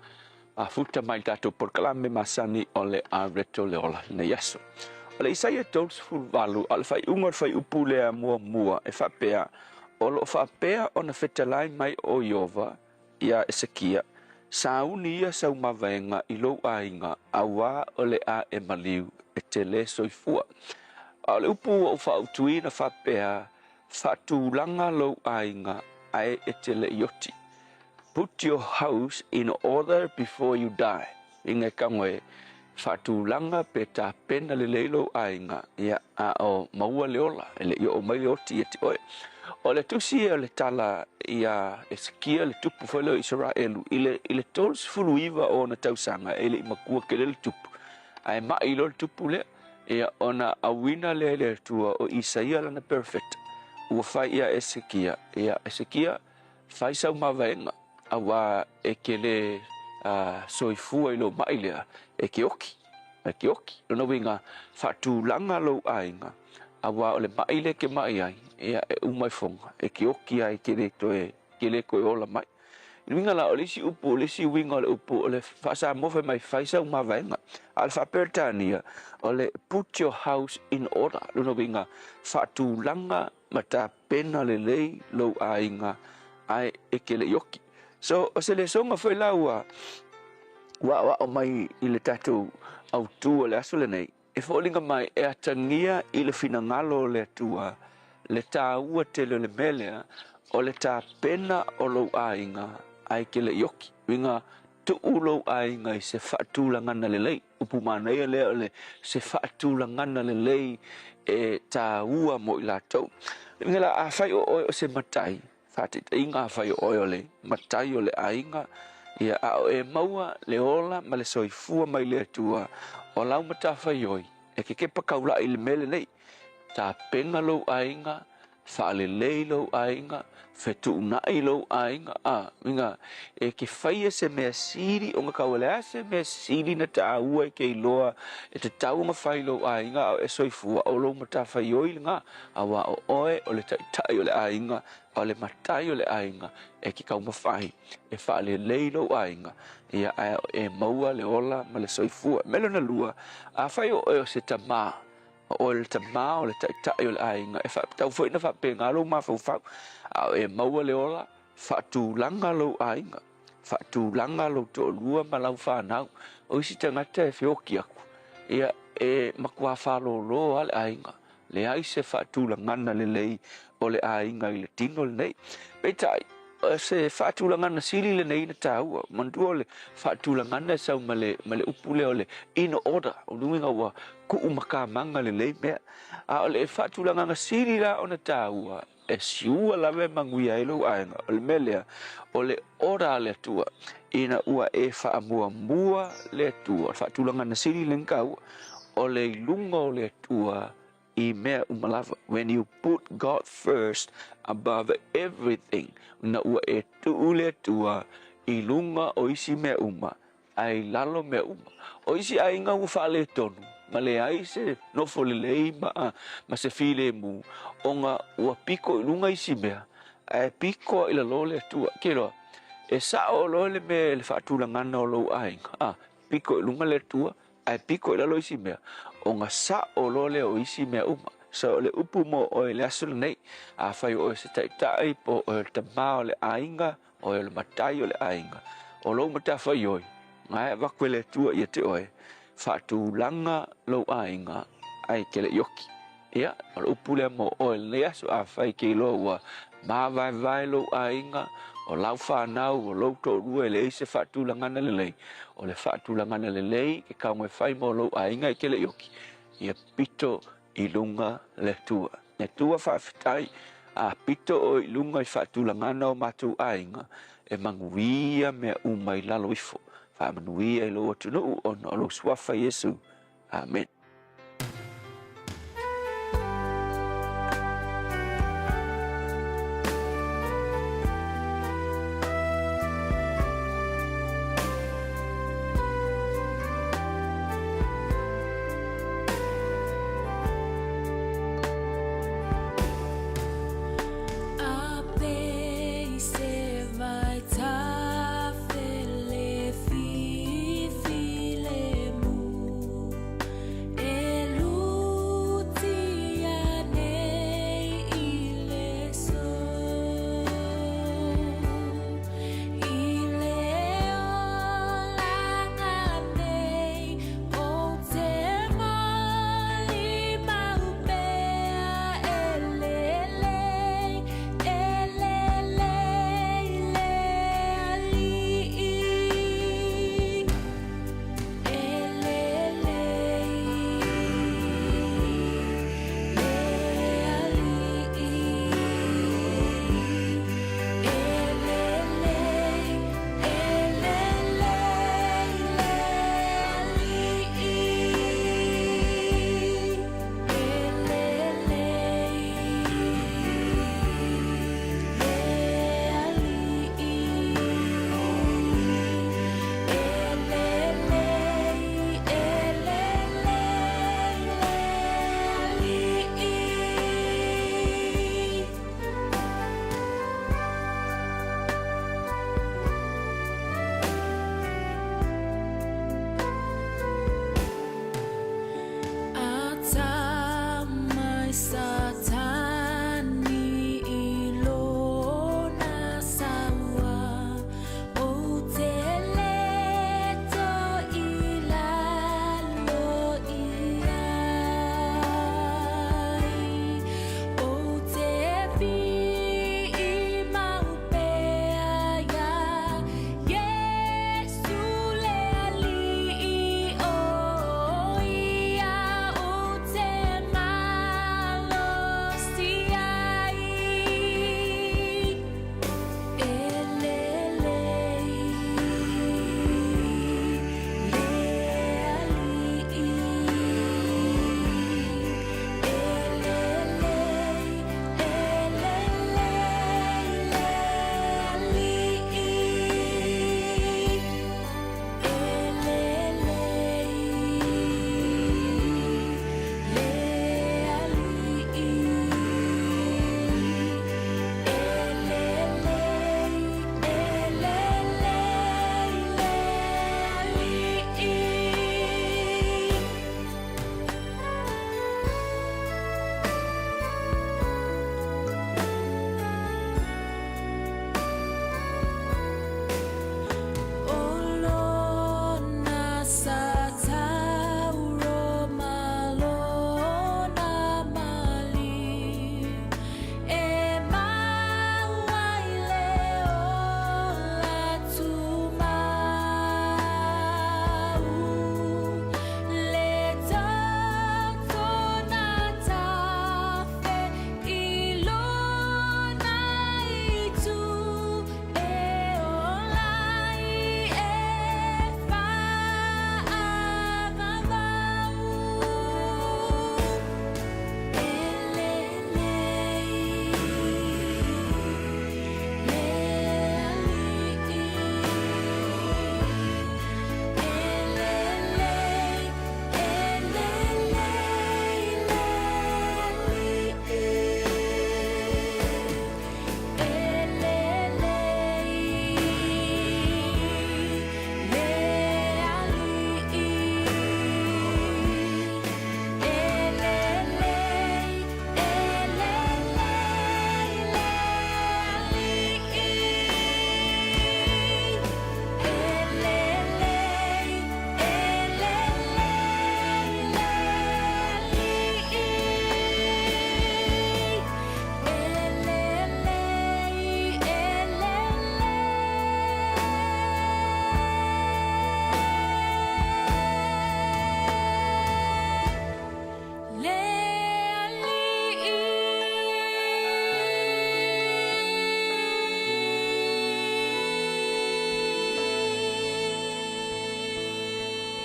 mafuta mai i le tatou polokalame masani o le Areto le Ola i lenei aso. O le Isaia 38, a o le faaiuga o le fuaiupu lea muamua e faapea, O lo o faapea ona fetalai mai o Ieova iā Esekia, Sauni ia sau mavaega i lou aiga, auā o le a e maliu, e te lē soifua. A o le upu ua ou faautuina faapea, Faatulaga lou aiga, ae e te le i oti. Put your house in order before you die. Inga e kago e faatulaga pe tapena lelei lou aiga, ia, a o maua le ola, e le i oo mai le oti ia te oe. O le tusi o le tala ia Esekia le tupu foi lea o Isaraelu i le i le 39 o ona tausaga e le i matua tele le tupu ae mai loa le tupu lea ia ona auina lea e le Atua o Isaia lana perofeta ua fai ia Esekia ia Esekia fai sau mavaega auā e te le soifua i lou mai lea e te oki e te oki. Lona uiga, faatulaga lou aiga, auā o le maʻi lea e te maʻi ai, ia, e uma i foga, e te oki ai, e te le toe, te le toe ola mai. I le uiga la, o le isi upu, o le isi uiga o le upu, o le faa-Samoa fai mai, fai sau mavaega. A o le faa-Peretania, o le put your house in order. Lona uiga, faatulaga ma tapena lelei lou aiga ae e te le i oki. So, o se lesoga foi la ua ua aoao mai i le tatou autū o le aso lenei, e foliga mai e atagia i le finagalo o le Atua le tāua tele o le mea lea o le tapena o lou aiga ae e te le i oki. Uiga, tuu lou aiga i se faatulagana lelei. Upu manaia lea o le se faatulagana lelei e tāua mo i latou. Uiga la, afai o oe o se matai, Faataitaiga, afai o oe o le matai o le aiga, ia, a o e maua le ola ma le soifua mai le Atua, o lau matafaioi, e kekepa kaulaʻi i le mea lenei, tapena lou aiga, faalelei lou aiga, fetuunai lou aiga, a, uiga, e ke faia se mea sili ona taua, le a se mea sili na taua e ke iloa e tatau ona fai i lou aiga a o e soifua, o lou matafaioi lena. Auā o oe o le taitai o le aiga, o le matai o le aiga, e ke taumafai e faalelei lou aiga, ia ae o e maua le ola ma le soifua. Mea lona lua, afai o oe o se tamā, o oe o le tamā o le taitai o le aiga, e faapetau foi na faapena lou mafaufau, a o e maua le ola, faatulaga lou aiga, faatulaga lou toalua ma lau fanau. O isi tagata e feoki aku, ia e matua fālōlō lava le aiga, Leai se faatulagana lelei o le aiga i le tino lenei. Peitai, o se faatulagana sili lenei na taua. Manatua o le faatulagana e sau ma le, ma le upu lea o le in order, o le uiga ua kuu makamaga lelei mea. A o le faatulagaga sili la ona taua, e siua lava e manuia ai lou aiga, o le mea lea, o le order a le Atua, ina ua e faamuamua le Atua. O le faatulagana sili lenei taua, o le i luga o le Atua i mea uma lava. When you put God first above everything, ina ua e tuu le Atua i luga o isi mea uma, ae i lalo mea uma. O isi aiga ua faaletonu, ma leai se nofo lelei ma, ma se filemu, ona ua piko i luga isi mea, ae piko i lalo le Atua. Ke loa, e sao loa le mea le faatulagana o lou aiga, a, piko i luga le Atua, ae piko i lalo isi mea, ona sao loa lea o isi mea uma. So o le upu mo oe i le aso lenei, afai o oe o se taitai, po o oe o le tamā o le aiga, oe o le matai o le aiga, o lou matafaioi, na e avatu e le Atua ia te oe, faatulaga lou aiga ae e te le i oki. Ia, o le upu lea mo oe i lenei aso, afai e te iloa ua māvaevae lou aiga, o lau fanau, o lou toalua e leai se faatulagana lelei, o le faatulagana lelei ke kaoga e fai mo lou aiga e te le i oki, ia pito i luga le Atua. Le Atua faafetai, a pito oe i luga i faatulagana o matou aiga, e manuia mea uma i lalo ifo. Faamanuia i lou atunuu ona o lou Suafa Iesu. Amen.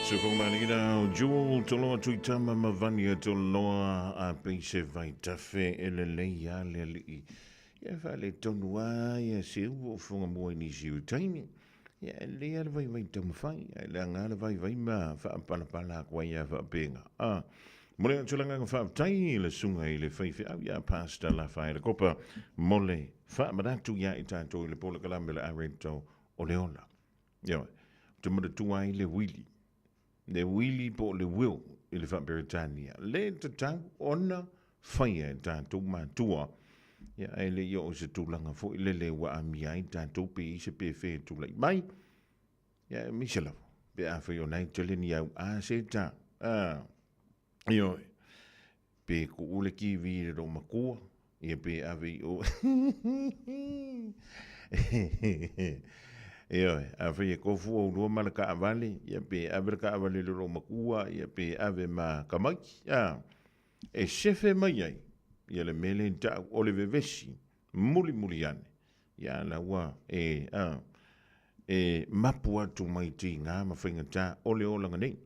Sofoga Jewel Toloa Tuitama ma Vania Toloa a peise vaitafe e lelei a le alii. Ia faaletonu a ia se ua o fofoga mua i nisi o taimi. Ia e lelei a le vaivai taumafai, ae leaga a le vaivai ma faapalapala atu ai a faapena. A mo le atu le agaga faafetai i le susuga i le faifeau ia Pastor Lafaele Kopa mo le faamanatu ia i tatou i le polokalame o le Areto o le Ola. Ioe, ou te manatua ai le uili, le uili po o le will i le Faa-Peretania, le tatau ona faia e tatou matua, ia ae le i oo i se tulaga foi lele ua amia ai tatou pe i ai se pefe e tulai mai, ia aemaise lava pe afai o la e tele ni au a se ta, a, ioe, pe tuu le TV i le loomatua, ia pe ave i o. Ioe, afai e tofu oulua ma le taavale, ia pe ave le taavale i le loomatua, ia pe ave ma tamaiti, a, e sefe mai ai ia le mea lea i ta'u o le vevesi mulimuli ane, ia la ua e, a, e mapu atu mai tiga ma faigata o le olaga nei.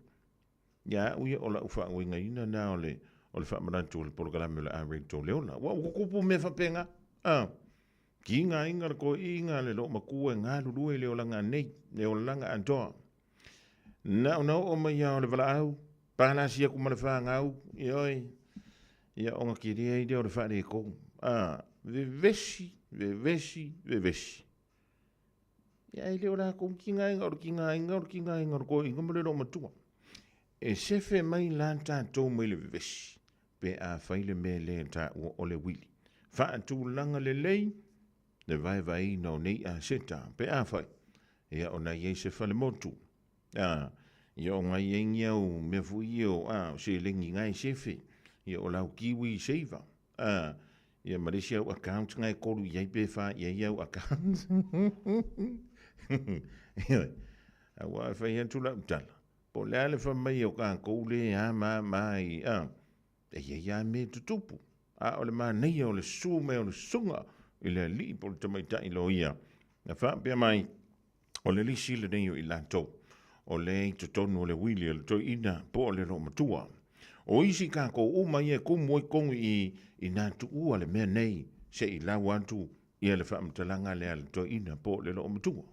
Ia au ia o la'u faauigaina lena o le o le faamanatu o le polokalame o le a rate o le ola. Ua ua tutupu mea faapena. A, tigaina le toeaiina le loomatua e galulue i le olaga nei, le olaga atoa. Na ona oo mai lava o le valaau, palasi atu ma le fanau, ioe, ia ona tele ai lea o le faaletonu. A, vevesi, vevesi, vevesi. Ia e le o latou tigaina, o le tigaina, o le tigaina o le toeaina ma le loomatua. E sefe mai la tatou mai le vevesi pe afai le mea lea e taua o le uili. Faatulaga lelei le vaevaeina o nei aseta pe afai ia ona i ai se falemotu. A, ia ona i ai ni au mea foi ia o, a, o seleni na e sefe, ia o lau kiwi saver. A, ia ma le isi au account na e kolu i ai pe fa i ai au account. Ioe. Aua e fai atu lau tala, po o le a le fai mai o tatou le a ma ma i, a, e i ai lava mea e tutupu. A o le manaia o le susu mai o le susuga i le alii po o le tamaitai loia, na faapea mai, o le lisi lenei o i latou, o lea i totonu o le uili a le toeaina po o le loomatua. O isi tatou uma ia e kumu ai tonu i i nā tuua le mea nei se i lau atu ia le faamatalaga lea a le toeaina po o le loomatua.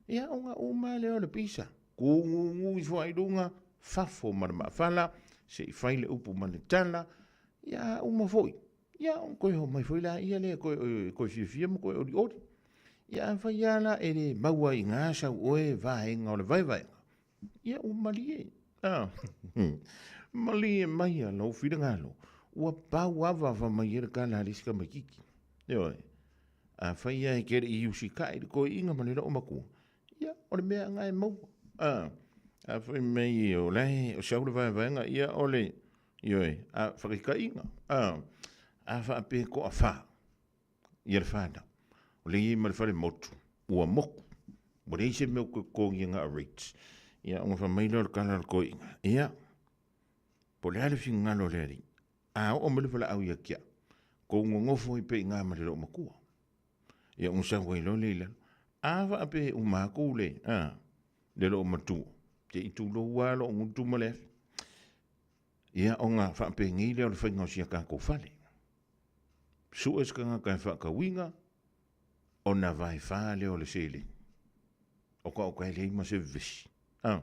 Ia ona uma lea o le pisa, kūgūgū ifo ai luga, fafo ma le maafala, se i fai le upu ma le tala, ia uma foi. Ia ona toe homai foi laia lea e toe fiafia ma toe olioli. Ia afai lava la e le maua i gā sau oe vaega o le vaevaega, ia ua malie. Ah, malie maia lou finagalo, ua pau ava fa mai ai le tala a le isi tamaititi. Ioe, afai lava e te le i usitai i le toeaina ma le loomatua, ia o le mea lena e maua. Ah, afai mai o la e o sau le vaevaega, ia o le, ioe, a faataitaiga, a, a faapea e toafa ia le fanau, o lea e i ai ma le fale motu, ua motu, ua leai se mea o toe totogi na o rates. Ia ona fai mai lea o le tala a le toeaina, ia, po o le a le finagalo o le alii, a oo mai le valaau ia te au, tou nonofo ai pea i ina ma le loomatua. Ia ona sau ai loa lea i lalo. A faapea e uma atu le, a, le loomatua, se i tulou lava lou gutu ma le afi. Ia ona faapenei lea o le faiga o si a tatou fale. Sue se tagata e faatauina, ona vaefa lea o le seleni. O ka o ka e leai ma se vevesi. A.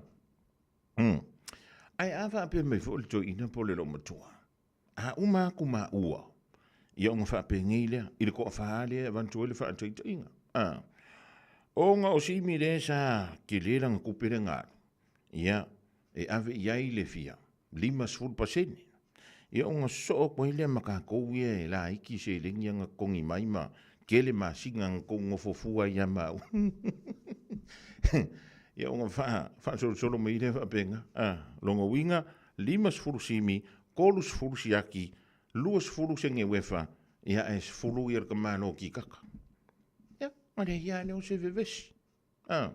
Ae a faapea mai foi le toeaina po o le loomatua, a uma atu maua, ia ona faapenei lea i le toafa lea e avatu ai le faataitaiga. A. Ona o Simi lea sa tele lana tupe lea na alu, ia, e ave i ai le fia 50%. Ia ona sosoo atu ai lea ma tatou ia e laiti seleni ia na totogi mai ma tele masina na tou nofo fua ai ia maua. Ia ona faasolosolo mai lea faapena. A, lona uiga, 50 simi, 30 siaki, 20 sene uefa, ia ae 10 ia le tamaloa kikaka. Ia, ona leai lava lea o se vevesi. A,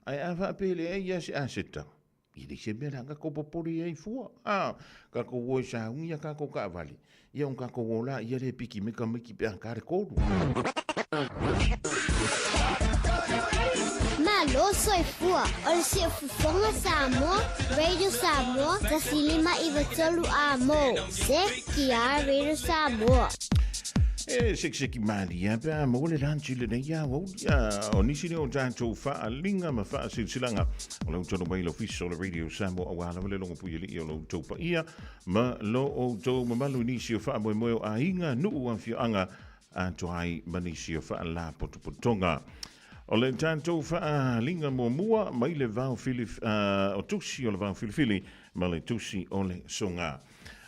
ae a faapea e leai lava se aseta, e leai se mea o le a tatou popole ai fua. A, tatou o e sauni a tatou taavale, ia ona tatou o laia lea e piki mai tamaiti pe a ta le 3. Malo soifua. Soifua o le Siufofoga Samoa, Radio Samoa, 1593 Amo, CKR Radio Samoa. E sekiseki malie pe a maua le lanchi lenei ia aoauli a o nisi lea o tatou faaliga ma faasilasilaga o le tonu mai le ofisa o le Radio Samoa aua lava le logo puialii o lo outou paia ma lo outou mamalu i nisi o faamoemoe o aiga, nuu, afioaga atoa ai ma nisi o faalapotopotoga. O le tatou faaliga muamua mai le vao fili, o tusi o le vao filifili ma le tusi o le soga.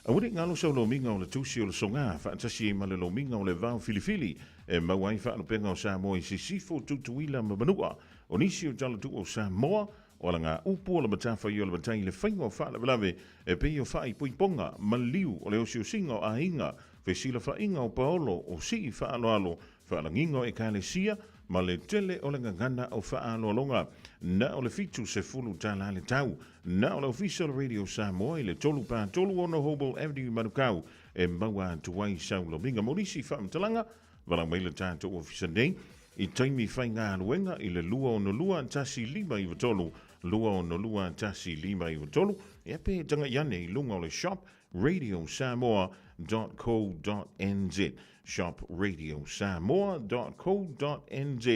Aua ne i galo sau lomiga o le tusi o le soga faatasi ai ma le lomiga o le vao filifili e maua ai faalupega o Samoa i Sisifo, Tutuila ma Manua. O nisi o talatuu o Samoa, o alagaupu o le matafaioi o le matai i le faiga o faalavelave e pei o faaipoipoga, maliu o le osiosiga o aiga, fesilafaiga o paolo, o sii faaaloalo, faalagiga o ekalesia, ma le tele o le gagana o faaaloaloga. Na o le $70 le tau. Na o le Ofisa o le Radio Samoa i le 3 4 3 6 Hobel Avenue i Manukau e maua atu ai sau lomiga. Mo nisi faamatalaga, valaau mai le tatou ofisa nei i taimi faigaluega i le 262 1593, 262 1593, ia pe tagai ane i luga o le shop radiosamoa.co.nz shop radiosamoa.co.nz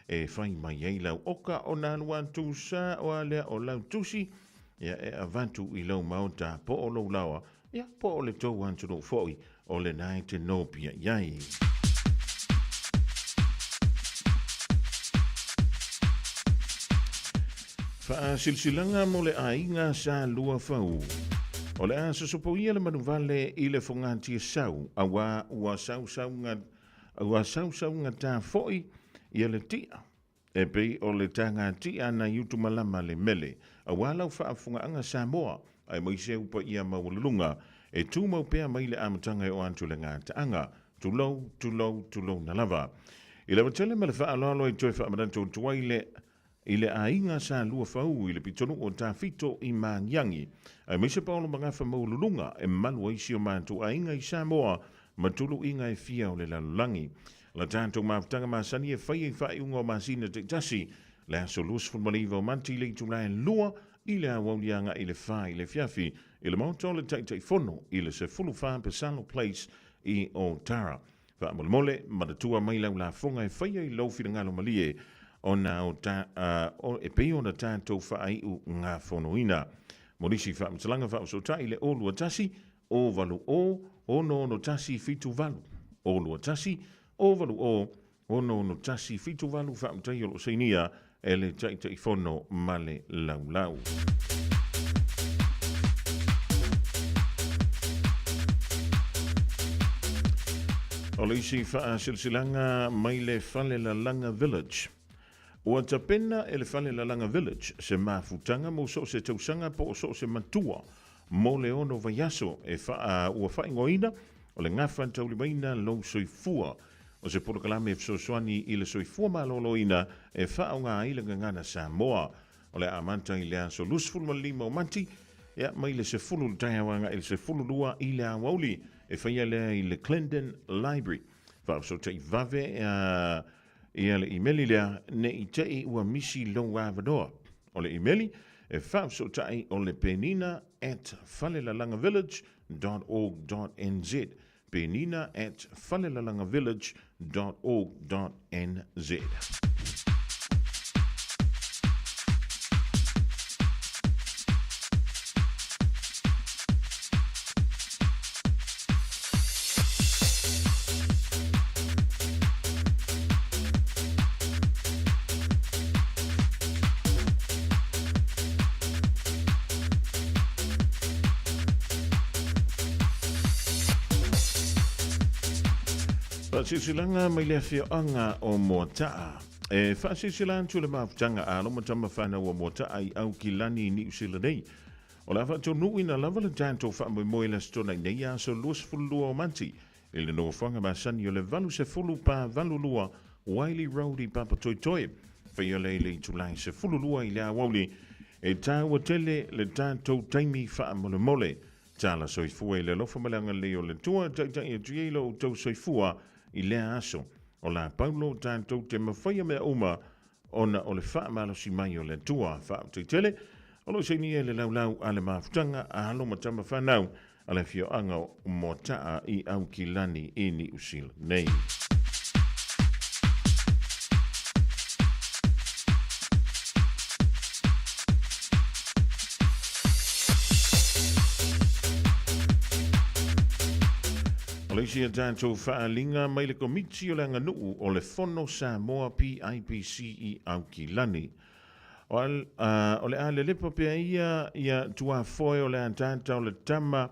e fai mai ai lau oka o nā lua atu sa o a lea o lau tusi ia e avatu i lau maota po o lou laoa ia po o le tou atunuu foi o lena e te nopia i ai. Faasilasilaga mo le aiga sa lua fau. O le a sosopoia le manuvale i le fogatiasau, auā ua sausauga, ua sausaugatā foi ia le tia, e pei o le tagatia nai utumalama le mele, auā lau faafofogaaga Samoa, aemaise u paia maualuluga, e tumau pea mai le amataga e oo atu le gataaga. Tulou, tulou, tulouna lava. I le avatele ma le faaaloalo e toe faamanatu atu ai le i le aiga sa lua fau i le pitonuu o Tafito i Magiagi, aemaise paolo magafa maualuluga e malu ai si o matou aiga i Samoa ma tuluiga e fia o le lalolagi. La tatou mafutaga masani e faia i faaiuga o masina taitasi, le aso 29 o Mati i le itula e 2 i le aoauli agai i le 4 i le afiafi i le Maota o le Taitaifono i le 14 Pesalo Place i Otara. Faamolemole, manatua mai lau lafoga e faia i lou finagalo malie, ona o ta, uh, e pei ona tatou faaiu gafonoina. Mo nisi faamatalaga faafesootai le 021 080 661 78, 021 080 661 78 faamatai o lo o sainia e le Taitaifono ma le Laulau. O le isi faasilasilaga mai le Falelalaga Village. Ua tapena e le Falelalaga Village se mafutaga mo so o se tausaga po o so o se matua mo le ono vaiaso e faa, ua faaigoaina o le gafa taulimaina lou soifua. O se polokalame e fesoasoani i le soifua maloloina e faaaoga ai le gagana Samoa. O le a amata i le aso 25 o Mati, ia, mai le 10 i le taeao agai i le 12 i le aoauli, e faia lea i le Clendon Library. Faafesootai vave ia le imeli lea ne i te i ua misi lou avanoa. O le imeli e faafesootai o le penina at falelalagavillage dot org dot nz penina at falelalagavillage dot org dot nz. Faasilasilaga mai le afioaga o Moataa. E faasilsila atu le mafutaga a alo ma tama fanau o Moataa i Aukilani i Niu Sila nei. O le a faataunuuina lava le tatou faamoemoe i le Aso Toonai nei aso 22 o Mati i le nofoaga masani o le 80 pa 82 Wiley Road i Papatoetoe. Faia lea i le itula e 12 i le aoauli. E taua tele le tatou taimi faamolemole. Tala soifua i le alofa ma le agalelei o le Atua e taitai atu ai lo outou soifua i lea aso. O la Paulo tatou te mafaia mea uma. ona o le faamalosi mai o le Atua. Faafetai tele o lo o sainia i le laulau a le mafutaga a alo ma tama fanau a le afioaga o Moataa i Aukilani i Niu Sila nei. O le isi a tatou faaaliga mai le Komiti o le Aganuu o le Fono Samoa PIPC i Aukilani. O, o le a lelepa pea ia ia tuafoe o le ataata o le tama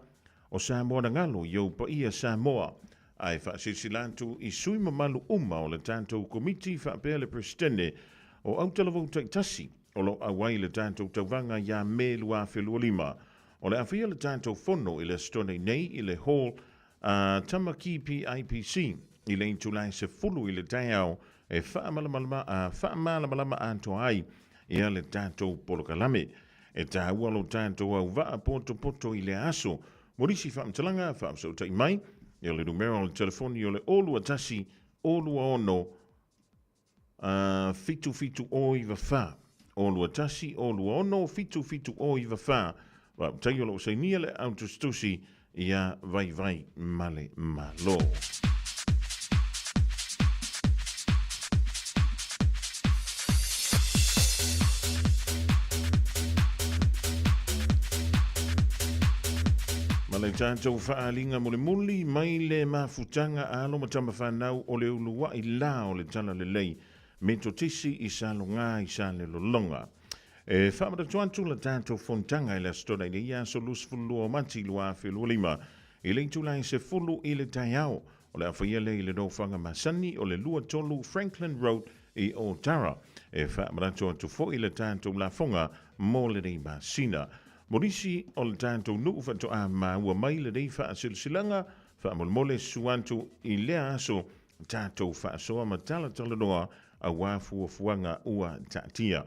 o Samoa na galo i ou paia Samoa, ae faasilasila atu i sui mamalu uma o le tatou Komiti faapea le Peresetene o Autalavou taitasi o lo o auai i le tatou tauvaga ia Me 2025. O le a faia le tatou fono i le Aso Toonai nei i le Hall a Tamaki PIPC i le itula e 10 i le taeao e faamalamalama atoa ai ia le tatou polokalame. E taua lo tatou auvaa potopoto i lea aso. Mo nisi faamatalaga, faafesootai mai ia le numera o le telefoni o le 021 026 7794. 021 026 7794. Faafetai o lo o sainia le aau tusitusi ia Vaivai ma le Malo. Ma le tatou faaaliga mulimuli mai le mafutaga a alo ma tama fanau o le uluai la o le Talalelei Metotisi i Salogā i Salelologa. E faamanatu atu le tatou fonotaga i le Aso Toonai nei, aso 22 o Mati 2025, i le itula e 10 i le taeao. O le a faia lea i le nofoaga masani o le 23 Franklin Road i Otara. E faamanatu atu foi le tatou lafoga mo lenei masina. Mo nisi o le tatou nuu faatoa maua mai lenei faasilasilaga, faamolemole susu atu i lea aso tatou faasoa ma talatalanoa aua fuafuaga ua taatia.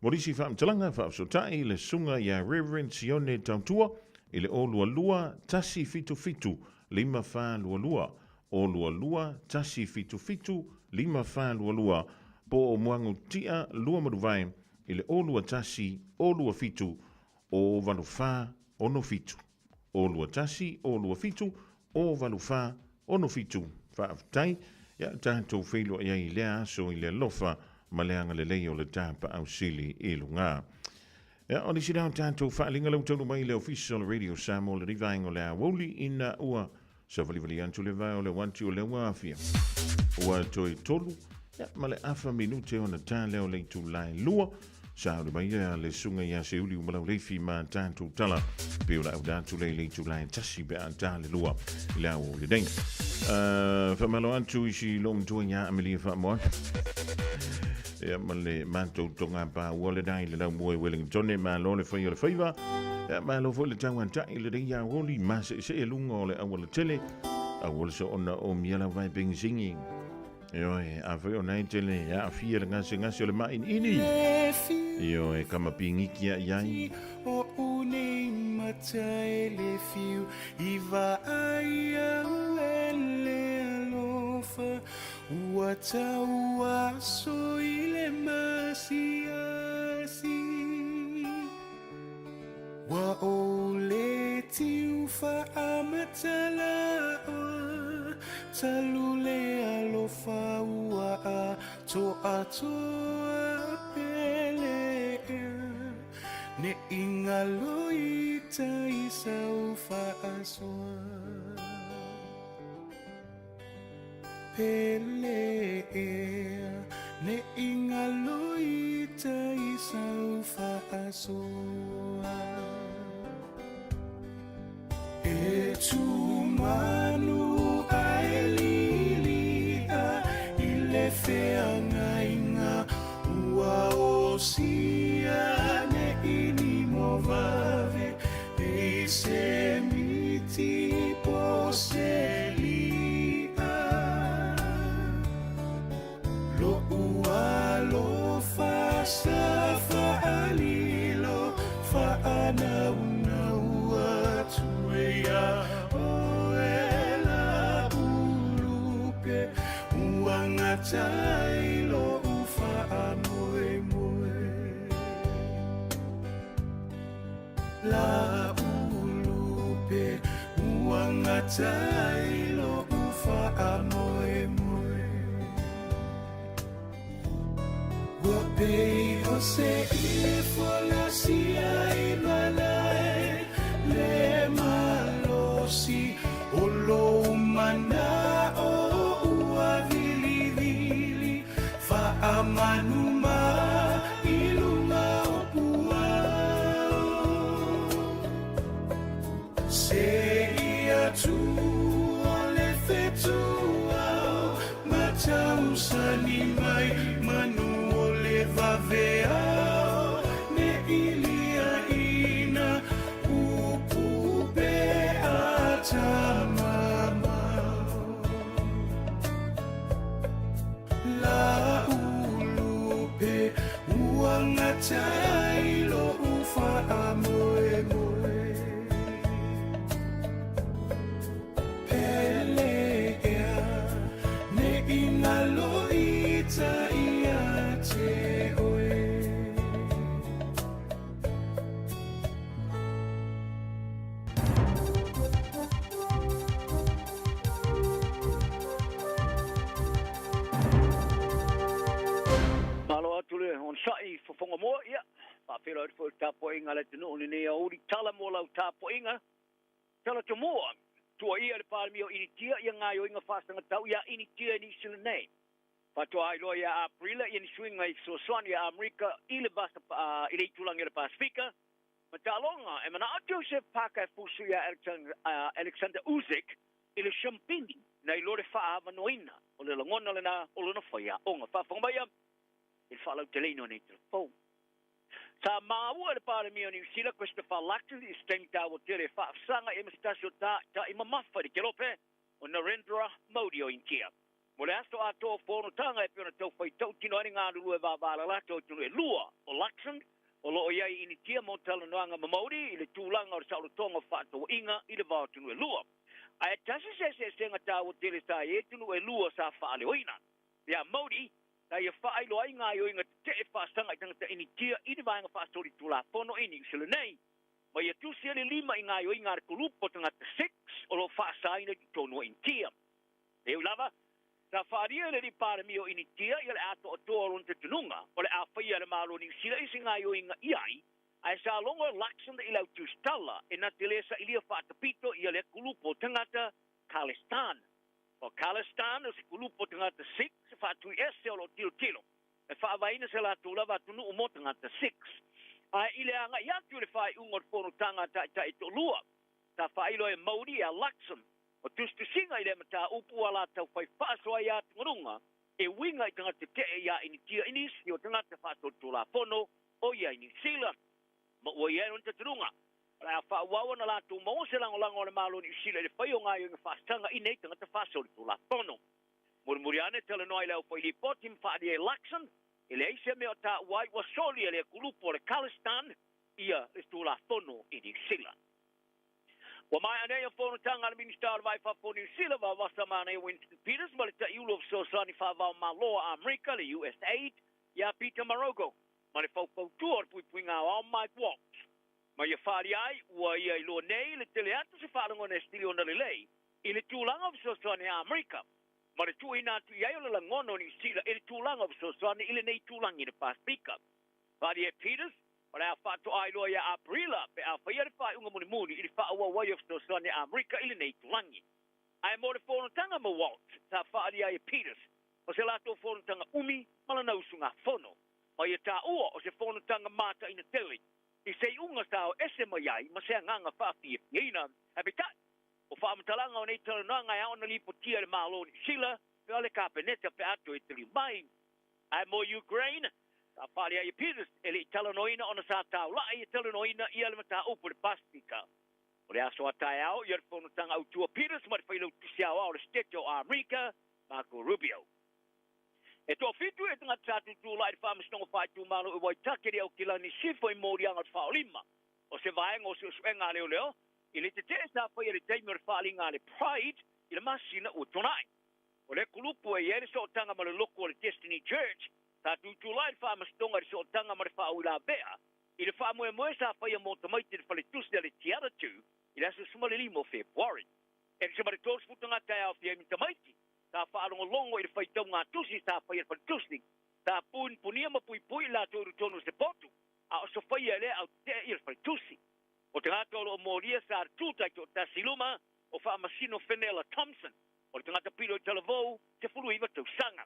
Mo nisi faamatalaga, faafesootai le Susuga ia Reverend Sione Tautua i le 022 177 5422, 022 177 5422, po o Moagu Tia Luamanuvae i le 021 027 084 67. 021 027 084 67. Faafetai, ia tatou feiloai ai i lea aso i le alofa ma le agalelei o le Tapaau Sili i luga. Ia, o nisi lea o tatou faaaliga lau taunuu mai i le Ofisa o le Radio Samoa lenei vaega o le aoauli ina ua savalivali atu le vae o le uati o lea ua afia. Ua toe tolu ia, ma le afa minute ona ta lea o le itula e lua. Sa uli mai lea le susuga ia Seuli Umalauleifi ma tatou tala pe o le auina atu lea i le itula e tasi pe a ta le lua i le aoauli nei. Faamalo atu i si loomatua ia Amelia Faamoana. Ia ma le matou toga paua lena i le laumua i Wellington, malo le fai o le faiva. Ia malo foi le tauatai i lenei aoauli ma seesee luga o le auala tele. Aua le soona o mia lau vae pengisini. Ioe, afai ona e tele aafia le gasegase o le māʻiniʻini. Ioe, kama pigiki a i ai. O nei mata e le fiu i vaai au e le alofa ua tau aso i le masiasi Ua ou le tiu faamatalaoa Talu le alofa ua atoatoa pele ea Ne i ngalo i tai sau faasoa Pele ea Ne i ngalo i tai sau faasoa E tumanu ae lilia i le feagaiga ua osia ne i ni mo vave e i se miti po se li'a. Lo'u alofa sa faalilo faanaunau atu e ia oe la'u lupe ua gata ai lo'u faamoe. La ulupe ua gata ai loʻu faamoemoe. Ua pei o se ifo lasia i malae le malosi o lou mana'o ua vilivili faamanuma i luga o puao. Seia tu o le fetuao matausani mai manu o le vaveao ne iliaʻina upu pe a tamamao. La ulupe ua gata ai loʻu faamoemoe. Pele ea ne i galo ita ia te oe. Malo atu le onosai fofoga moa, ia, faafeiloai atu foi i le tapuaiga a le atunuu i lenei aoauli tala mo lau tapuaiga. Tala Tomoa, tuuaia le Palemia o Initia ia gaoioiga faasagatau iā Initia i Niu Sila nei. Faatoa ailoa ia Aperila ia ni suiga i fesoasoani a Amerika i le vasa i le itulagi o le Pasefika ma taaloga e manao Joseph Parker e fusu iā Alexander Usyk i le siampini nai lo le faaavanoaina o le lagona lena o lona faiaoga. Faafofoga mai i le faalauteleina o nei tala fou. Sa maua e le Palemia o Niu Sila, Christopher Luxon, i se taimi taua tele e faafasaga i ma se tasi o taʻitaʻi mamafa i le kelope o Narendra Modi o Initia. Mo le aso atoa o fonotaga e pei ona tau faitautino ai le galulue vavalalata o atunuu e lua o Luxon o lo o i ai i Initia mo talanoaga ma Modi i le tulaga o le saolotoga o fefaatauaiga i le va o atunuu e lua. Ae tasi se eseesega taua tele sa i ai atunuu e lua sa faaleoina. Ia Modi, na ia faailoa ai gaoioiga tetee faasaga i tagata Initia i le Vaega Faasolitulafono i Niu Sila nei, ma ia tusi ai le lima i gaoioiga a le kulupu o tagata Sikhs o lo o faasaina i totonu o Initia. E ui lava, sa faaalia e le Alii Palemia o Initia ia le atoatoa o lona talitonuga o le a faia e le Malo o Niu Sila i se gaoioiga i ai, ae sa logo e Luxon i le au tusitala e na te le sailia faatapito ia lea kulupu o tagata Khalistan. O Khalistan o se kulupu o tagata Sikhs faatuiese o lo o tilotilo e faavaeina se latou lava atunuu mo tagata Sikhs. Ae i le agai atu i le faaiuga o le fonotaga a taitai e toalua, sa faailoa e Modi ia Luxon o tusitusiga i lea mataupu ua latou fai faasoa ai atugaluga e uiga i tagata tetee iā Initia i nisi o tagata faasolitulafono o i ai Niu Sila. Ma ua i ai lona talitonuga, o le a faaauau ona latou maua se lagolago a le Malo o Niu Sila i le fai o gaoioiga faasaga i nei tagata faasolitulafono. Mulimuli ane talanoa i le aufailipoti ma faaalia e Luxon, e leai se mea o taua ai ua soli e lea kulupu o le Khalistan ia le Tulafono i Niu Sila. Ua maea nei fonotaga a le Minisita o le Vai Fafo o Niu Sila, Vavasa Manaia Winston Peters ma le Taiulu o Fesoasoani Faava-o-Malo a Amerika, le USAID, iā Peter Marogo ma le faufautua o le puipuiga aoao Mike Waltz. Ma ia faaalia ai, ua ia iloa nei le tele atu se faalogona e sili ona lelei i le tulaga o fesoasoani a Amerika ma le tuuina atu i ai o le lagona o Niu Sila i le tulaga o fesoasoani i lenei itulagi i le Pasefika. Faaalia e Peters, o le a faatoa iloa ia Aperila pe a faia le faaiuga mulimuli i le faaauau ai o fesoasoani a Amerika i lenei itulagi. Ae mo le fonotaga ma Waltz, sa faaalia ai e Peters, o se latou fonotaga umi ma lana usugafono. Ma ia taua o se fonotaga mataina tele i se iuga sa o ese mai ai ma se agaga faafiafiaina. Ae peitai, o faamatalaga o nei talanoaga e ao ona lipotia e le Malo o Niu Sila pe o le Kapeneta pe a toe taliu mai. Ae mo Ukraine, sa faaalia ai e Peters e le i talanoaina ona sa taulai e talanoaina ia le mataupu i le Pasefika. O le aso a taeao ia le fonotaga autu a Peters ma le Failautusi Aoao o le Setete o Amerika, Marco Rubio. E toafitu e tagata sa tutulai i le Faamasinoga Faaitumalo i Waitaki i le Aukilani Sifo i moliaga o le faaolima o se vaega o suesuega a leoleo i le tetee sa faia i le taimi o le faaaliga a le Pride i le masina ua tuanai. O le kulupu e i ai le sootaga ma le loku o le Destiny Church sa tutulai i le Faamasinoga i le sootaga ma le faauilavea I le faamoemoe sa faia mo tamaiti i le faletusi a le Tiara 2 i le aso 15 o Fepuari. E tusa ma le 30 tagata e aofia ai ma tamaiti sa faalogologo i le faitauga tusi sa faia e le faletusi, sa punipunia ma puipui i latou i totonu o se potu, a o sofaia e lea autetee i le faletusi. O tagata o lo o molia sa tu taitoatasi i luma o Faamasino Fenella Thompson, o le tagata pilo i talavou 19 tausaga.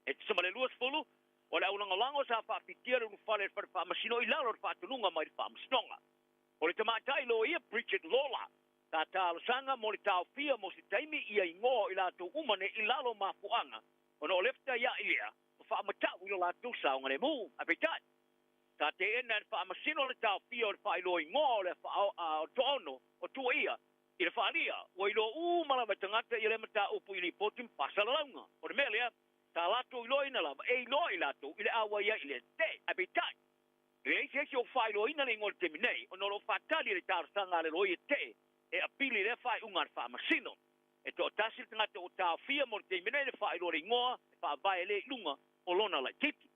E tusa ma le 20 o le aulagolago sa faafitia le ulufale i le fale faamasino i lalo o le faatonuga mai le faamasinoga. O le tamaitai loia Bridget Lawler sa talosaga mo le taofia mo se taimi ia igoa o i latou uma nei i lalo o mafuaaga ona o le fetaiai lea ma faamatau i lo latou saogalemu. Ae peitai, sa teena e le faamasino le taofia o le faailoa igoa o le toaono o tuuaia i le faalia ua iloa uma lava e tagata ia lea mataupu i lipoti ma faasalalauga. O le mea lea, sa latou iloaina lava e iloa i latou i le auai ai i le tetee. Ae peitai, e leai se isi o faailoaina le igoa i le taimi nei ona o lo o faatali le talosaga a le loia tetee e apili i lea faaiuga a le faamasino. E toatasi le tagata ua taofia mo le taimi nei le faailoa le igoa e faavae lea i luga o lona laitiiti.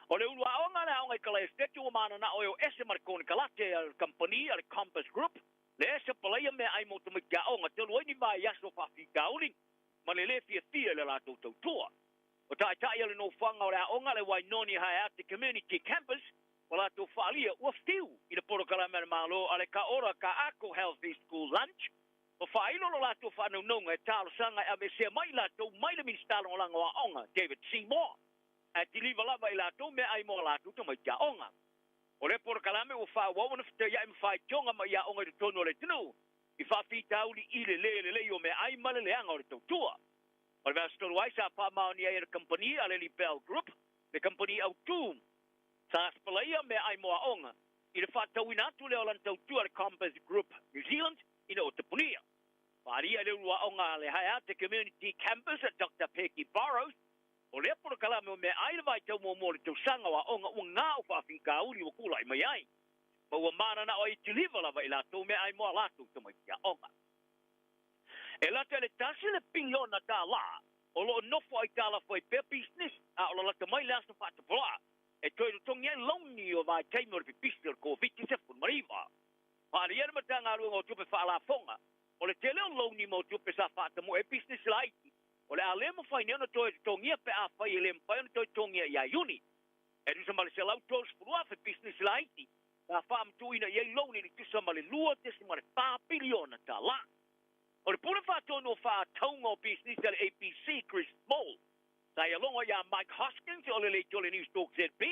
O le uluaoga a le aoga i Kalaesetete ua mananao e o ese ma le konekarate a le kamupani a le Compass Group lea e sapalaia meaai mo tamaiti aoga talu ai ni vaiaso faafitauli ma le lē fiafia i le latou tautua. O taitai o le nofoaga o le aoga le Wainoni Haeate Community Campus ua latou faaalia ua fiu i le polokalame a le Malo a le Ka Ora Ka Ako Healthy School Lunch ma faailo lo latou faanaunauga e talosaga e aveesea mai i latou mai le Minisita Lagolago o Aoga David Seymour ae kiliva lava i latou meaai mo a latou tamaiti aoga. O lea polokalame ua faaauau ona fetaiai ma faitioga mai i aoga i totonu o le atunuu i faafitauli i le lē lelei o meaai ma le leaga o le tautua. O le vaiaso talu ai sa faamaonia ai e le kamupani a le Libel Group le kamupani autū sa sapalaia meaai mo aoga i le faatauina atu lea o lana tautua le Compass Group New Zealand ina ua tapunia. Faaalia i le ulu aoga a le Haeate Community Campus a Dr Peggy Burrows, o lea polokalame o meaai le vaitau muamua o le tausaga o aoga ua gao faafitauli ua tulai mai ai, ma ua mananao ai kiliva lava i latou meaai mo a latou tamaiti aoga. E lata i le $1 piliona o lo o nofo aitalafu ai pea pisinisi, a o lalata mai le aso faatapulaa e toe totogi ai launi o vaitaimi o le pipisi o le Koviti-19. Faaalia le Matagaluega o Tupe Faalafoga, o le tele o launi mo tupe sa faatamu'e ai pisinisi laiti, o le a le mafai nei ona toe totogia pe afai e le mafai ona toe totogia ia Iuni. E tusa ma le 130,000 pisinisi laiti sa faamatuuina i ai launi i le tusa ma le $2.4 piliona. O le pule faatonu o faatauga o pisinisi a le ABC Chris Small sa ia logo iā Mike Hoskins o le leitio le Newstalk ZB,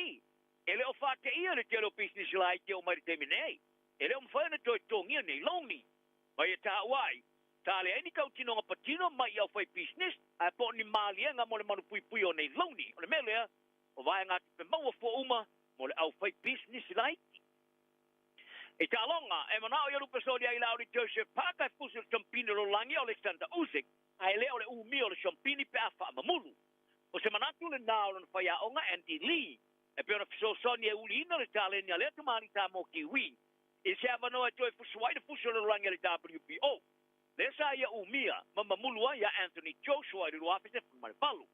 e le o faateia le tele o pisinisi laiti o mai le taimi nei e le o mafai ona toe totogia nei launi. Ma ia taua ai, sa leai ni tautinoga patino mai i aufaipisinisi ae po o ni maliega mo le malupuipuia o nei launi. O le mea lea, o vaegatupe maua fua uma mo le aufaipisinisi laiti. I taaloga, e manao ia lupe solia i lauli Joseph Parker e fusi o le siamupini o le lalolagi Alexander Usyk, ae le o le umia o le siamupini pe a faamamulu. O se manatu lenā o lona faiaoga Andy Lee, e pei ona fesoasoani e uliina le taleni a lea tamalii Samoa Kiwi i se avanoa e toe fusu ai le fusi o le lalolagi a le WBO, lea sa ia umia ma mamulu ai iā Anthony Joshua i le 2018.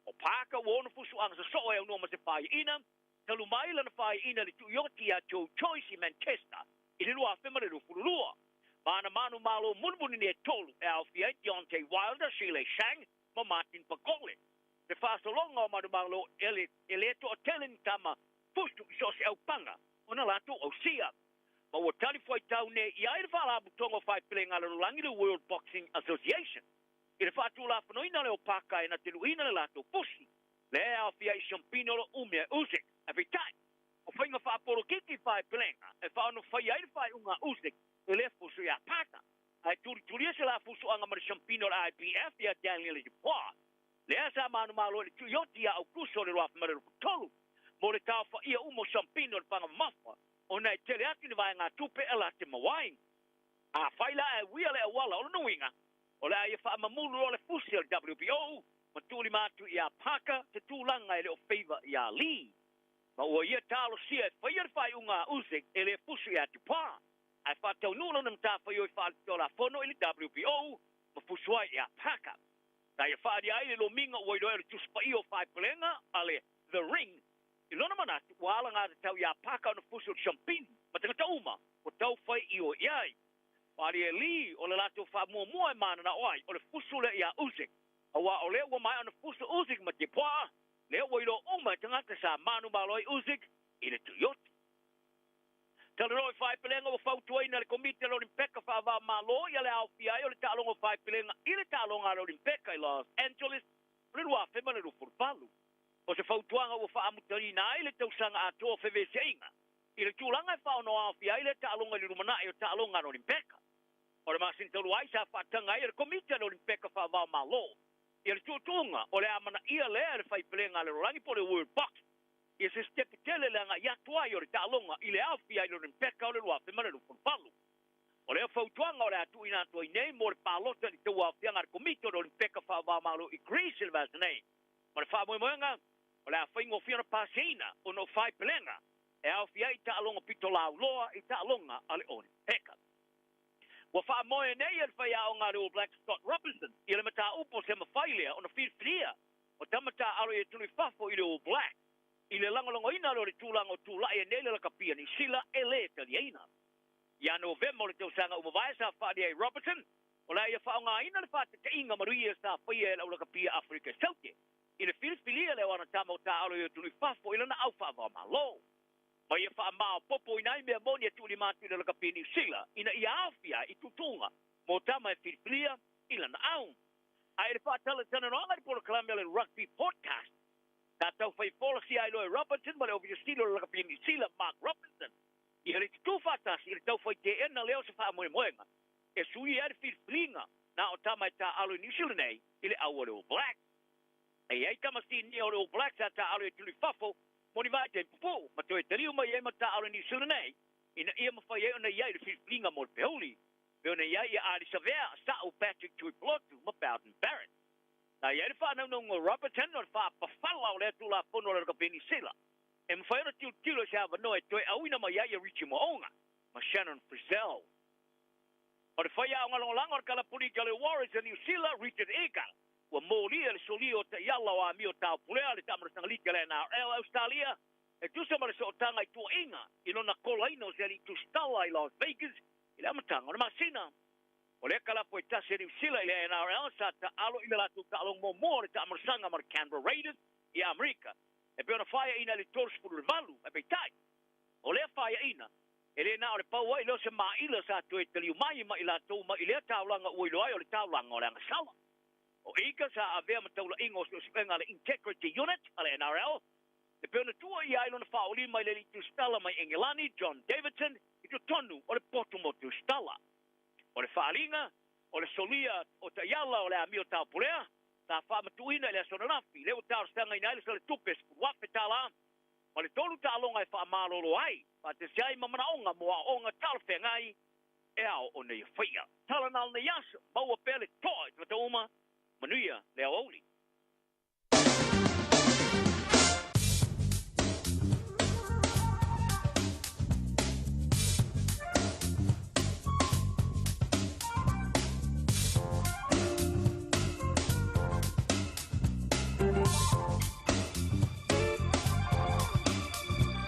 O Parker ua ono fusuaga sosoo e aunua ma se faiaina talu mai lana faiaina le tuioti iā Joe Joyce i Manchester i le 2022. Ma ana manumalo mulimuli nei e tolu e aofia ai Deontay Wilder, Zhilei Zhang ma Martin Bakole. Se faasologa o manumalo e lē toatele ni tama fusu i so o se aupaga ona latou ausia. Ma ua talifuaitau nei i ai le Faalapotopotoga o Faepelega a le Lalolagi le World Boxing Association i le faatulafonoina lea o Paka e na te luʻina le latou fusi lea e aofia ai siamupini o lo o umia e Usyk. Ae peitai, o faiga faapolokiki faepelega e faaonofaia ai le faaiuga a Usyk e lē fusu iā Paka, ae tulitulia se la fusuaga ma le siamupini o le IBF ia Daniel Dubois, lea sa manumalo i le tuioti ia Aukuso o le 2023 mo le taofaia uma o siamupini o le paga mamafa ona e tele atu ni vaegatupe e latou te maua ai. Afai la ae uia le auala o lona uiga o le a ia faamamulu loa le fusi o le WBO ma tuulima atu iā Parker se tulaga e le o feiva iā Lee. Ma ua ia talosia e faia le faaiuga a Usyk e lē fusu iā Dubois ae faataunuu lona matafaioi faaletolafono i le WBO ma fusu ai iā Parker. Sa ia faaalia ai le lomiga ua iloa ai o le Tusi Paia o Faepelega a le The Ring i lona manatu ua alagatatau iā Parker ona fusu o le siampini ma tagata uma ua taufai ioe i ai. Malie Lee o le latou faamuamua e mananao ai o le fusu lea ia Usyk auā o lea ua maea ona fusu Usyk ma Dubois lea ua iloa uma e tagata sa manumalo ai Usyk i le Tuioti. Talanoa i faaipelega ua fautuaina e le Komiti a le Olimpeka faava-o-Malo ia le aofia ai o le taaloga o faaipelega i le taaloga a le Olimpeka i Los Angeles o le 2028. O se fautuaga ua faaamutaina ai le tausaga atoa o feveseaiga i le tulaga e faaonoaofia ai lea taaloga i le lumanai o taaloga a le Olimpeka. O le masina talu ai sa faataga ai e le Komiti a le Olimpeka faava-o-Malo ia le tuutuuga o le amanaia lea e le Faipelega a le Lalolagi po o le World Boxing ia se sitepu tele le agai atu ai o le taaloga i le aofia ai le Olimpeka o le 2028. O lea fautuaga o le a tuuina atu ai nei mo le palota i le tauaofiaga a le Komiti o le Olimpeka faava-o-Malo i Greece i le vaiaso nei. Ma le faamoemoega, o le a faigofie ona pasiaina ona o faaipelega e aofia ai i taaloga pitolauloa i taaloga a le Olimpeka. Ua faamoe nei e le faiaoga a le All Blacks Scott Robertson ia le mataupu o se mafai lea ona filifilia o tama taaalo i atunuu i fafo i le All Blacks i le lagolagoina lea o le tulaga o tulai ai nei le lakapia Niu Sila e le taliaina. Ia Novema o le tausaga ua mavae sa faalia ai Robertson o le a ia faaaogaina le faateteiga manuia sa faia e le aulakapia Aferika i Saute i le filifilia lea o ana tama o taaalo i atunuu i fafo i lana au faava-o-Malo. Ma ia faamaopoopoina ai mea moni e tuulima atu i le lakapi Niu Sila ina ia aofia ai i tuutuuga mo tama e filifilia i lana au. A i le faatalatalanoaga i le polokalame o le Rugby Podcast, sa taufai folasia ai loa e Robertson ma le Ofisa Sili o le lakapi Niu Sila Mark Robinson ia le tutū faatasi i le taufai teena lea o se faamoemoega e suia ai le filifiliga na o tama e taaalo i Niu Sila nei i le au o le All Blacks. E i ai tama sinia o le All Blacks sa taaalo i atunuu i fafo mo ni vaitaimi pupuu ma toe taliu mai ai ma taaalo i Niu Sila nei ina ia mafai ai ona i ai i le filifiliga mo le peuli pei ona i ai ia Ardie Savea, Sa'u Patrick Tuipulotu ma Beauden Barrett. Na i ai le faanaunauga o Robertson o le faapafala o lea Tulafono o le Rakapi Niu Sila e mafai ona tilotilo i se avanoa e toe auina mai ai ia Richie Mo'unga ma Shannon Frizzell. O le faiaoga lagolago a le kalapulita a le Warriors a Niu Sila, Richard Egar, ua molia le solia o taiala o amio taupulea le taamalasaga liki a le NRL a Ausetalia e tusa ma le sootaga i tuuaiga i lona kolaina o se alii tusitala i Las Vegas i le amataga o le masina. O lea kalapu e tasi a Niu Sila i le NRL sa taalo i le latou taaloga muamua o le taamalasaga ma le Canberra Raiders i Amerika e pei ona faaiaina i le 38 ae peitai o lea faaiaina E le na o le pau ai lea o se maila sa toe taliu mai ma i latou mai i lea taulaga ua iloa ai o le taulaga o le agasala. O Eager sa avea ma taulaiga o suesuega a le Integrity Unit a le NRL, e pei ona tua ia ai lona faaolima i le alii tusitala mai Engelani, John Davidson, i totonu o le potu mo tusitala. O le faaaliga, o le solia o taiala o le amio taupulea, sa faamatuuina i le aso ananafi, lea ua talosagaina ai le saletupe $10,000 ma le tolu taaloga e faamalolo ai, faatasi ai ma manaoga mo aoaoga talafeagai e ao ona ia faia. Tala na o lenei aso, maua pea le toa i tagata uma, manuia le aoauli.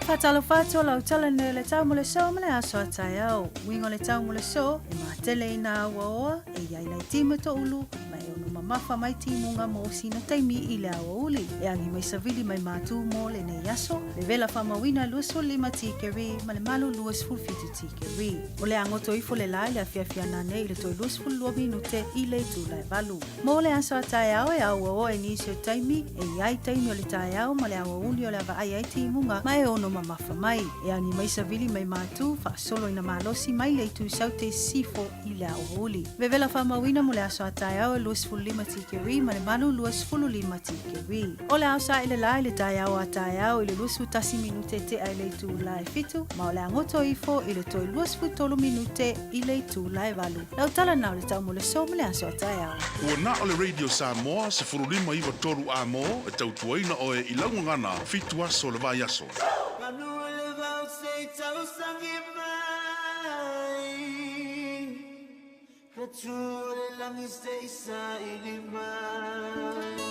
Faatalofa atu o lau tala nei o le tau mo le so ma le aso a taeao. Uiga o le tau mo le so, e matele i nā uaoa, e iai lai timu toʻulu, ma e ono mamafa mai timuga mo sina taimi i le aoauli. E agi mai savili mai mātū mo lenei aso, le vela faamauina 25 tikeri ma le malu 27 tikeri. O le a goto ifo le la i le afiafi ana nei i le toe 22 minute i le itula e valu. Mo le aso a taeao e auaoa i nisi o taimi, e i ai taimi o le taeao ma le aoauli o le a vaai ai timuga ma e ono mamafa mai. E agi mai savili mai mātū, faasolo ina malosi mai le itu saute sifo i le aoauli. Vevela faamauina mo le aso a taeao e 25 tikeri ma le malu 25 tikeri. O le a osaʻi le la i le taeao a taeao i le 21 minute tea i le itula e fitu, ma o le a goto ifo i le toe 23 minute i le itula e valu. Lau tala na o le tau mo le so ma le aso a taeao. Ua na o le Radio Samoa 15 93 A mo e tautuaina oe i lau gagana fitu aso o le vaiaso. Manu o le vao se i tausagi mai Ka tū o le langi se i saili mai.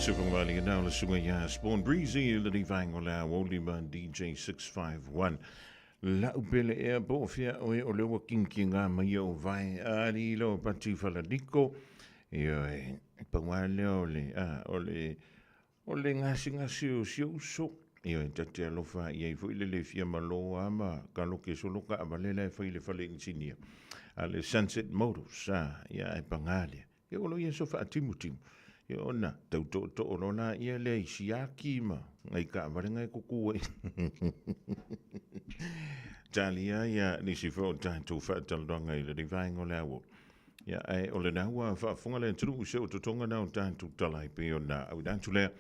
Sufangavali na o le suga ia Spawn Breezy le vaenga o le aoauli ma DJ 651. Lau pele ea po o fea oe o le ua kinkinga mai o vae ali lo pati falaniko. Ia e pau lea o le, a, o le, o le gasegase o si ou uso. Ia e ta te alofa i ai foi le le fia malo a ma ka loke solo kaavale la e fai i le fale inisinia a le Sunset Motors. A, ia e paga lea. Ia o lo ia so faatimutimu. Ia ona tau tootoo loa laia lea i siaki ma ngai kaavale ngai kuku ai. Talia ia nisi foi o tatou faatalanoaga i lenei vaega o le aoauli. Ia, ae o lena ua faafofoga le atunuu i se ototoga na o tatou tala e pei ona auina atu lea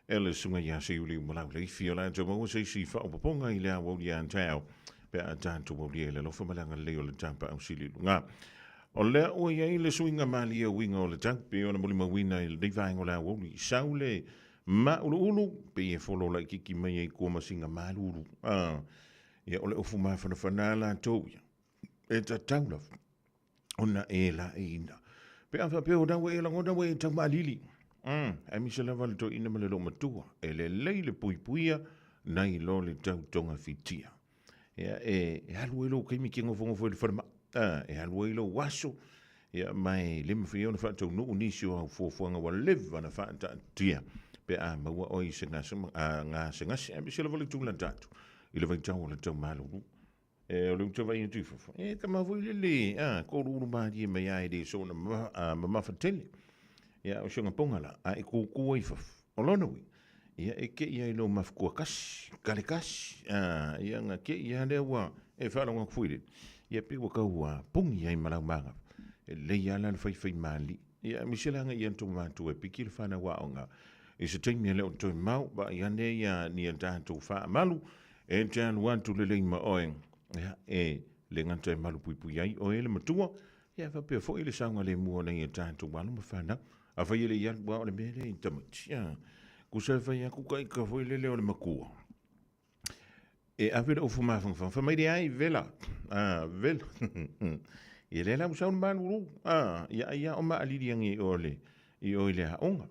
e le susuga ia Seiuli Malauleifi o le a toe maua se isi faaopoopoga i le aoauli a taeao pe a tatou aulia i le alofa ma le agalelei o le Tapaau Sili i luga. O lea ua i ai le suiga malie o uiga o le tau pei ona molimauina i lenei vaega o le aoauli i sau le māuluulu pei e folo laitiiti mai ai kua ma sina malulu. Ah, ia o le ofu mafanafana latou ia e tatau lava ona e laeiina. Pe a faapea o na ua e lagona ua e taumaalili, aemaise lava le toeaina ma le loomatua, e lelei le puipuia nai lo le tau togafitia. Ia, e, e alu ai lou taimi ke nofonofo i le falemai, ah, e alu ai lou aso, ia, ma e le mawhai ona faataunuu nisi o au fuafuaga ua leva na faataatia pe a maua oe i se gasegase, aemaise lava le tulaga atu i le vaitau o le tau malulu. E, o le uta vai atu i fafo. E, tama foi le le, a, koluulu malie mai a e le sona mamafa tele. Ia, o sionga ponga la, a e kukua i fafo. O lona ui, ia e ke ia i lo mafukua kasi, kale kasi, a, ia nga ke ia lea ua, e whaalonga ku fui le. Ia pe ua kau a pungi ai malau manga. E lei ala le whai whai mali. Ia, mise langa ia nto mātua e piki le whanau a onga. I se taimi e leo toi mau, ba ia ne ia ni a tātou whaamalu, E te alu atu lelei ma oe, ia, e le gata e malupuipui ai oe e le matua, ia faapea foi le saogalemu o nai a tatou alo ma fanau. Afai e le i alu a o le mea lea i tamaiti, ia, kusa e fai aku ka ika foi lele o le makua. E ave le ofu mafanafana, fai mai le ai, vela, a, vela. Ia lea la ua sau le malulu, a, ia ai a o maalili agi i o le, i o i le aoga.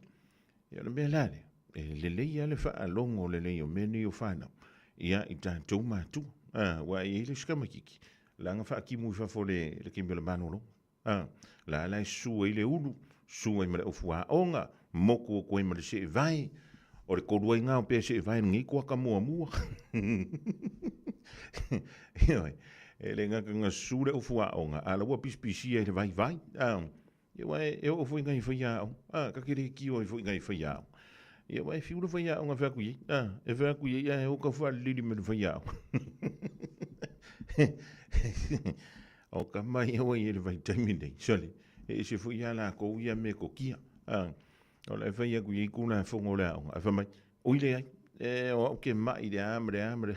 Ia o le mea la lea, e lelei lava le faalogo lelei o mea nei o fanau ia i tatou matua. A, ua i ai le isi tamaitiiti, la na faatimu i fafo le, le taimi o le malologa. A, la la e susu ai le ulu, susu ai ma le ofuaoga, moku atu ai ma le seevae, o le tolu ai na o pea seevae lenei kuata muamua. Ioe, e le gata na susu le ofuaoga, a la ua pisipisia i le vaivai. A, Ia aua e oo foi nai faiaoga, a, ta te le tio ai foi nai faiaoga. Ia aua e fiu le faiaoga e fai atu i ai, a, e fai atu i ai ae o tau faalilili mai le faiaoga. O tama ia ua i ai i le vaitaimi nei, sole, e ese foi ia latou ia metotia, a, o la e fai atu i ai Tulafono o le aoga, ae fai mai, oi leai, e o au ke maʻi le a ma le a ma le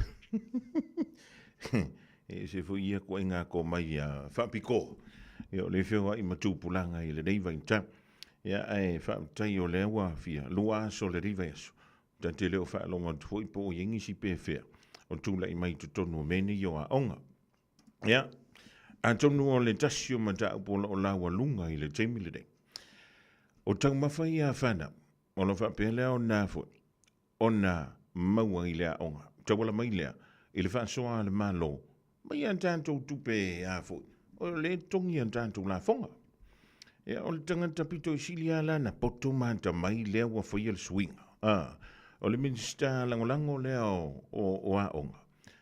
E ese foi ia ituaiga tomai faapitoa. Ia o le feoai ma tupulaga i lenei vaitau. Ia ae faafetai o lea ua fia lua aso o lenei vaiaso. Ta te le o faalogo atu foi po o i ai nisi pefea o tulai mai i totonu o mea nei o aoga. Ia, atonu o le tasi o mataupu o lo o laualuga i le taimi lenei. O taumafa ia a fanau, o lo o faapea lea ona foi, ona maua i le aoga. Tauala mai lea i le faasoa a le Malo mai a tatou tupe a foi, o lea e totogi a tatou lafoga. Ia, o le tagata pito i sili lava lana poto ma atamai lea ua faia le suiga. A, o le Minisita Lagolago lea o, o, o Aoga,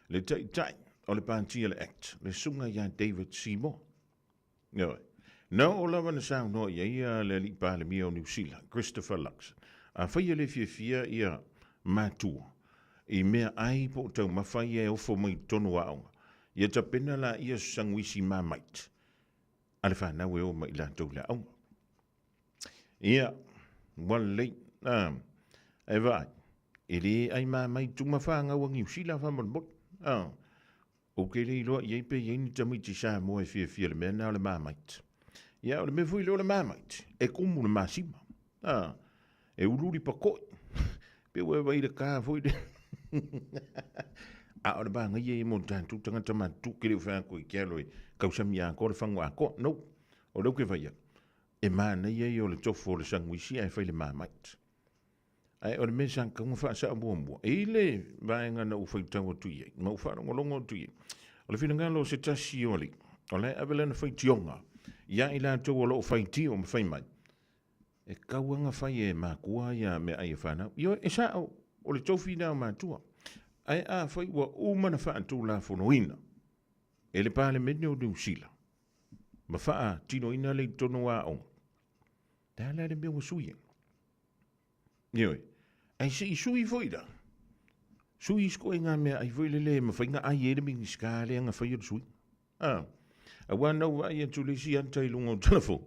le Taitai o le Pati a le act, le Susuga ia David Seymour. Ioe. Na oo lava na saunoa i ai ia le Alii Palemia o Niu Sila, Christopher Luxon, afai e le fiafia ia matua i mea ai po o taumafa ia e ofo mai i totonu o aoga, ia tapena laia se saguisi Marmite a le fanau e o mai i latou i le aoga. Ia, ua lelei. Ah, e vaai, e le ai Marmite uma fanau a Niu Sila faamolemole. Ah, Ou te le iloa i ai pe i ai ni tamaiti Samoa e fiafia i le mea lena o le Marmite. Ia, o le mea foi lea o le Marmite, e kumu le masima. A, e uliuli pako'i. Pe ua e vaai i le ka foi lea. A o le manaia ia mo tatou tagata matutua, ke le o fai atu i ke alo e tausami atoa le fagu atoa. No, o lea ou te fai atu, e manaia ia o le tofo o le sanuisi ae fai le Marmite. Ae o le mea sa tatau ona faasao muamua, e i le vaega na ou faitau atu i ai, ma ou faalogologo atu i ai, o le finagalo o se tasi o alii, o la e ave lana faitioga ia i latou o lo o faitio ma fai mai, e tatau lava ona fai e matua ia meaai a fanau. Ioe, e sao, o le tofi lena o matua. Ae afai ua uma ona faatulafonoina e le Palemene o Niu Sila ma faatinoina le i totonu o aoga, le a la le mea ua sui ai? Ioe. Ae se i sui foi la. Sui isi koe ngā mea ai foi lele e mawhai ngā ai e le Minisita lea nga whai o le sui. Ah. Aua na ua ai atu le isi ata i lunga o telefo.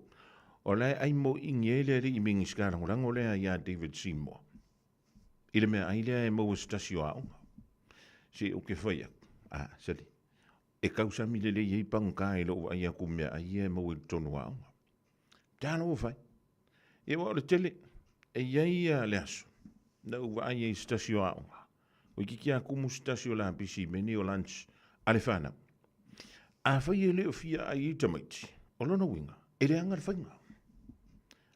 O la e ai mo ingi e le alii Minisita lagolago lea ia David Seymour. I le mea ai lea e maua se tasi o aoga. Se o ke whai aku. Ah, sali. E kausami lelei ai pagata i lou vaai atu meaai ia e maua i totonu o aoga. Talofa e! Ia aua o le tele, e i ai ia le aso, na ou vaai ai i se tasi o aoga, toeitiiti lava tumu se tasi o lapisi i mea nei o lunch a le fanau. Afai e le o fia ai ai tamaiti, o lona uiga, e leaga le faiga.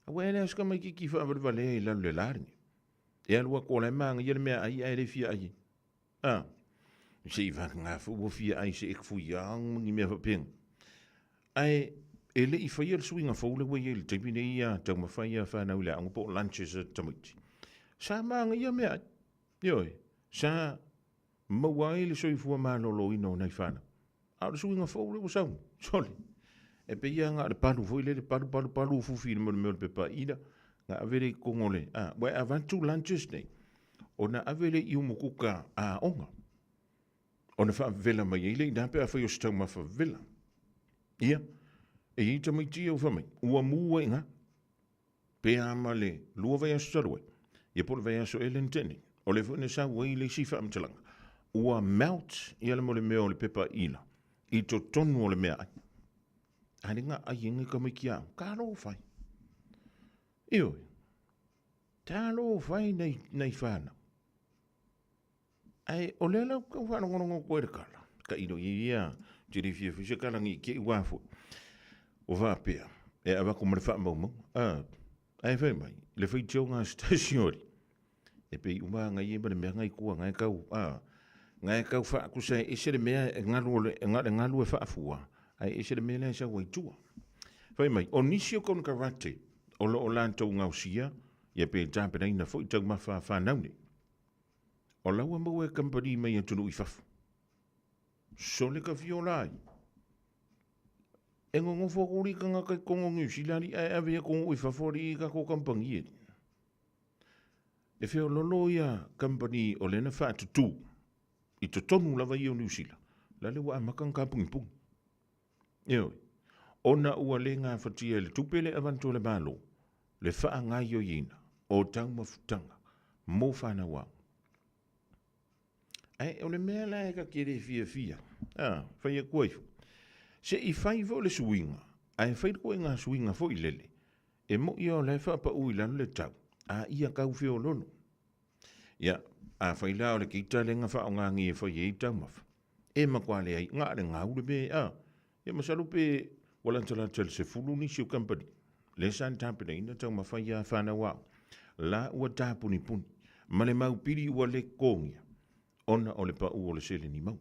Aua e leai se tamaitiiti faavalevalea i lalo i le la lenei. E alu atu o la e manaia le meaai ae le fia ai ai. A, se i vagana foi ua fia ai se ek fui ang ma ni mea faapena. Ae e le i faia le suiga fou lea ua i ai i le taimi nei ia taumafai ia whanau i le aoga po o lunches a tamaiti. Sa manaia meaai. Ioe, sa maua ai le soifua maloloina o nai whanau. A o le suiga fou lea ua sau nei, sole, e pei lava na o le palu foi lele, palu, palu, palu, fufi i le mea o le pepa ila, na ave lea i totonu o le, a, ua e avatu lunches nei, ona ave lea i umukuka aoga, ona faavela mai ai lea i ina pe afai o se taumafa vela. Ia, e i ai tamaiti ia ua fai mai, ua mu ai i ina, pe a ma le lua vaiaso talu ai, ia po o le vaiaso ea lea na tea nei, o lea foi na sau ai le isi faamatalaga, ua melt ia le mea o le mea o le pepa ila i totonu o le meaai. A le ga ai e ngai tamaiti aoga, talofa e. Ioe, talofa e nei, nei whanau. Ae o lea la ou tau faalogologo atu ai i le tala, tailo i ai ia, ou te le fia fai se tala nei te i ua foi. Ua faapea, e avatu ma le faamaumauga, a, ae fai mai, le faitioga a se tasi o alii, e pei uma lava ia ma le mea na i tua, na e tau, a, na e tau faatusa e ese le mea e galu o le, na o le galu e faafua, ae ese le mea la e sau ai i tua. Fai mai, o nisi o konekarate o lo o latou gaosia, ia pe tapenaina foi taumafa a fanau nei. O la ua maua e kamupani mai atunuu i fafo. Sole ka fiola ai. E nonofo atu alii tagata i totonu o Niu Sila alii ae ave i atunuu i fafo alii i tatou kamupani alii. E feololo ia kamupani o lea na faatutu i totonu lava ia o Niu Sila, la le ua amata ona tapunipuni. Ioe. Ona ua le gafatia e le tupe le avatu a le Malo le faagaoioiina o taumafutaga mo fanau aoga. Ae o le mea la e ta te le fiafia, a, fai atu ai foi, se i fai foi le suiga, ae fai le ituaiga suiga foi lele, e moi lava o la e faapau i lalo le tau, a ia tau feololo. Ia, afai la o le keita lea na faaaoga nei e fai ai taumafa, e matua leai, na o le gau le mea, a. Ia masalo pe ua latalata i le 10 nisi o kamupani lea sa tapenaina taumafa ia fanau aoga, la ua tapunipuni ma le mau pili ua le totogia ona o le pau o le seleni maua.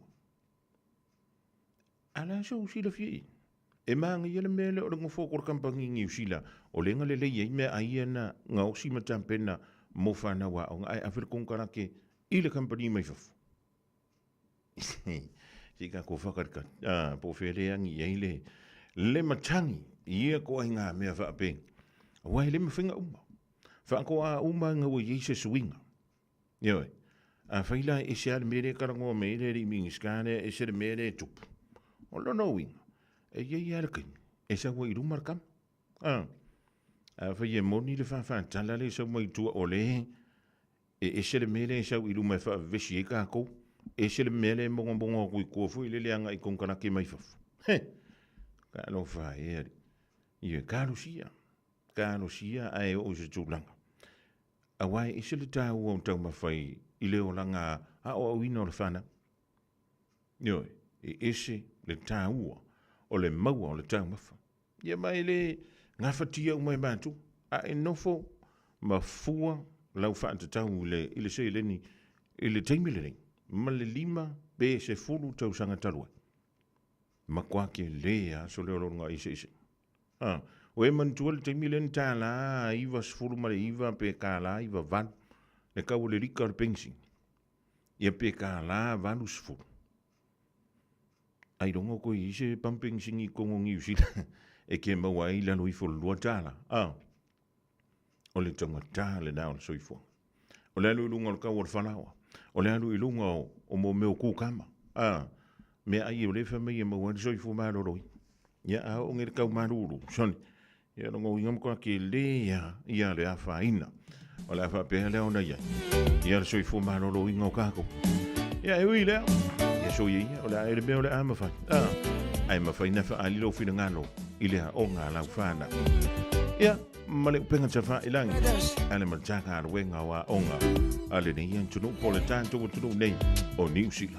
A la se ua silafia i ai? E manaia le mea lea o le nofo atu o le kamupani i Niu Sila, o lea na lelei ai meaai ia na gaosi ma tapena mo fanau aoga ae ave le konekarate i le kamupani mai fafo. Se i tatou whakaritari, ah, po o whea le angi i ai le, le matagi i ia koai ngā mea whaapeng. Aua e le mawhenga uma. Whaako a uma ngā ua iei se suinga. Ioe, a whai la e ese a le mea le karangoa me le ri mingi skane, ese le mea le tupu. O lona uiga, e iei a le kaimi, e sau ai i luma le kama. Ah, a whai e moni le whawhātala le sau mai tua o le, E ese le mea lea e sau i luma e faavevesi ai tatou. Ese le mea lea e mogomogo atu i tua foi lele agai i konekarate mai fafo. He! Talofa e alii. Ioe, talosia. Talosia ae oo i se tulaga. Aua e ese le taua o taumafa i le olaga aoaoina o le fanau. Ioe, e ese le taua o le maua o le taumafa. Ia ma e le gafatia uma e matou, a e nofo ma fua lau faatatau i le, i le seleni i le taimi lenei, ma le 5 pe 10 tausaga talu ai. Matua tele lava so leo o lona eseese. Ah, o e manatua le taimi lea na tālā 99 pe tālā 98 le tau o le lita o le penisini. Ia pe tālā 80. Ailoga toe i ai se pamu penisini i totonu o Niu Sila e ke maua ai i lalo ifo o le $2. Ah, o le taugata lena o le soifuaga. O le alu i luga o le tau o le falaoa. O le alu i luga o, o mō mea o kukama. Ah, meaai o lea e fai mai e maua ai le soifua maloloina. Ia, a oo nei i le tau malulu, sole, ia lona uiga matua tele lava ia le afaina. O le a faapea lea ona i ai ia le soifua maloloina o tatou. Ia, e ui i lea, ia soia ia, o le a le mea o le a mafai. Ah, ae mafai na faaali lou finagalo i le aoga a lau fanau. Ia, ma le upega tafailagi a le Matagaluega o Aoga a lenei atunuu po o le tatou atunuu nei o Niu Sila.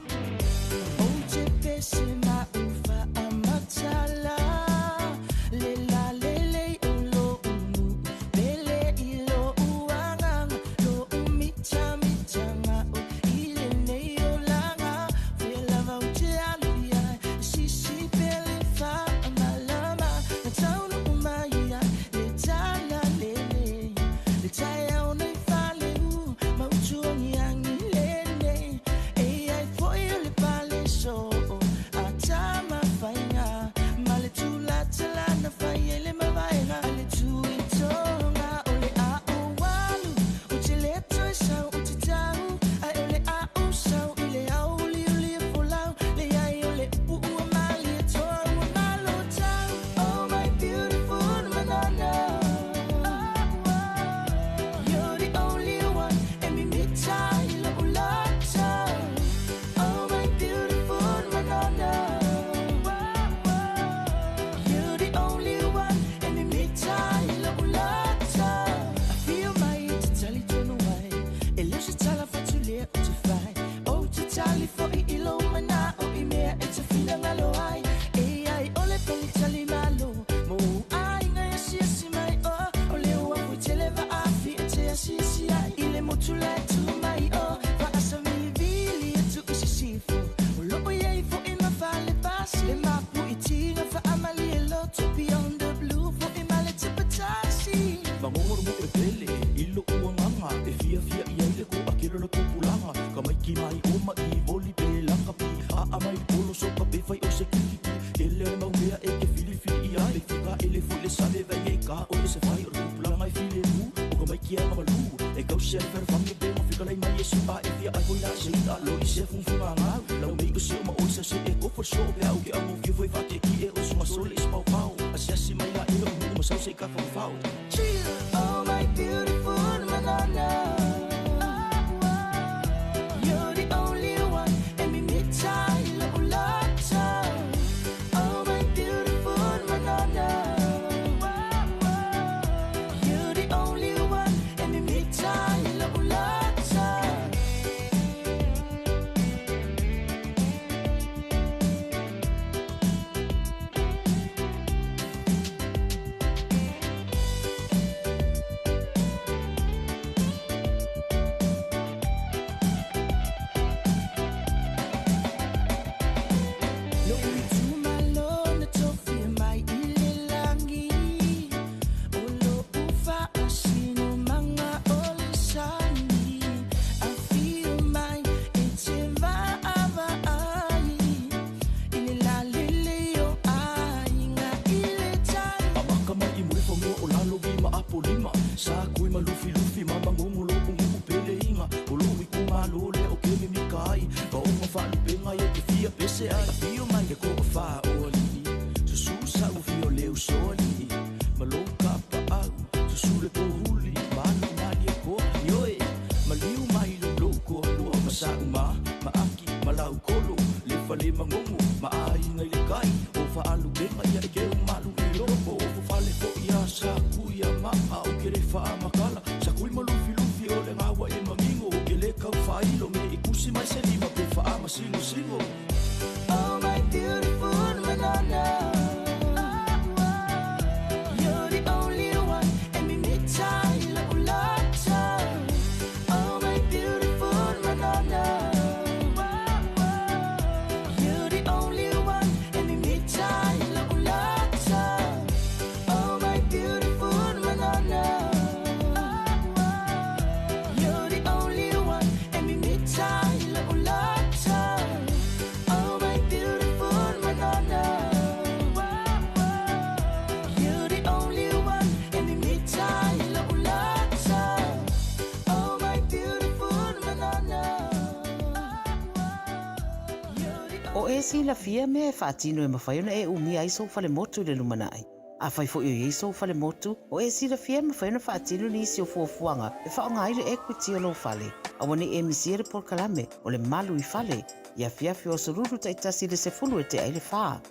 O e silafia mea e faatino e mafai ona e umia ai sou falemotu i le lumanai. Afai foi o i ai sou falemotu, o e silafia e mafai ona faatino nisi o fuafuaga e faaaoga ai le equity o lou fale. Aua ne i e misia le polokalame o le Malu i Fale i afiafi o Aso Lulu taitasi i le 10 e tea ai le fa.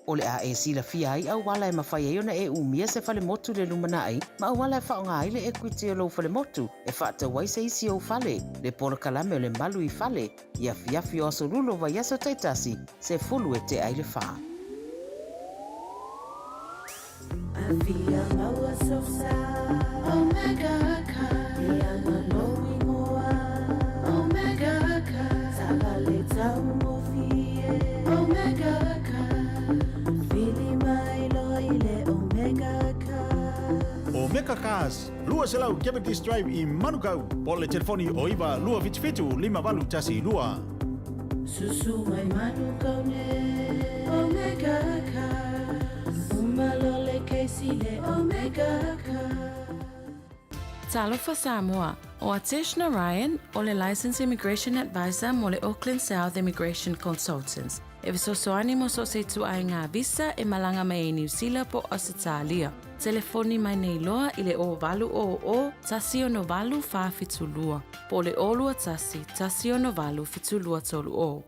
O le a e silafia ai auala e mafai ai ona e umia se falemotu i le lumanai ma auala e faaaoga ai le equity o lou falemotu e faatau ai se isi ou fale, le polokalame o le Malu i Fale i afiafi o Aso Lulu o vaiaso taitasi, 10 e tea ai le fa. Afia maua sosa Omega Car Ia lou igoa Omega Car Taavale taugofie Omega Car Vili mai loa i le Omega Car. Omega Cars, 200 Jeopardy Drive i Manukau, po o le telefoni o 9 277 5812. Susu mai Manukau nei Omega Cars Uma loa le kesi le Omega Cars. Talofa Samoa, ʻO Atesh Narayan, ʻo le Licensed Immigration Advisor mo le Auckland South Immigration Consultants, e fesoasoani mo so o se ituaiga visa e malaga mai ai Niu Sila po o Ausetalia. Telefoni mai nei loa i le 0800 168 472 po o le 021 168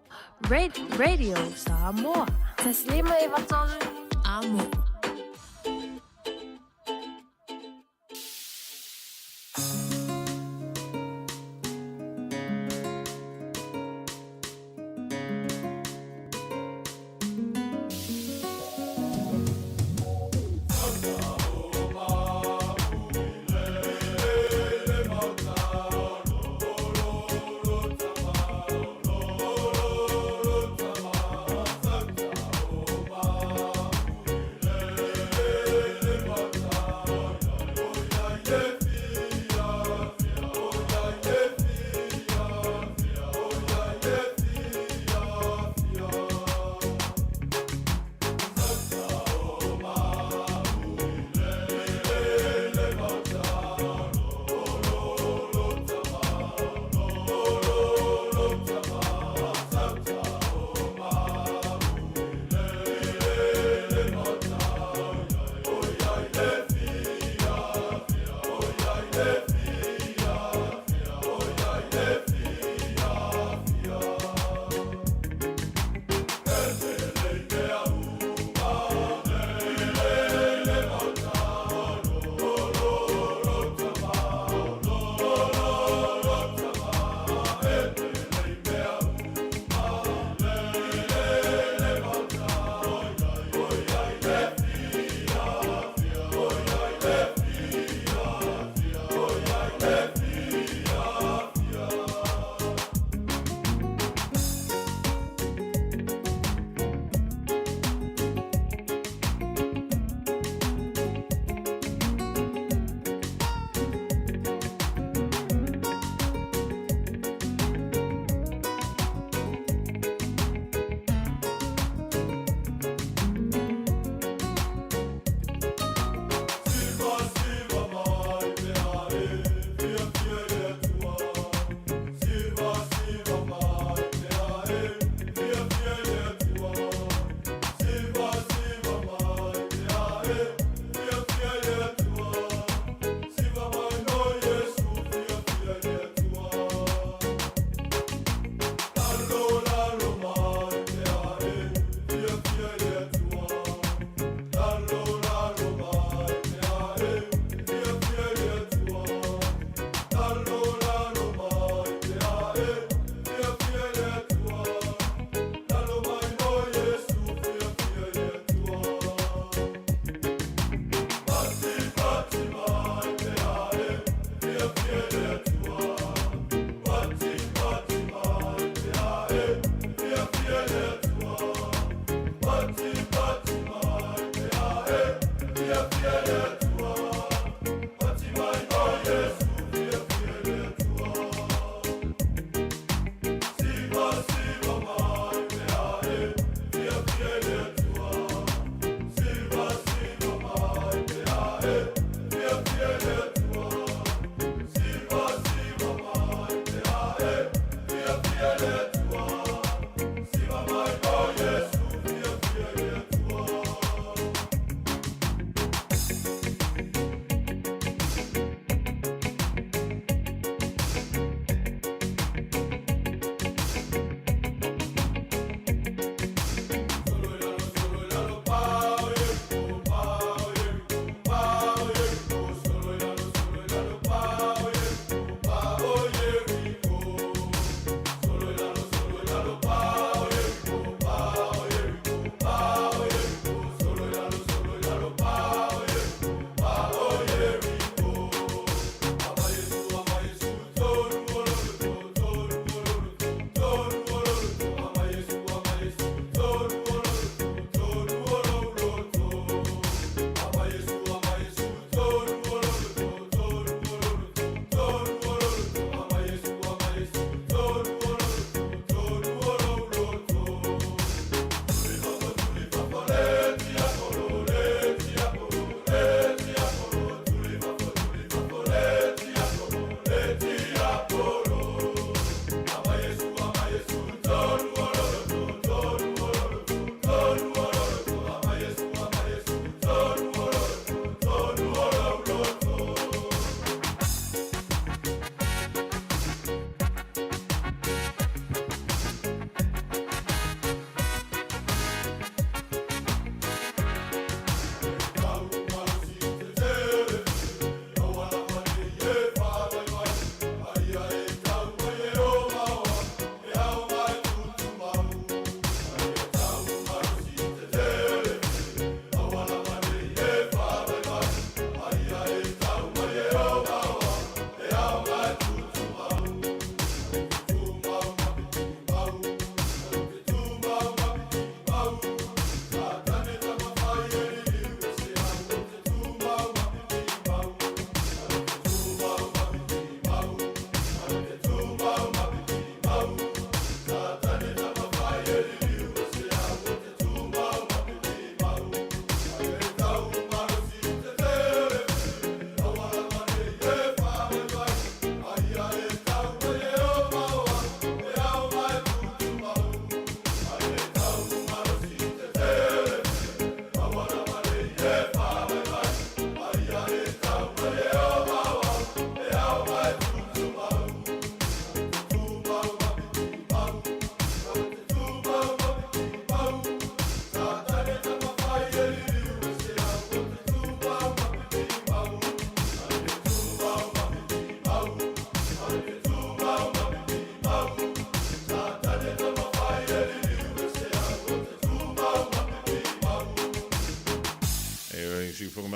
7230. Radio Samoa. 153 Amo.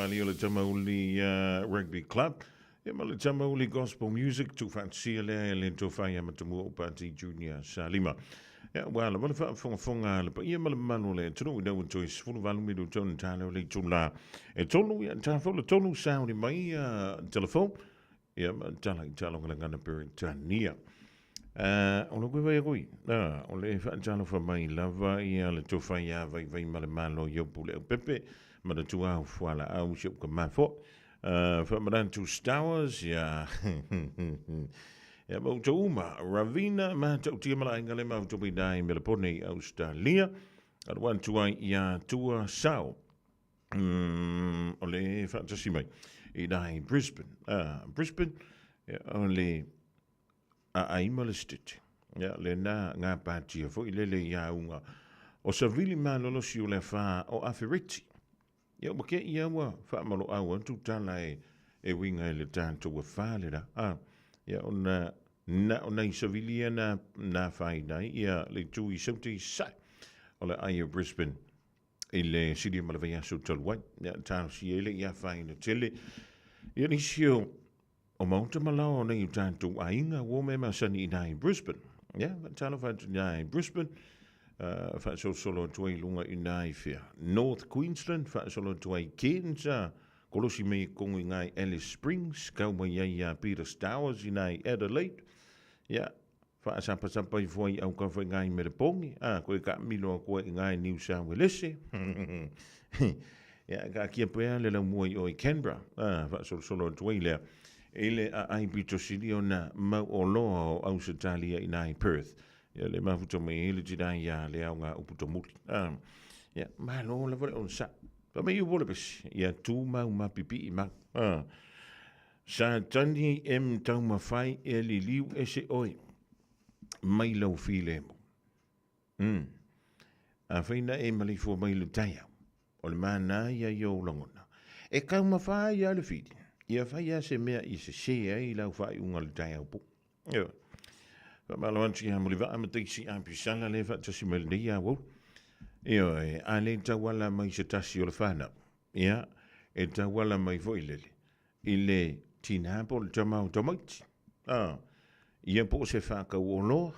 malie o le Tamauli Rugby Club, ia ma le Tamauli Gospel Music, tuufaatasia lea e le Tofa ia Matamua Upati Junior Salima. Ia, ua lava le faafogafoga a le paia ma le mamalu o le atunuu ina ua toe 18 minute ona tala o le itula e tolu, ia ta foi le tolu sauni mai telefon, ia ma tala i talogalagana Peretania. O le koe vai akui, o le faatalofa mai lava ia le tofa ia Vaivai ma le Malo Iopu le Aupepe, ma le tuau fualaau si ou ka mafo. Faamanatu Stowers, ia, ia ma outou uma, Ravina Matautia ma le aiga le mafuta mai nai Melepone i Australia, alu atu ai ia Tua Sao. O le faatasi mai i nai Brisbane. Brisbane, ia, o le aai ma le stiti. Ia, lena gapatia foi lele i auga o Savili malolosi o le afa o Afereti. Ia, ua ke ia ua faamaloau atu tala e uiga i le tatou afa le la. Ia, ona na o nai Savili ia na afaina ai ia le itu i Saute i Sae o le ai o Brisbane i le silia ma le vaiaso talu ai. Ia, talosia ai le i afaina tele. Ia, nisi o O maota ma lao o nei o tatou aiga ua o mea masani i ina i Brisbane. Ia, faatalofa atu i ina i Brisbane, faasolosolo atu ai i luga i ina i fea? North Queensland, faasolo atu ai i Cairns, kolosi mai i Kongo i ina i Alice Springs, kau mai ai ia Peter Stowers i ina i Adelaide. Ia, faasapasapa ifo ai i aukafa i ina i Melepongi, koe kaamilo aku ai i ina i New South Welese. Ia, kaatia pea le laumua i o i Canberra, faasolosolo atu ai lea i le aai pito sili ona mau oloa o Ausetalia i ina i Perth. Ia, le mafuta mai ai le tina ia le aoga upu tomuli. Ia, malo lava le onosai. Fa mai upu o le pesi, ia tumau ma pipii mau. Sa tani em taumafai e liliu ese oe mai lau filemu. Afai na e maleifua mai le taiao, o le mana ia i ou lagona. E taumafa ai lava le fili, ia fai lava se mea i sese ai lau faaiuga i le taeao po. Ioe. Faamalo atu ia Mulivaa ma Daisy Apisala le faatasi mai lenei aoauli. Ioe, a le tauala mai se tasi o le whanau. Ia, e tauala mai foi lele i le tinā po o le tama o tamaiti. Ia po o se whakauoloa.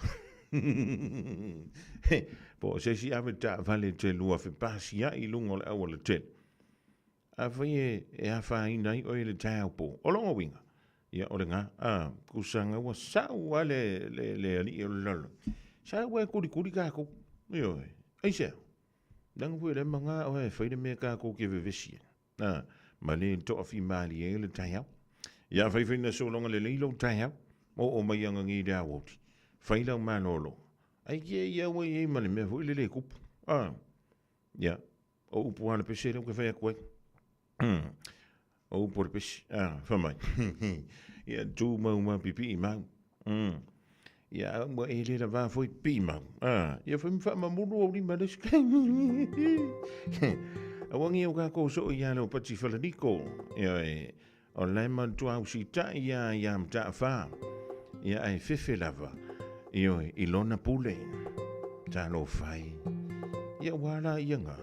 Po o se isi ave taavale te lua fepasia'i i luga o le auala tele. Afai e afaina ai oe i le taeao pō, o lona uiga, ia o lena, kusaga ua sau lava le alii o le lalolagi, sau lava e kulikuli tatou. Ioe, aisea? Leaga foi o lea e maga oe e fai le mea tatou te vevesi ai. Ma le toafimalie ai le taeao. Ia afai na sologa lelei lou taeao, oo mai agagi i le aoauli, fai lau malolo, ai kia ia ua i ai ma le mea foi lele e tupu. Ia, o upu lava le pese lea ou te fai atu ai. O upu o le pese, fai mai. Ia, tumau ma pipii mau. Ia, ua e le lavā foi pipii mau. Ia, fai ma faamamulu ou lima le isi taimi. Aua nei o kākou soo ia leo pati falaniko. Ia, e, o lae matua au sita'i ia ia Mata'afa. Ia, ae fefe lava. Ioe, i lona pule. Talofa e. Ia, ua ala ia ngā.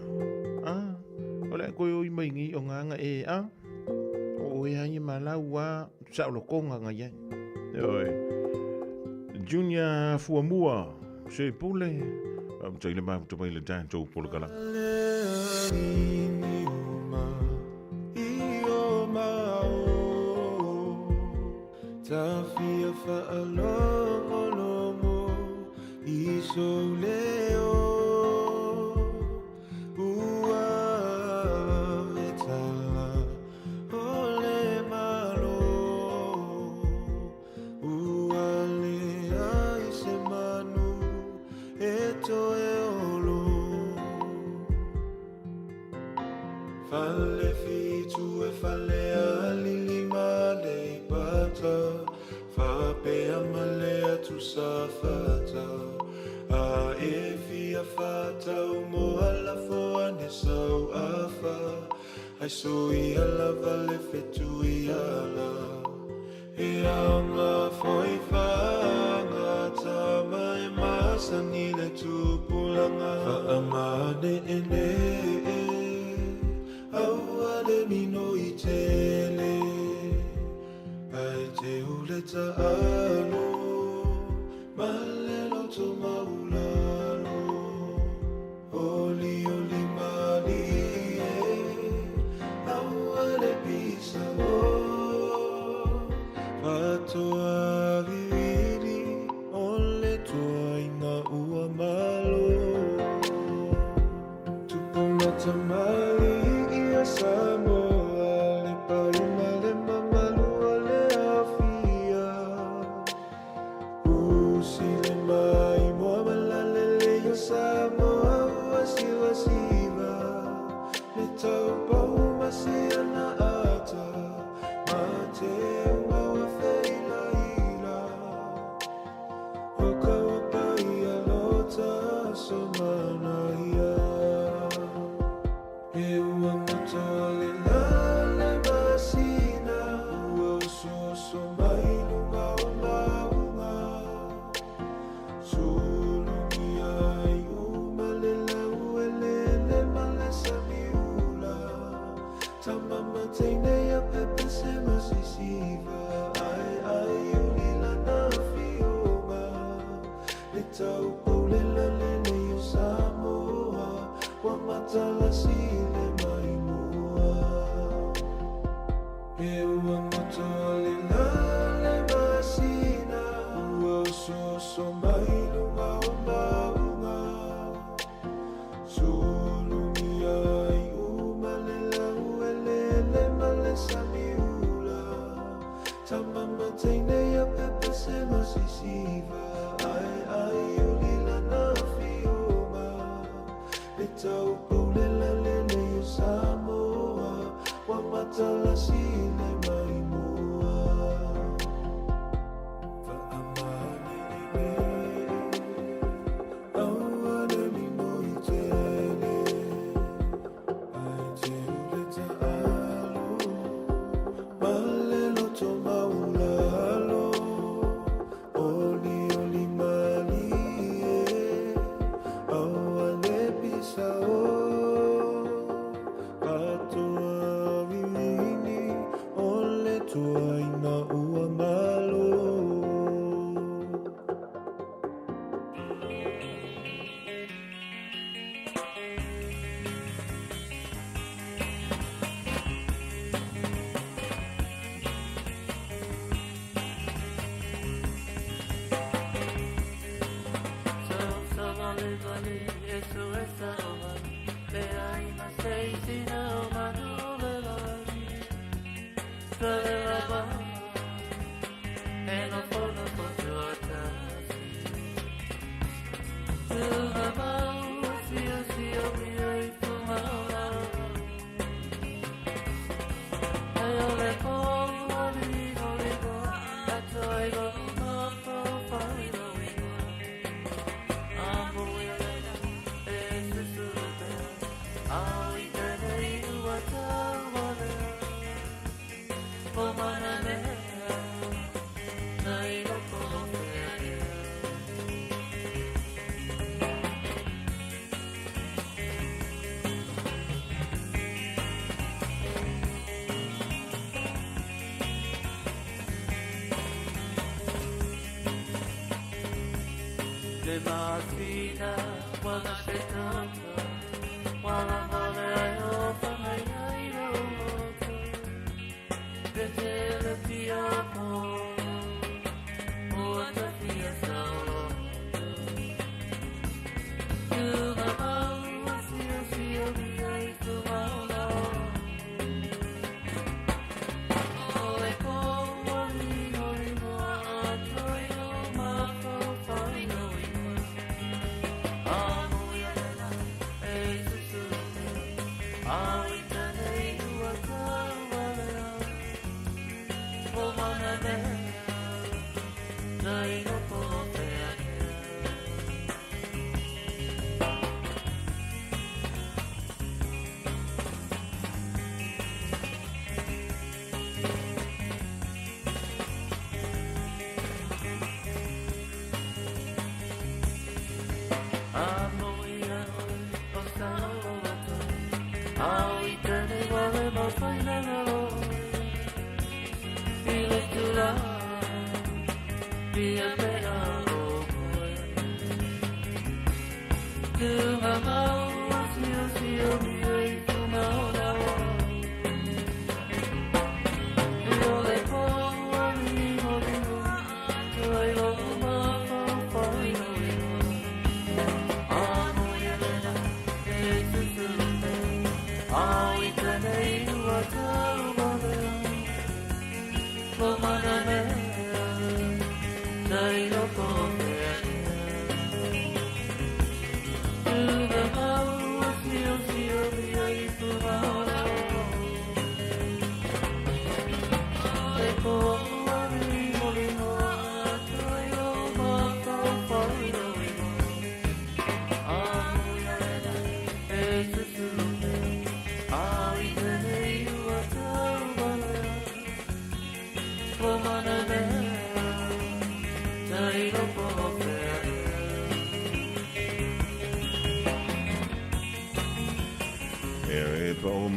O le a koe oi mai nei o ngā e, a? O oe a ia ma lau a saolokonga nga iai. Ioe. Junior Fuamua, se pule. Faamataile mafuta mai le tatou polokala. Tafia whaalongolongo i sou leo Ua vetala o le malo Ua leai se manu e toe olo Fale fitu e fale alili ma Aleipata Faapea ma le atu Safata A e fia fatau mo alafo ane sau afa Ai so ia lava le fetu i ala E aoga foi faagata ma e masani le tupulaga Faamane e ne e aua le minoi. te ule ta'alo ma le loto maulalo Oli oli malie aua le pisa o Fatoa viviri o le tuaina ua malo Tupu matamali ia Samoa le paima le mamalu o le afia Usi le mai moa malalele ia Samoa ua siva siva Le taupau masiana ata Ma te umaua feilaila O ka wapai lota so mana ia E ua moto le lale masina Ua oso oso mai lunga o maunga Sulungia ai uma le lau e lele ma le samiula Tamama teine ia pepe se masisiva Ai ai uli lana fioga Le tau paule la lele o Samoa Wa matalasi le maimoa E ua moto le lale masina Ua oso oso mai lunga o maunga Sulungia ai uma le lau e lele ma le samiula Tamama teine ia pepe se masisiva Ai ai uli lana fioga Le tau paule la lele o Samoa Wa matalasi le maimoa Aua le minoi tele Ai te ule ta'alo Ma le loto maulalo Oli oli malie Aua le pisa o Katoa vivini O le tuaina ua malo. Le masina wala fetata wala male ai o whangai ai roto Le tele pia po o ata fia saoloto Tuna mau sio sio mia i tu mauna O le koa lino lino a toi no mafau whai no ingoa.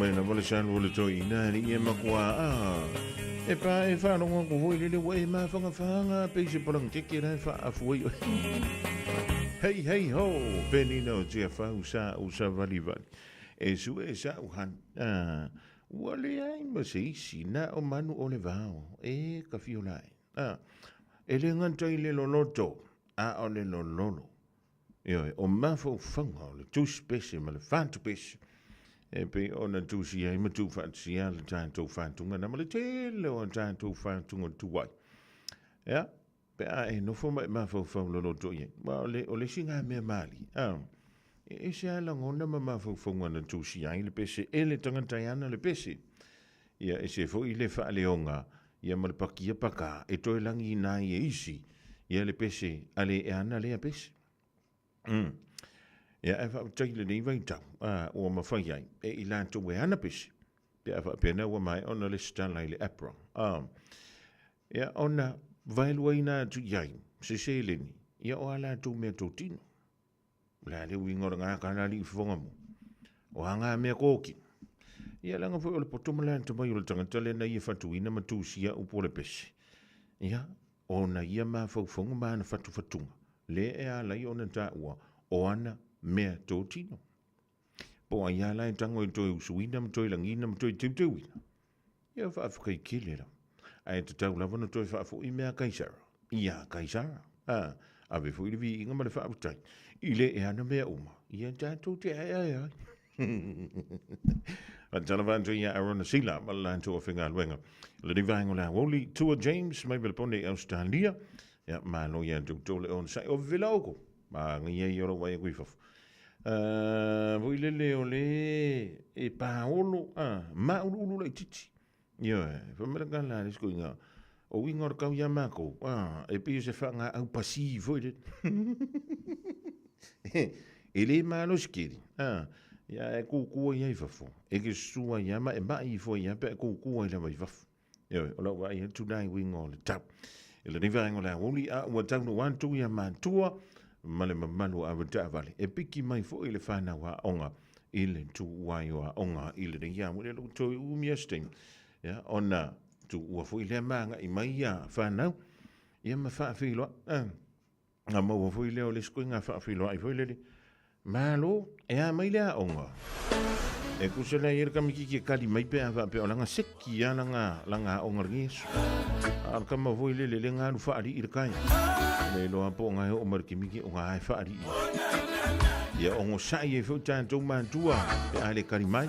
mai lava le salu o le toeaina alii e matua a e pa e faalogo atu foi lele ua e mafagafaga pei se palagiteke la e faaafu ai oe. Hei hei ho, penina o Tiafau sa u savalivali e sue sa'u hani a ua leai ma se isi na o manu o le vao e ka fiola ai. A e le gata i le loloto a o le lololo. Ioe, o mafaufauga o le tusi pese ma le fatu pese e pei ona tusi ai ma tuufaatasia le tatou fatuga na ma le tele o a tatou fatuga tuai. Ia, pe a e nofo ma e mafaufau loloto i ai, aua o le, o le isi lena mea malie, a, e ese lava lagona ma mafaufauga na tusia ai le pese e le tagata e ana le pese. Ia, ese foi le faaleoga, ia ma le pakia paka e toe lagiina ai e isi, ia le pese a le e ana lea pese. Ia, ae faafetai i lenei vaitau, a, ua mafai ai e i latou e ana pese, pe a faapea ua maea ona lesitala i le APRA. A, ia, ona vaeluaina atu i ai se seleni, ia o a latou meatotino. O le a le uiga o lena tala alii fofoga mo? O a ngā mea kōkino? Ia leaga foi o le poto ma le atamai o le tagata lea na ia fatuina ma tusia upu o le pese. Ia, ona ia mafaufauga ma ana fatufatuga, lea e ala ai ona taua o ana mea totino. Po o ai lava la e tago e toe usuina ma toe lagina ma toe teuteuina. Ia faafetai tele lava. Ae tatau lava ona toe faafoi mea a Kaisara iā Kaisara. A, ave foi le viiga ma le faafetai i le e ana mea uma, ia tatou te aeae ai. Faatalofa atu ia Arona Sila ma le latou afaigaluega. Lenei vaega o le aoauli, Tua James mai Melbourne i Ausetalia. Ia, malo ia te outou le onosai. O vevela oukou, manaia ia o lou vaai atu i fafo. Foi lele o le e paolo a mauluulu laitiiti. Ioe, fai mai le tala a le isi toeaina, o uiga o le tau ia matou, a, e pei o se faagaau pasi foi lele. E le malosi tele, a, ia ae tutu ai lava i fafo. E te susu ai lava ma e mai ifo ai lava pe a e tutu ai lava i fafo. Ioe, o lau vaai atu la i uiga o le tau. I lenei vaega o le aoauli, a ua taunuu atu ia matua ma le mamalu o avetaavale e piki mai foi le fanau aoga i le tuua ai o aoga i lenei aoauli. Ua toe umi lava se taimi, ia, ona tuua foi lea ma agai mai ia fanau, ia ma faafeiloai. Na maua foi lea o le isi koiga faafeiloai foi lele. Malo, e a mai le aoga. E tusa la i ai le kamititi e kali mai pe a faapea o lana seki a lana, lana aoga lenei aso. A o le kama foi lele le na alu faalii i le kai. Le iloa po o na e oo mai le kemiki o na e faalii. Ia onosai ai foi tatou matua pe a le kali mai.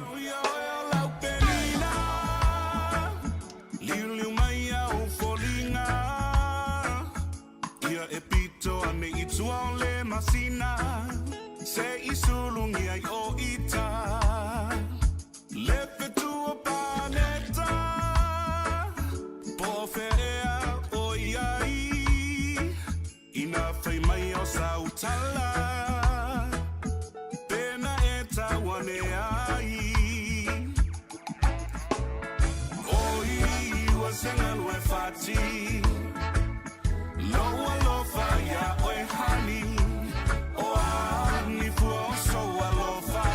Liuliu mai au foliga Ia e pito ane i tua o le masina Se i sulungia i o ita Le fetu o paneta Po o fea ea o i ai Ina fai mai o sau tala Pena e tau ane ai Oi ua se galu e fati Lou alofa iā ʻoe honey O a ni pua o sou alofa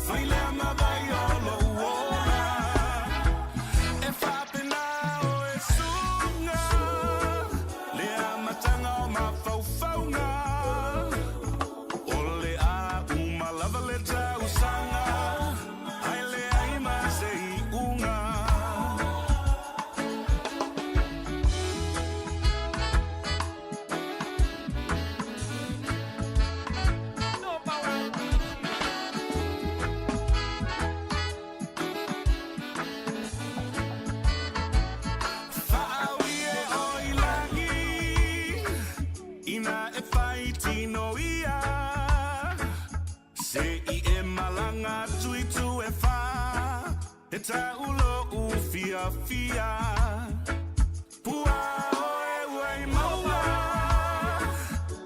Fai lea ma wai o lou ola E faapena ʻoe suga Le amataga o mafaufauga O le a uma lava le tausaga Ae leai ma se iuga. Whaaui e o i langi Ina e whai tino ia Se i e malanga atu i tu e wha E tau lou fiafia Pua oe ua i maua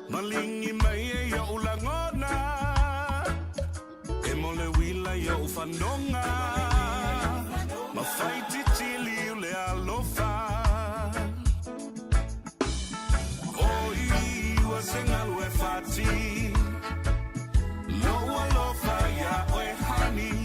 Malingi mai e ia'u lagona E mo le uila ia'u fanoga Ma fai titiliu le alofa Oi ua se galu e fati Lou alofa iā ʻoe honey.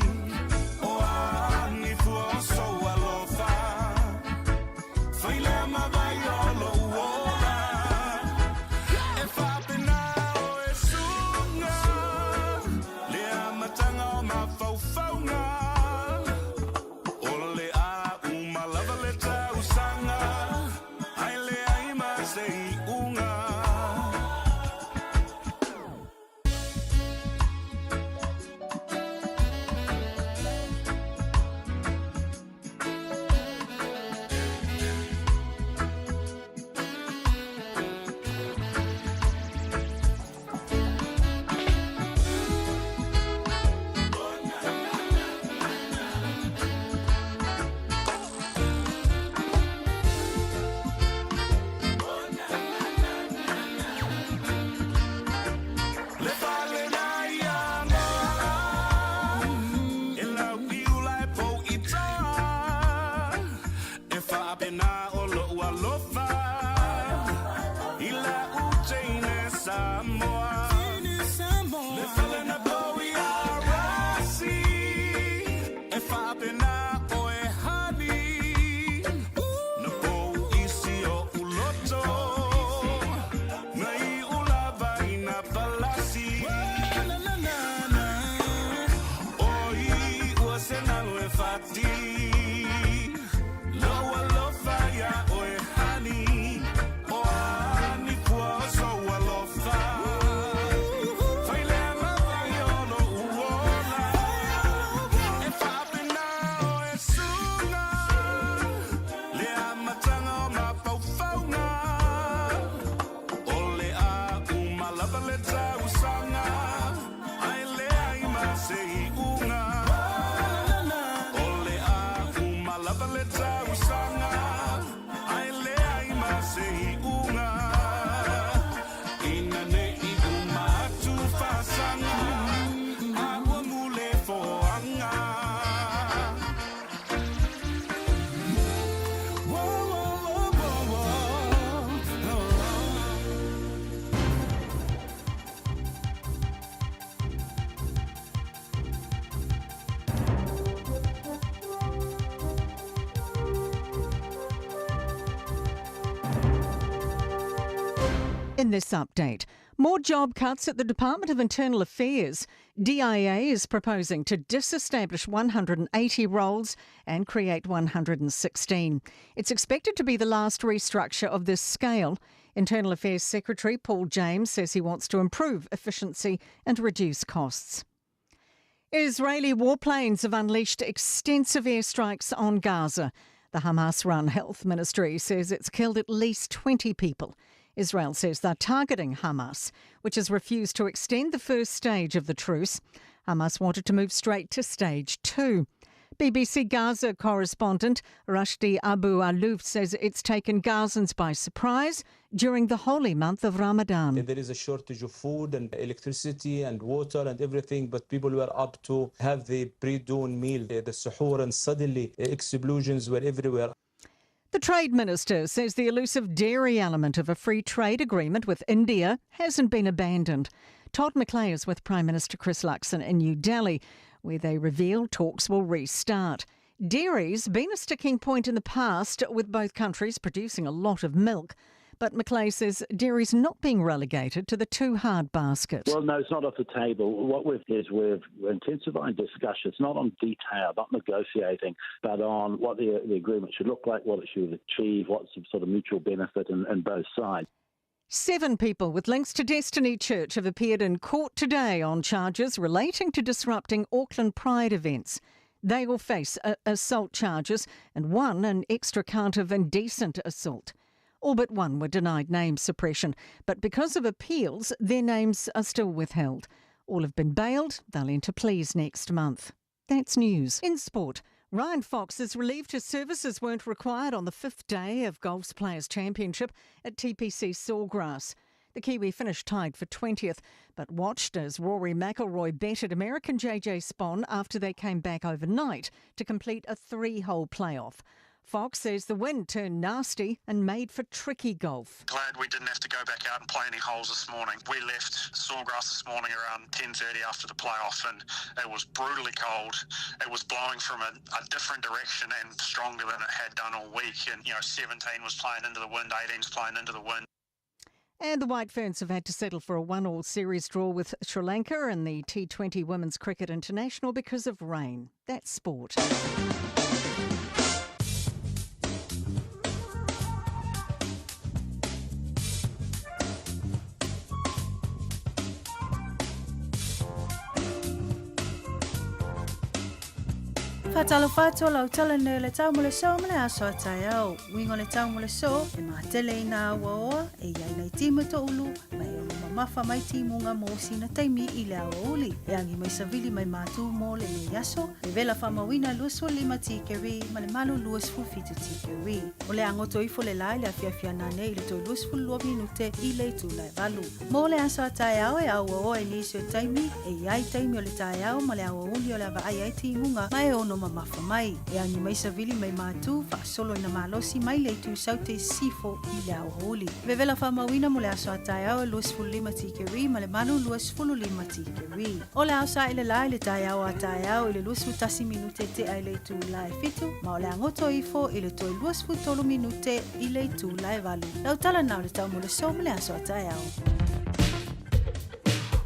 In this update, more job cuts at the Department of Internal Affairs. DIA is proposing to disestablish 180 roles and create 116. It's expected to be the last restructure of this scale. Internal Affairs Secretary Paul James says he wants to improve efficiency and reduce costs. Israeli warplanes have unleashed extensive airstrikes on Gaza. The Hamas run health ministry says it's killed at least 20 people. Israel says they're targeting Hamas, which has refused to extend the first stage of the truce. Hamas wanted to move straight to stage two. BBC Gaza correspondent Rushdi Abu Alouf says it's taken Gazans by surprise during the holy month of Ramadan. There is a shortage of food and electricity and water and everything, but people were up to have the pre-dawn meal, the suhoor, and suddenly explosions were everywhere. The Trade Minister says the elusive dairy element of a free trade agreement with India hasn't been abandoned. Todd McClay is with Prime Minister Chris Luxon in New Delhi, where they reveal talks will restart. Dairy's been a sticking point in the past, with both countries producing a lot of milk. But McClay says dairy's not being relegated to the too hard basket. Well, no, it's not off the table. What we've is we've intensified discussions, not on detail, not negotiating, but on what the, the agreement should look like, what it should achieve, what's the sort of mutual benefit in, in both sides. Seven people with links to Destiny Church have appeared in court today on charges relating to disrupting Auckland Pride events. They will face assault charges and one an extra count of indecent assault. All but one were denied name suppression, but because of appeals, their names are still withheld. All have been bailed. They'll enter pleas next month. That's news. In sport, Ryan Fox is relieved his services weren't required on the fifth day of Golf's Players Championship at TPC Sawgrass. The Kiwi finished tied for 20th, but watched as Rory McIlroy bettered American JJ Spaun after they came back overnight to complete a three-hole playoff. Fox says the wind turned nasty and made for tricky golf. Glad we didn't have to go back out and play any holes this morning. We left Sawgrass this morning around 10:30 after the playoff, and it was brutally cold. It was blowing from a, a different direction and stronger than it had done all week. And you know, 17 was playing into the wind, 18's playing into the wind. And the White Ferns have had to settle for a one-all series draw with Sri Lanka in the T20 Women's Cricket International because of rain. That's sport. Faatalofa atu o lau tala nei o le tau mo le so ma le aso a taeao. Uiga o le tau mo le so, e matele i nā auaoa e i ai nai timu toʻulu ma e ono mamafa mai timuga mo sina taimi i le aoauli. E agi mai savili mai mātū mo lenei aso, e vela faamauina 25 tikeri ma le malu 27 tikeri. O le agoto ifo le la i le afiafi ananei i le toe 22 minute i le itula e valu. Mo le aso a taeao e auaoa i nisi o taimi, e i ai taimi o le taeao ma le aoauli o le a vaai ai timuga ma e ono mamafa mai. E agi mai savili mai mātū, faasolo ina malosi mai le itu saute i sifo i le aoauli. Vevela faamauina mo le aso a taeao e 25 tikeri ma le malu 25 tikeri. O le ao sa i le la i le taeao a taeao i le 21 minute tea i le itula e fitu, ma o le agoto ifo i le toe 23 minute i le itula e valu. Lau tala na o le tau mo le so ma le aso a taeao.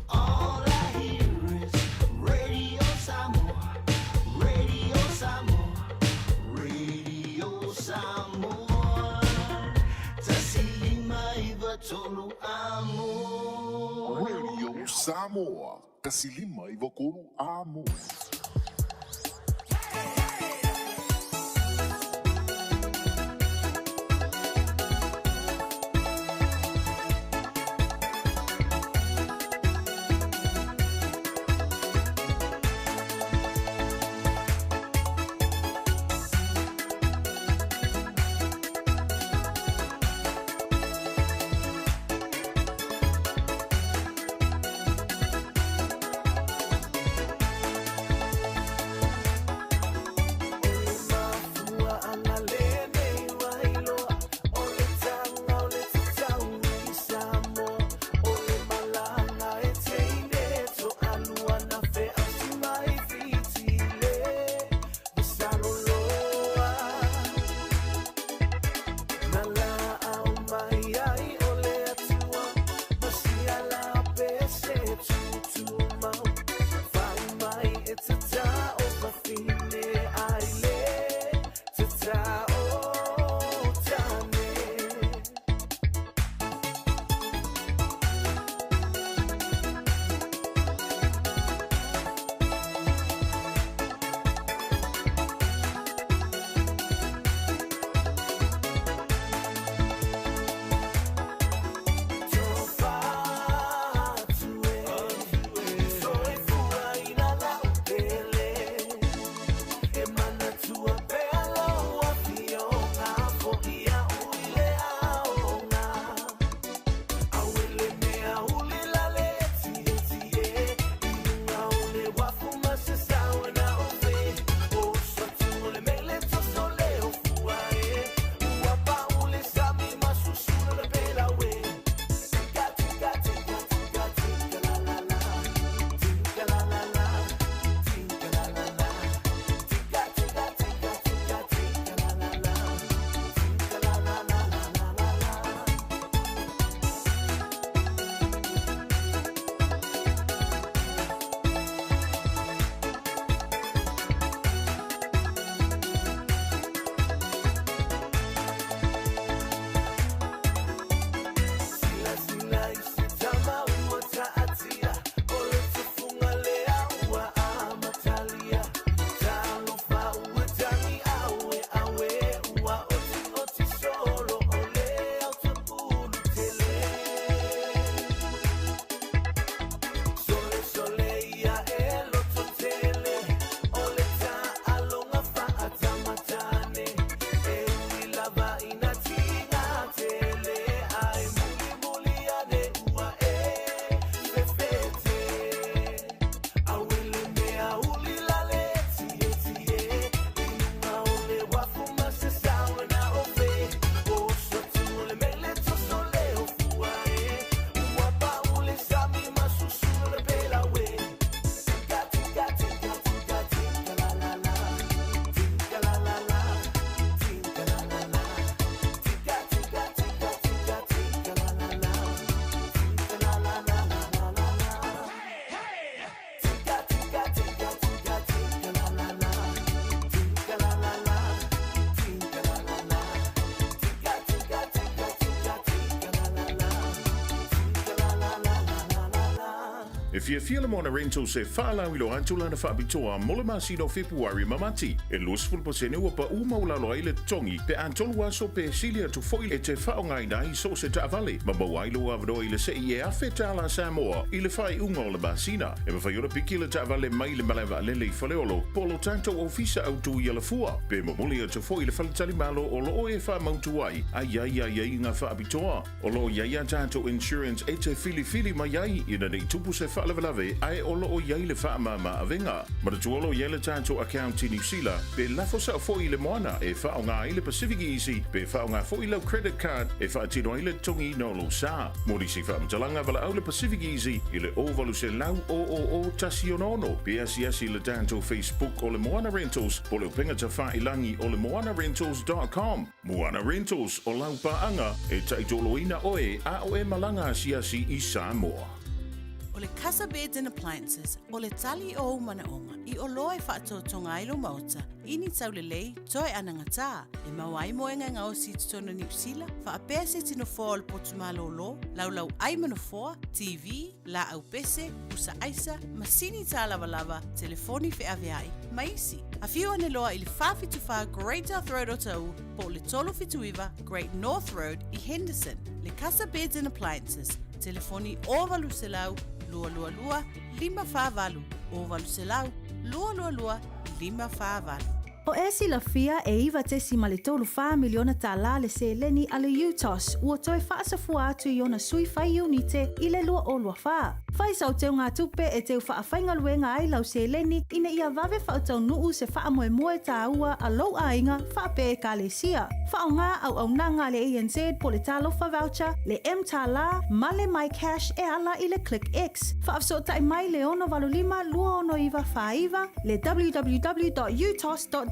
All I hear is Radio Samoa, Radio Samoa, Radio Samoa. Tasilima iva tolu amo. Radio Samoa, Tasilima iva kolu amo. E fiafia le Moana Rentals e faalauiloa atu lana faapitoa mo le masina o Fepuari ma Mati. E 20% ua paʻu maualalo ai le totogi pe a tolu aso pe sili atu foi e te faaaogaina ai so o se taavale ma maua ai lou avanoa i le sei e $1,000 Samoa i le faaiuga o le masina. E mafai ona piki le taavale mai le malae vaalele i Faleolo po o lo tatou ofisa autu i Alafua pe momoli atu foi i le faletalimalo o lo o e faamautu ai a i ai aiaiga faapitoa. O lo o i ai a tatou insurance e te filifili mai ai ina nei tupu se faalavelave ae o lo o i ai le faamama avega. Manatua o lo o i ai le tatou account i Niu Sila pe lafo sao foi i le moana e faaaoga ai le Pacific Easy pe faaaoga foi lau credit card e faatino ai le totogiina o lou sa. Mo nisi faamatalaga valaau le Pacific Easy i le 0800 000 166 pe asiasi i le tatou Facebook o le Moana Rentals po o le upega tafailangi o le moanarentals.com. Moana Rentals o lau paaga e taitoloina oe a o e malaga asiasi i Samoa. O le Casa Beds and Appliances, o le tali o ou manaoga i oloa e faatotoga ai lou maota i ni taulelei toe anagatā, e maua ai moega e gaosi i totonu o Niu Sila, faapea se tino foa o le potu malōlō, laulau ai ma nofoa, TV, laau pese, pusa aisa, masini tālavalava, telefoni feaveai, ma isi. Afio ane loa i le 474 Great South Road Otahuhu po o le 379 Great North Road i Henderson. Le Casa Beds and Appliances, telefoni 0800 222 548, 0800 222 548. O e silafia e $9.34 miliona tālā le seleni a le UTOS ua toe faasafua atu i ona sui fai iunite i le 2024. Fai sau teugatupe e teu faafaigaluega ai lau seleni ina ia vave faataunuu se faamoemoe tāua a lou aiga faapea Ekalesia. Faaaoga auaunaga a le ANZ po le Talofa Voucher, le mTālā ma le MyCash e ala i le ClickX. Faafesootai mai le 685 269 49, le www.utos.ws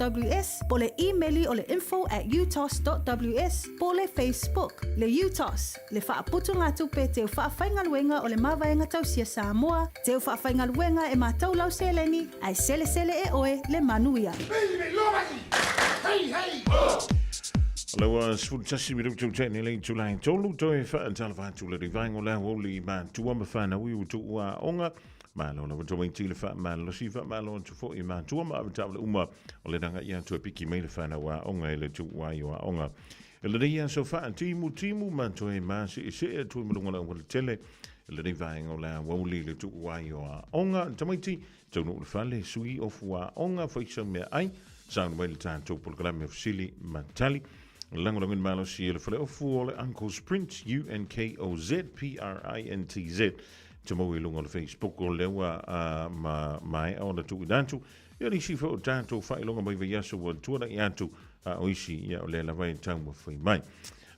po le imeli o le info@utos.ws po le Facebook. Le UTOS, le faaputugatupe teu faafaigaluega o le Mavaega Tausia Samoa, teu faafaigaluega e matou lau seleni, ae selesele e oe le manuia. Lau 11 minutu tene le itula e tolu toe whaatalafa atu le rivaengo la holi ma tua ma whanau i utu ua onga. Malo lava tamaiti i le faamalolosi, faamalo atu foi i matua ma avetaavale uma o le lagaia atu e piki mai le fanau aoga i le tuuai o aoga. E lenei aso faatimutimu ma toe maseesee atu i ma luga o le aualatele i lenei vaega o le aoauli i le tuuai o aoga. Tamaiti, taunuu i le fale, sui ofu aoga, fai sau meaai, sauni mai le tatou polokalame o fesili ma tali. Lagolagoina malosi e le faleofu o le Uncle's Print, U-N-K-O-Z P-R-I-N-T-Z. Te mau i luga o le Facebook o lea ua ma maea ona tuuina atu. Ia nisi foi o tatou faailoga mai vaiaso ua tuanai atu, a o isi ia o lea lava e taumafai mai.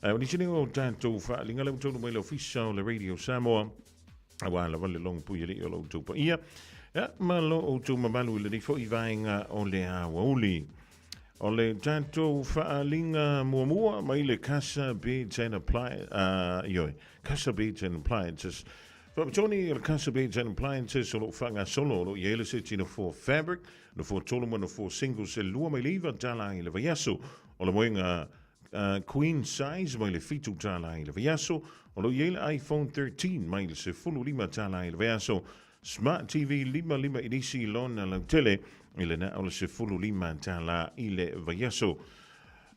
O nisi nei o tatou faaaliga lea ua taunuu mai le ofisa o le Radio Samoa, aua lava le logo puialii o lo outou paia. Ia, ma lo outou mamalu i lenei foi vaega o le aoauli. O le tatou faaaliga muamua mai le Casa Beds and Appli ioe, Casa Beds and Appliances. Faapitoa le Casa Beds and Appliances o lo o faagasolo o lo o i ai le seti nofoa fabric, nofoa tolu ma nofoa single se $2 i le vaiaso. O le moega queen size mai le $7 i le vaiaso. O lo o i ai le iPhone 13 mai le $15 i le vaiaso. Smart TV 55 inisi lona lautele i le na o le $15 i le vaiaso.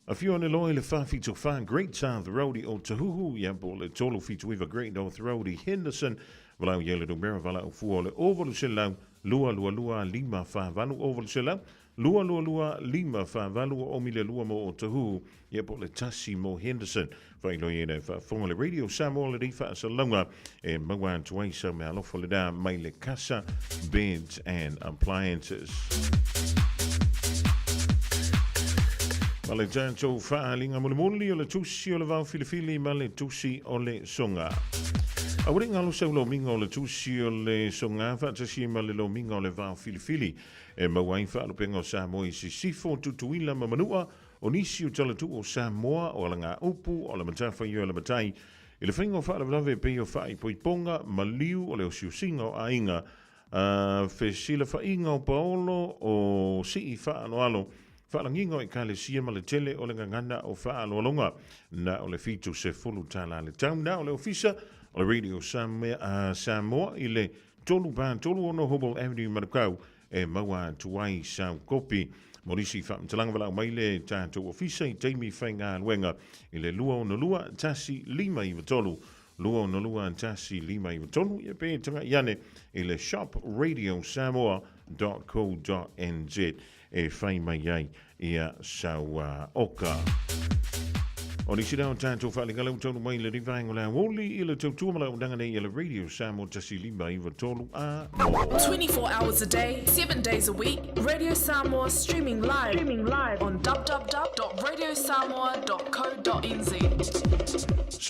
Afio ane loa i le 474 Great South Road i Otahuhu, ia po o le 379 Great North Road i Henderson. Valaau i ai le numera valaau fua o le 0800 222 548 0800 222 548 o omi le lua mo Otahuhu, ia po o le tasi mo Henderson. Faailoa i ai faafofoga le Radio Samoa lenei faasalalauga e maua atu ai sau meaalofa lena mai le Casa Beds and Appliances. Ma le tatou faaaliga mulimuli o le tusi o le vao filifili ma le tusi o le soga. Aua ne i galo sau lomiga o le tusi o le soga faatasi ma le lomiga o le vao filifili e maua ai faalupega o Samoa i Sisifo, Tutuila ma Manua, o nisi o talatuu o Samoa, o alagaupu, o le matafaioi a le matai, i le faiga o faalavelave e pei o faaipoipoga, maliu o le osiosiga o aiga, a fesilafaiga o paolo o sii faaaloalo, faalagiga o ekalesia ma le tele o le gagana o faaaloaloga. Na o le $70 le tau, na o le ofisa o le Radio Samoa i le. 3 4 3 6 Hobble Avenue, Manukau, e maua atu ai sau kopi. Mo nisi faamatalaga valaau mai le tatou ofisa i taimi faigaluega i le 262 1593, 262 1593, ia pe taga'i ane i le shopradiosamoa.co.nz e fai mai ai ia sau oka. O nisi lea o tatou faaligala ua taunuu mai i lenei vaega o le aoauli i le tautua ma le auaunaga nei a le Radio Samoa 1593 a mo. 24 hours a day, 7 days a week, Radio Samoa streaming live, streaming live on www.radiosamoa.co.nz.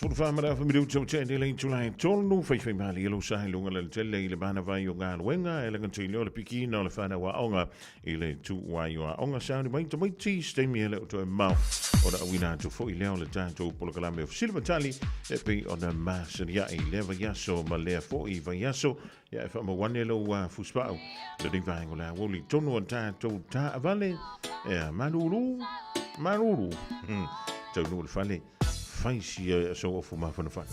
14 ma le afa minuta ua tea nei le itula e tolu, faifai malie lou sa i luga le tele i le manava o galuega e le gata i lea o le pikiina o le fanau aoga i le tuuai o aoga sauni mai tamaiti se taimi e le o toe mamao ona auina atu foi lea o le tatou polokalame o Fesili ma Tali e pei ona masani ai i lea vaiaso ma lea foi vaiaso. Ia e faamau ane lou fusipau lenei vaega o le aoauli i totonu o tatou taavale. Ea, malulu, malulu. Taunuu i le fale, fai sia sou ofu mafanafana.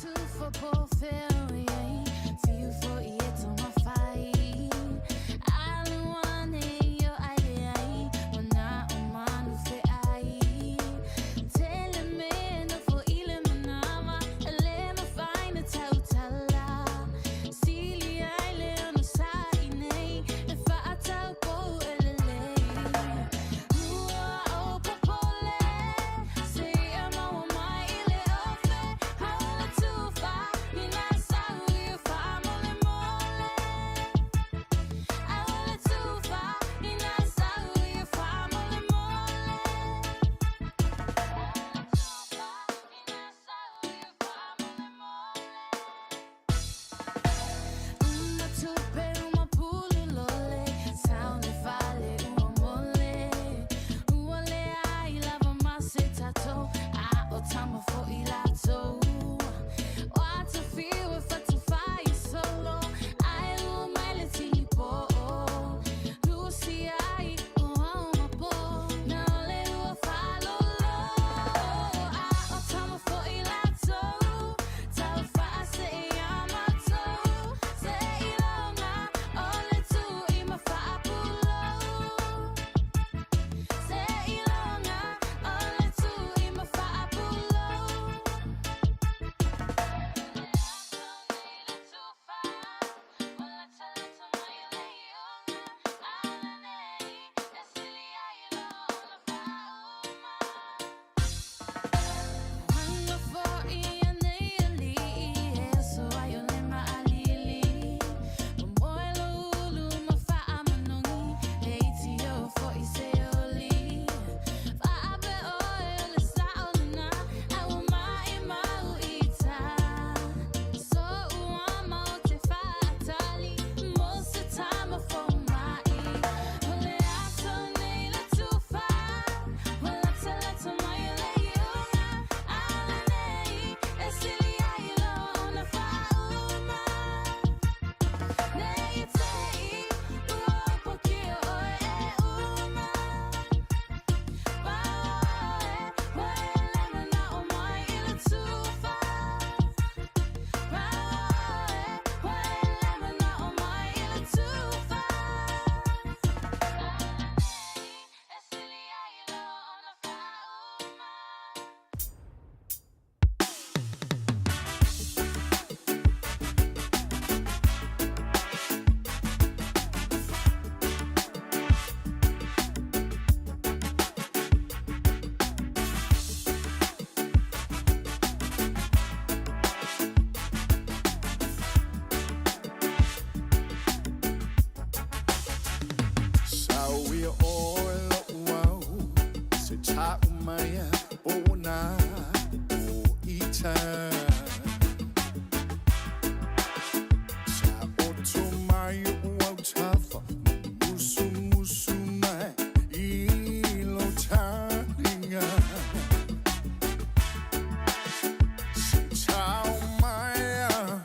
Sauia oe lo'u au se ta'u mai ona o ita Sa oto mai o'u autafa musumusu mai i lo talinga Se tau mai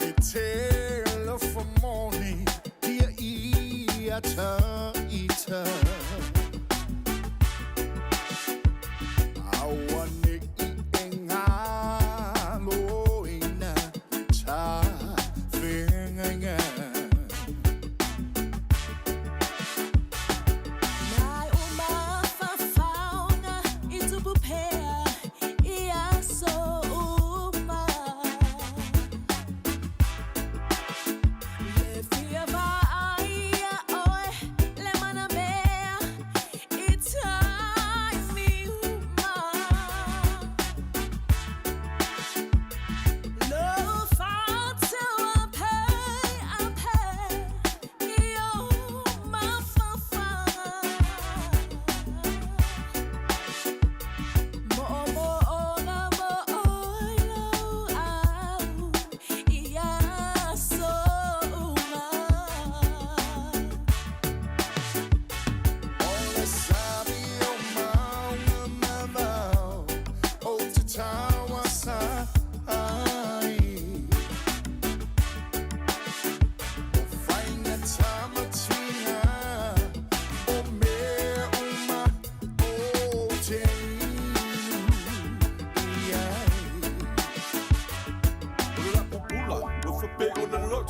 e telefomoni Ia ia ta ita Aua ne i e galoina ta feagaiga.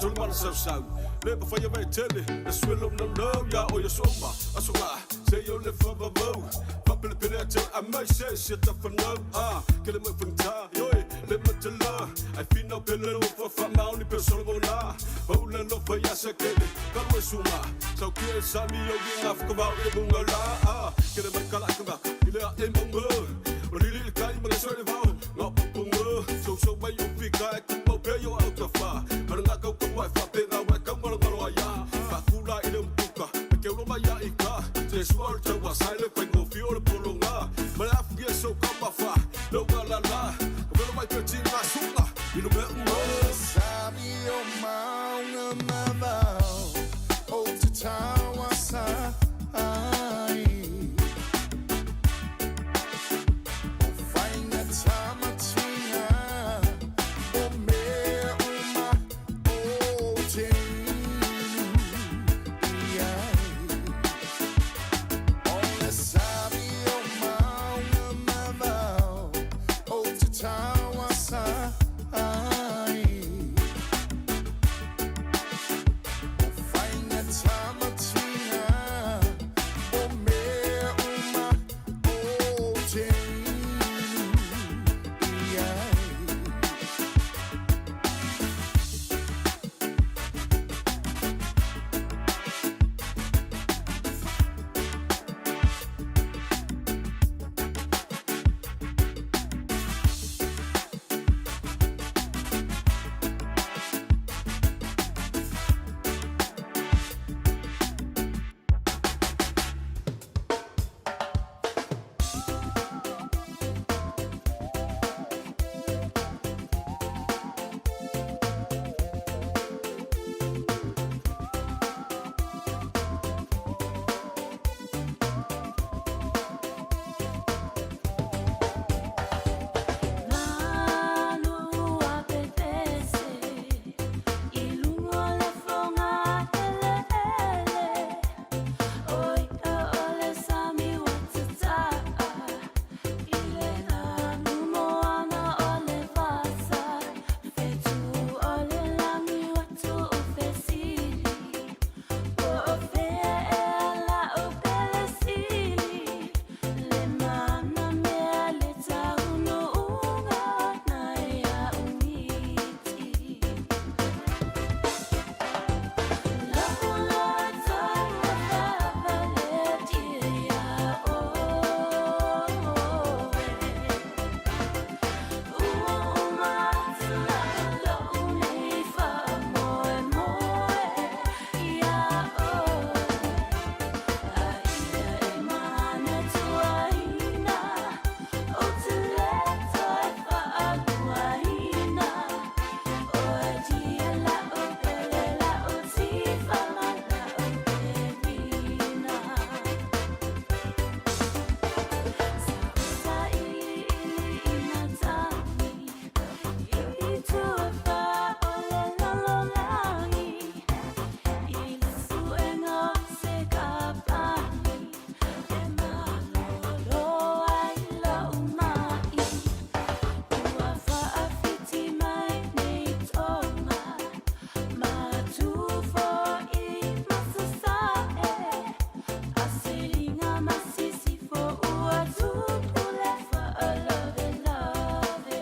tolu mana sausau. Le mawhai awai tele, le suelo na nau ia o ia soma. Aso ngā, se i o le whawawau. Whapele pele a te a mai se se ta whanau. Ah, kele mai whangta, yoi, le matala. Ai whina pele lo whawha maoni pe solo ngona. Paula lo whai asa kele, karu e suma. Sau kia e sami o ki ngā whakawau e munga la. Ah, kele mai kala kanga, i lea e maunga. O lili le kai ma le soe le vao, ngā poponga. Sau sau mai o pika e kumau pe yo au ta wha. Mana ngā kau kau wai wha pe ngā wai kau ngalo ngalo a ia. Whakula i le mpuka, me ke uro mai a i ka. Te sua o le tau a sai le whai ngofi o le polo ngā. Mana afu kia sau ka mawha, lau ngā la la. Ka welo mai pe ti ngā sunga, i lo mea unga. Sami o maunga mawau, o te tawa sa ai. O whainga tamatinga, o mea uma o te inu i ai. O le sami o maunga mawau, o te tawa sa ai. O whainga tamatinga, o mea uma o te inu i ai. Manu a pepese, i lungo le fonga ele ele. Oi o le sami wa tata, i le anu moana o le vasa. Fetu o le langi wa tu o fesili, o o fea e ala o pele sili. Le mana mea le tauno unga na ia umiti. Lau la tau whawale tia oe. Ua umatla lou nei whamoe moe ia oe. A ia e mana tuaina, o te leto e whaaluaina. O e tia la o pele la o tifa ma la o perina. Sa ili ili ina tani, i tua wha o le lalolangi. I le suenga o se ka pani, e malolo ai lau mai. Ua whaawhiti mai nei tonga, ma tufo i masasae. A siringa masisi fo ua tupu le whaalave lave.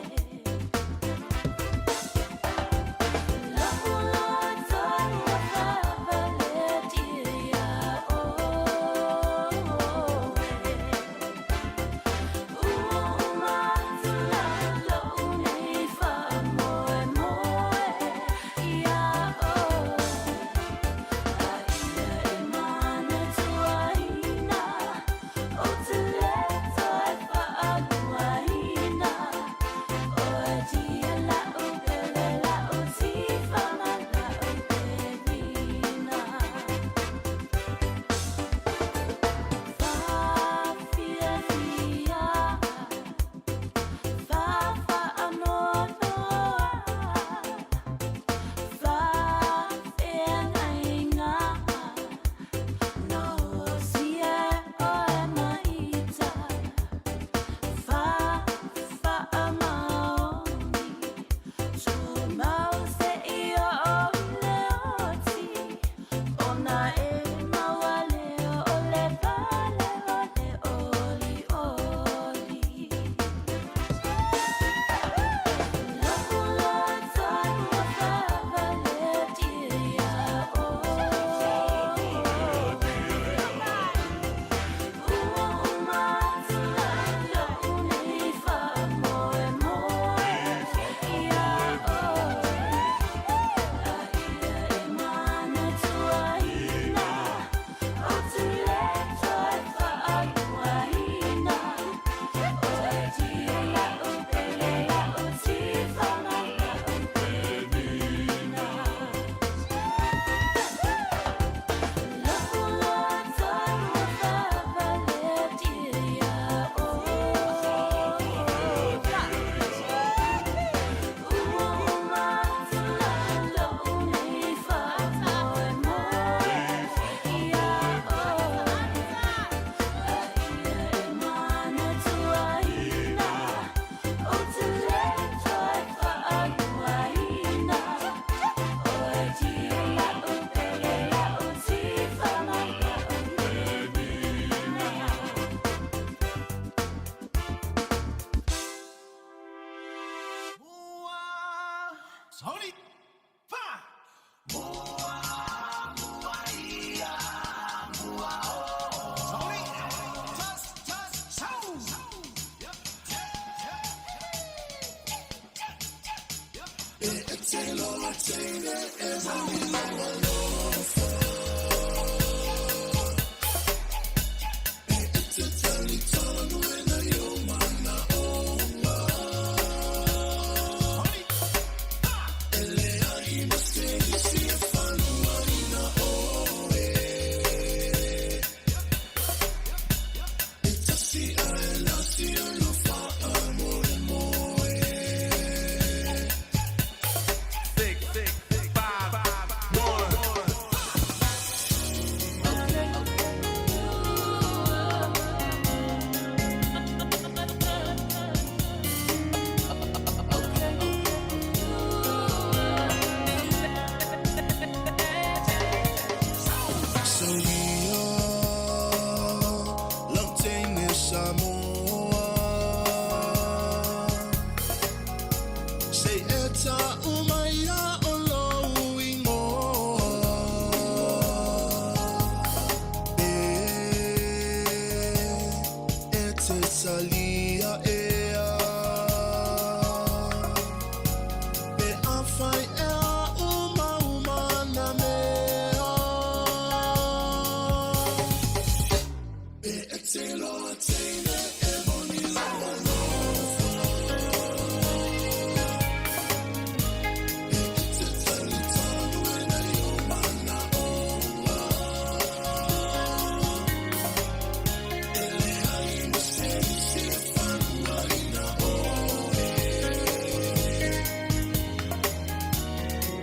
Sauli! Fa! Mua, mua ia, mua o. Sauli! Tas, tas, sau! E te loa teine e moni loa lofa. E te tali tonu e na yo mana onga. E lea i ma se isi e whanua ina oe. E tasi a e lasi o lo whaa moe moe. 6, 5, 1. Salia, lautene Samoa. Se eta umaia o lou ingoa. E, e te salia ea. Pe awhai ea uma uma na mea. E e te loa teine e moni loa lofa. E e te tali tonu e na yo mana onga. E lea i ma se isi e whanua ina oe.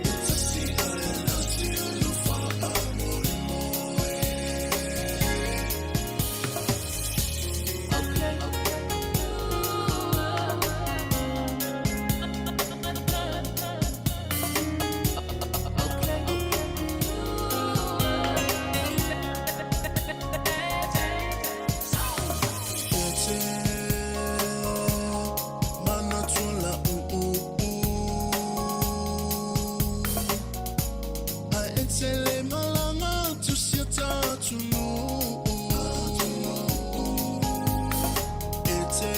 E tasi a e lasi o lo whaa moe moe. E te mana tula u u u. A e te le malanga tu sia tatu nu. E te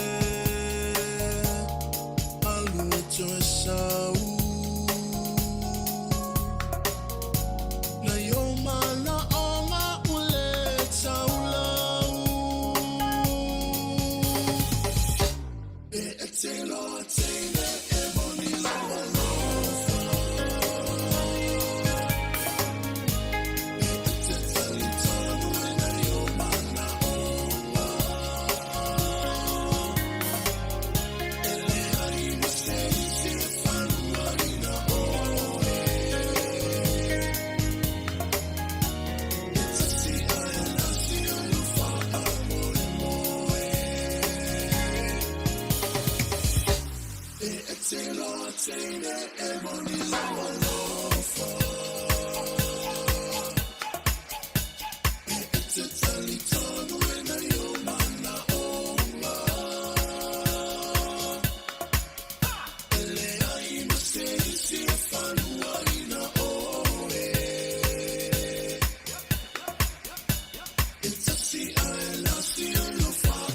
alu e toe sau. Na yo mana onga ule taulau. E e te loa teine e moni loa lofa. E e te tali tonu e na yo mana onga. E lea i ma se isi e whanua ina oe. E tasi a e lasi o lo whaa moe moe. E e te loa teine e moni loa lofa. E e te tali tonu e na yo mana onga. E lea i ma se isi e whanua ina oe. E tasi a e lasi o lo whaa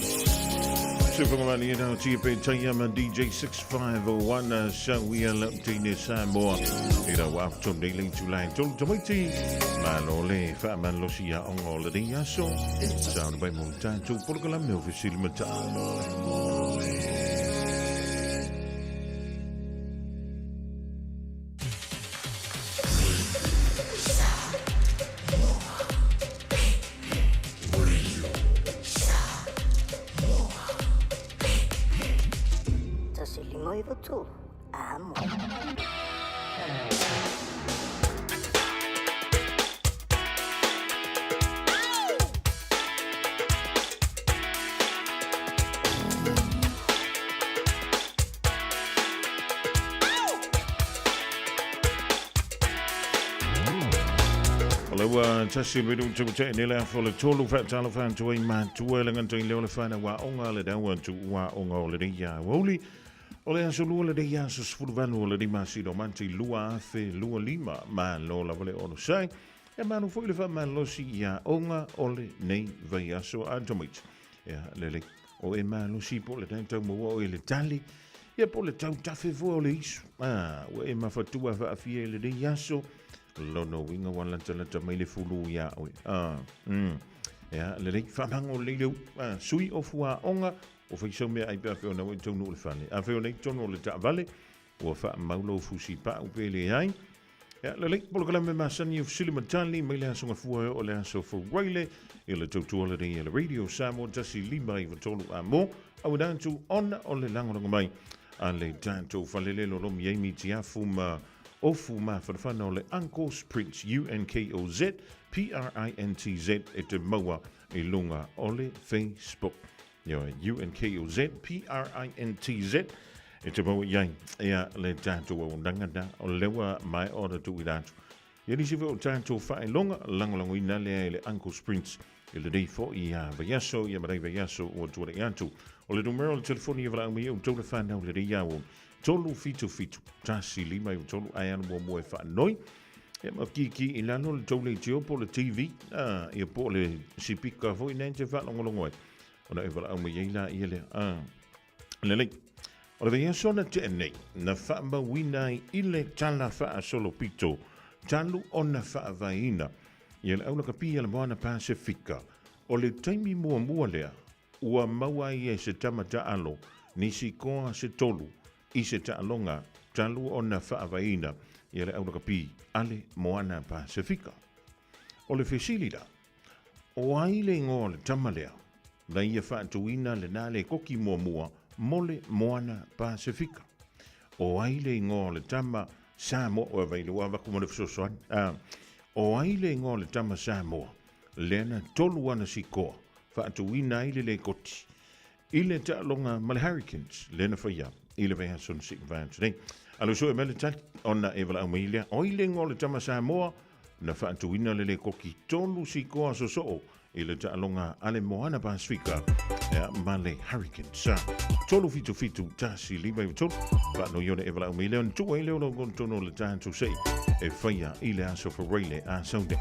moe moe. Se whangamani e nau tia pe taia ma DJ 6501 sa uia lautine Samoa. I rau afu nei lei tūlai tolu tamaiti. Ma lo le wha man lo sia onga o le rei aso. Sa ona pai mo tātou polokalame o Fesili Mata. Tasi lima i tolu. Amo. O le ua tasi wiru tu te ne le afo le tolu fa talo fa tu ai ma tu le ngan le o le fa na wa onga le dawa tu wa onga o le ria woli. O le aso lua lenei aso 18 o lenei masina o Mati 2025, malo lava le onosai, e malo foi le faamalosi i aoga o lenei vaiaso a tamaiti. Ia, lelei, o e malosi po o le tau maua oe i le tali, ia po o le tau tafe foi o le isu. Ah, ua e mafatua faafia i lenei aso, lona uiga ua latalata mai le fulu iā oe. Ah, Ia, lelei, faamago lelei le uu. Ah, sui o fuaoga, o fai sau meaai pe a fai ona ua e taunuu i le fale. A fai ona i totonu o le taavale, ua faamau lou fusi pau pe leai. Ia, lelei, polokalame masani o fesili ma tali mai le aso Gafua e oo i le aso Faraile i le tautua lenei a le Radio Samoa 1 5 9 3 amo. Auina atu ona o le lagolago mai a le tatou fale le lolomi ai mitiafu ma ofu mafanafana o le Unkoz Printz, UNKOZ PRINTZ e te maua i luga o le Facebook. Ioe, UNKOZ PRINTZ e te maua i ai ia le tatou auaunaga na o lea ua maea ona tuuina atu. Ia nisi foi o tatou faailoga lagolagoina lea e le Unkoz Printz i lenei foi vaiaso ia ma nei vaiaso ua tuanai atu. O le numera o le telefoni e valaau mai ai outou le whanau lenei ao 377 1 5 3 ae alu muamua e faanoi. Ia ma kiki i lalo le tou leitio po o le TV, ia po o le sipika foi nei te faalogologo ai. Ona e valaau mai ai laia lea. Lelei. O le vaiaso na tea nei, na faamauina ai i le Tala Faasolopito talu ona faavaeina ia le aulakapi a le Moana Pasefika. O le taimi muamua lea ua maua ai e se tama taalo nisi koa se tolu i se taaloga talu ona faavaeina ia le aulakapi a le Moana Pasefika. O le fesili la, o ai le igoa o le tama lea na ia faatuina lena lēkoki muamua mo le Moana Pasefika? O ai le igoa o le tama Samoa? Ua vai le ua avatu ma le fesoasoani. O ai le igoa o le tama Samoa lea na tolu ana sikoa faatuina ai le lēkoti i le taaloga ma le Hurricanes lea na faia i le vaiaso na sei mavae atu nei? Alu sue mai le tali ona e valaau mai lea. O ai le igoa o le tama Samoa na faatuina le lēkoki tolu sikoa sosoo i le taaloga a le Moana Pasefika ma le Hurricanes? 377 1 5 3 faanoi ona e valaau mai lea ona tuu ai lea o lau totonu o le tatou sei e faia i le aso Faraile a Sunday.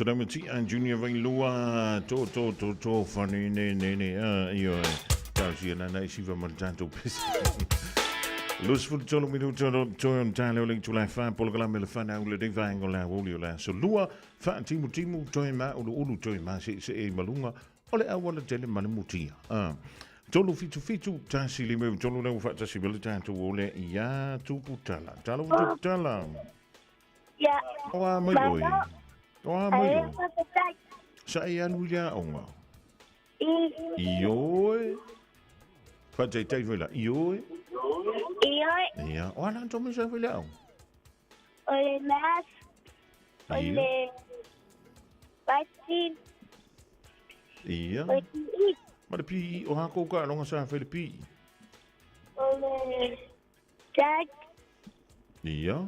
Tadamatia Junior Vailua, to to to to fani ne ne ne a io e tausia nana i siva ma le tatou pese. 23 minuta o toe o le o le itula e wha, polokalame le whanau le dei vaenga o le aoli o le aso lua, wha timu timu, toe ma ulu ulu, toe ma se se e malunga, o le auala tele ma le mutia. Ah. Tolu fitu fitu, tasi lima iva tolu leu whaatasi ma le tatou o le ia Tuputala. Talo Tuputala. Ia. O a mai oi. O a mai oi. Sa e alu i le aoga. I. I oe. Whaataitai foi la. I oe. I oe. Ia. O ala tō mesa foi le aoga. O le math. O le writing. Ia. O le PE. Ma le PE. O hako ka alonga sa fai le PE. O le tag. Ia.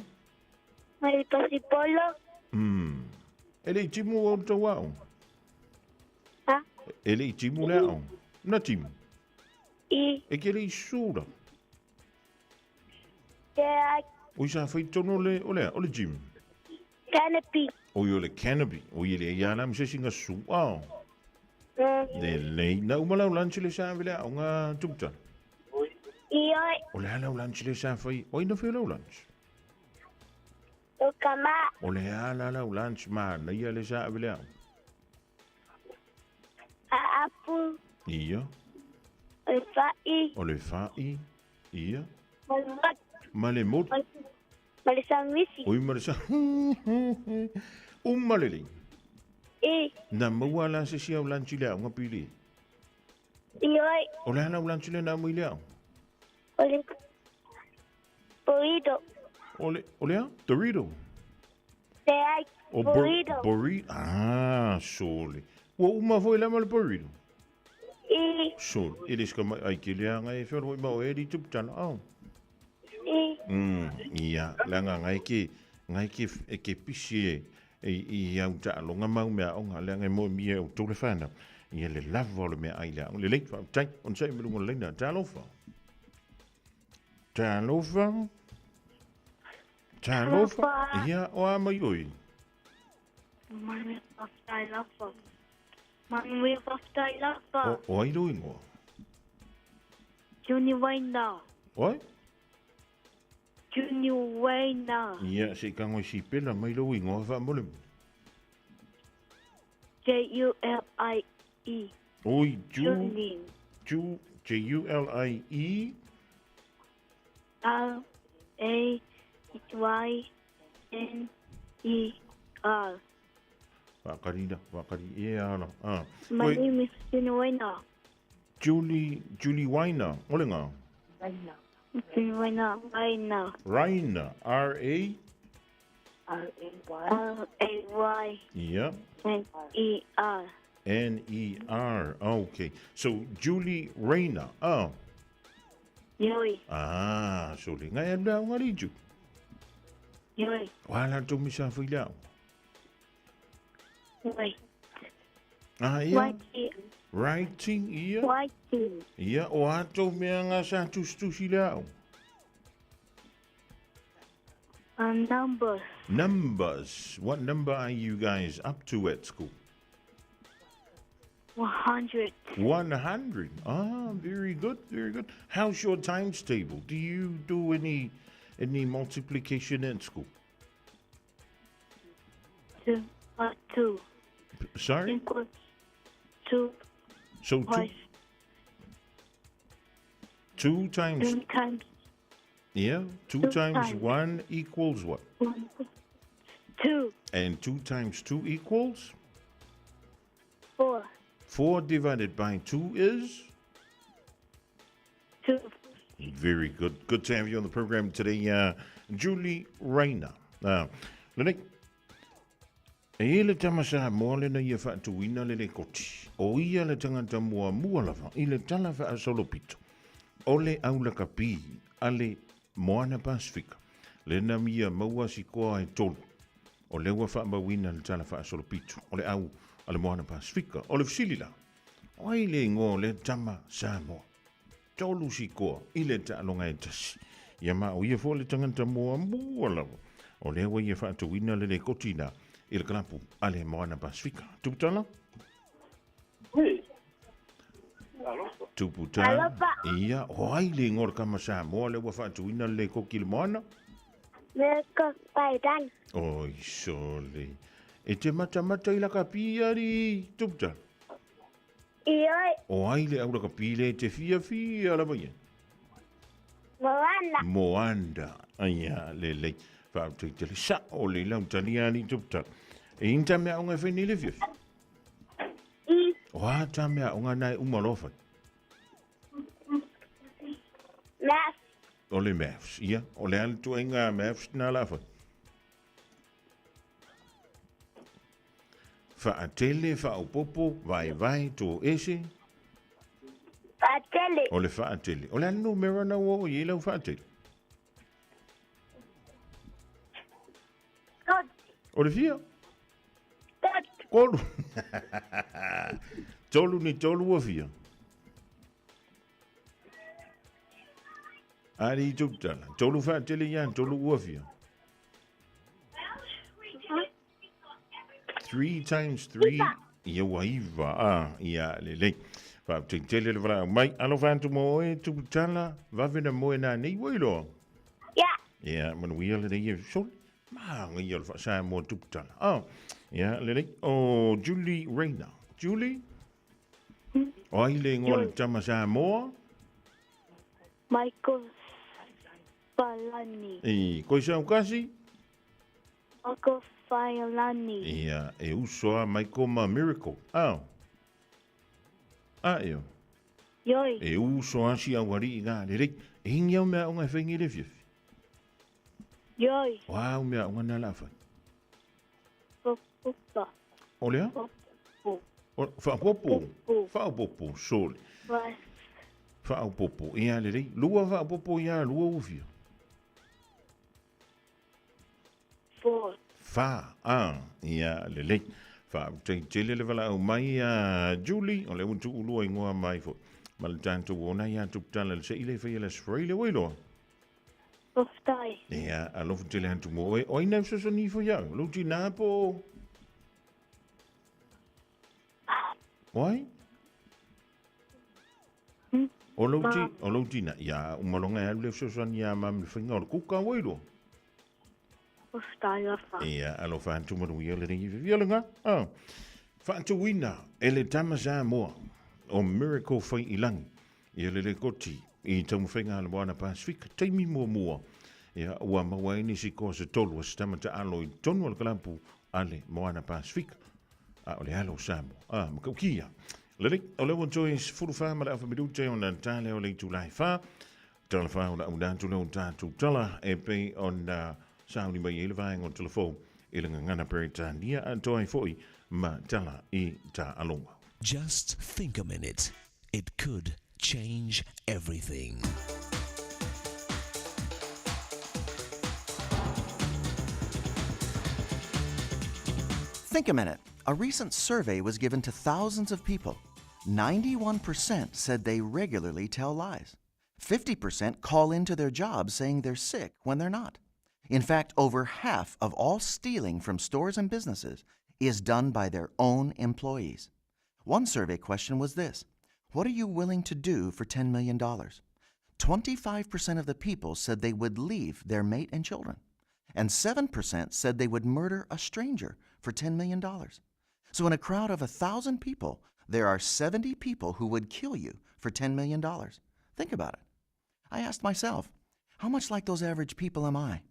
Ma le pasipolo. E le i timu o tau aoga? Ha? E le i timu le aoga? Na timu? I. E ke le i sura? Te ai. O i sa whai tono le, o lea, o le gym? Canopy. O i o le canopy. O i le ia la mse singa su ao. Le lei. Na uma lau lunch le sa vile au ngā tupta. I oi. O le lau lunch le sa whai. O ina whio lau lunch? O ka ma. O le ala lau lunch ma na ia le sa vile au. A apu. Ia. O le whai. O le whai. Ia. Ma le mot. Ma le mot. Ma le sandwich. Oi ma le sa. Uma le li. I. Na maua la se sia o lunch le au ngā pili. I oi. O le ala o lunch le na mui le au. O le burrito. O le, o le a? Dorito. Te ai O burrito. Burrito. Ah, sole. Ua uma foi la ma le burrito. I. Sole. E le ska mai ai ke le anga e whioro ma o e ri tupu tana au. I. Ia, la ngā ngai ke, ngai ke, e ke pisi e, e, i au taaloga mau mea aoga, le aga e moe mia e o tau le whanau. Ia le lava o le mea ai le aoga. Le lei, whaaptai, on sai melunga le leina, talofa. Talofa. Talofa. Ia, o a mai oi. Manu whaftai lafa. Manu whaftai lafa. O ai roi ngoa. Juni Waina. Oi? Juni Waina. Ia, se kango si pela mai roi ngoa wha mole. J-U-L-I-E. Oi, Ju. Juni. Ju, J-U-L-I-E. R-A-Y-N-E-R. Whakarira, wakari, e ara. Ah. My Oi, name is Juni Waina. Julie, Julie Waina, ole ngā? Waina. Juni Waina, Waina. Raina, R-A? R-A-Y. R-A-Y. Yeah. N-E-R. N-E-R, okay. So, Julie Raina, oh. Yoi. Ah, so le ngai alu lau ngari ju. Yoi. Wala tō misa whai lau. Yoi. Ah, ia. Writing. Writing, ia. Writing. Ia, o ato mea ngā sa tustusi lau. Numbers. Numbers. What number are you guys up to at school? 100. 100. Ah, very good, very good. How's your times table? Do you do any multiplication at school? 2 plus 2. Sorry? Equals 2 So two, plus 2 times 2 times yeah, 2 Two times times. 1 equals what? 1. 2. And 2 times 2 equals? 4. 4 divided by 2 is? 2. Very good. Good to have you on the program today, Julie Rayner. Lele, e le tamasa moa le na ia whaatuina le le koti. O ia le tangata mua mua lava, i le tala wha asolopito. O le aulaka pi, a le Moana Pasifika. Le na mia maua si koa e tolu. O le ua whaamauina le tala wha asolopito. O le au a le Moana Pasifika. O le fisili la. O ai le ingoa le tama Samoa. Tolu si koa i le taaloga e tasi. Ia ma o ia fo le tangata mua mua lava. O le ua ia whaatuina le le kotina. i le kalapu a le Moana Pasifika. Tuputala? Tuputala. Ia, o ai le igoa o le kama Samoa lea ua faatuina le lēkoki i le moana? Miracle Pailani. Oi, sole. E te matamata i lakapi ari, Tuputala? Ioe. O ai le au lakapi le e te fiafia lava ia? Moana. Moana. Ia, lelei. Faafetai Sa'o le lau talia alii Tuputala. E i ni tā mea aoga e fai nei le fiafi? I. O a tā mea aoga na e uma loa fai? Maths. O le maths, ia. O le a le tuaiga maths na la fai? Faatele, faaopoopo, vaevae, toese. Faatele. O le faatele. O le a le numera na ua oo i ai lau faatele? O le fia? Tolu. Tolu ni tolu ua fia. Ari i tuputala. Tolu whaatele ia, tolu ua fia. 3 times 3. Ia ua iva. Ah, ia lelei. Whaatele le wala mai. Alofa atu mo oe tuputala. Vave na moe nā nei ua iloa. Ia. Ia, manuia lenei e sole. Māngaia o le faa-Samoa tuputala. Ah, ia, lelei. O Julie Rayner. Julie? O ai le ingoa le tama Samoa? Michael Falani. I, koe sau kasi? Michael Falani. Ia, e uso a Michael ma Miracle. Ah. Ah, eo. Ioi. E uso a si au alii ngā lelei. E ingi au mea o ngai whaingi le fiafi. Ioi. O au mea o ngā nā la whai. Popopa. O lea? Popo. Whaapopo. Whaapopo, sole. Whaapopo. Ia lelei. Lua whaapopo ia lua ufia. Four. Wha. Ah, ia lelei. Wha. Tele le wala au mai a Julie. O le untu ulua ingoa mai fo. Ma le tātou ona ia tuputala le se ile whaia le sfrei le wailoa. Foftai. Ia, alofa tele atu mo oe. O ai nau sosoni fo iau. Lou tina po. Oi? O lou ti, o lou tina. Ia, umalonga e alu le sosoni ia mam le whainga o le kuka wailoa. Foftai alofa. Ia, alofa atu mo ia le ringi whialanga. Ah. Whaatuina e le tama Samoa o Miracle Whai Ilangi. Ia le le koti i taumafaiga a le Moana Pasifika taimi muamua. Ia ua maua ai nisi koa se tolu a se tama taalo i tonu o le kalapu a le Moana Pasifika. A o le alo o Samoa. A, makaukia. Lelei, o le ua toe 14 ma le afa minute ona tale o le itulai 4. Tala wha o la unatu le o tātou tala e pei ona sauni mai e le vaenga o telefo i le ngangana Peretania a toa ai foi ma tala i tā alonga. Just think a minute. It could change everything. Think a minute. A recent survey was given to thousands of people. 91% said they regularly tell lies. 50% call into their jobs saying they're sick when they're not. In fact, over half of all stealing from stores and businesses is done by their own employees. One survey question was this: What are you willing to do for $10 million? 25% of the people said they would leave their mate and children, and 7% said they would murder a stranger for $10 million. So in a crowd of 1,000 people, there are 70 people who would kill you for $10 million. Think about it. I asked myself, how much like those average people am I?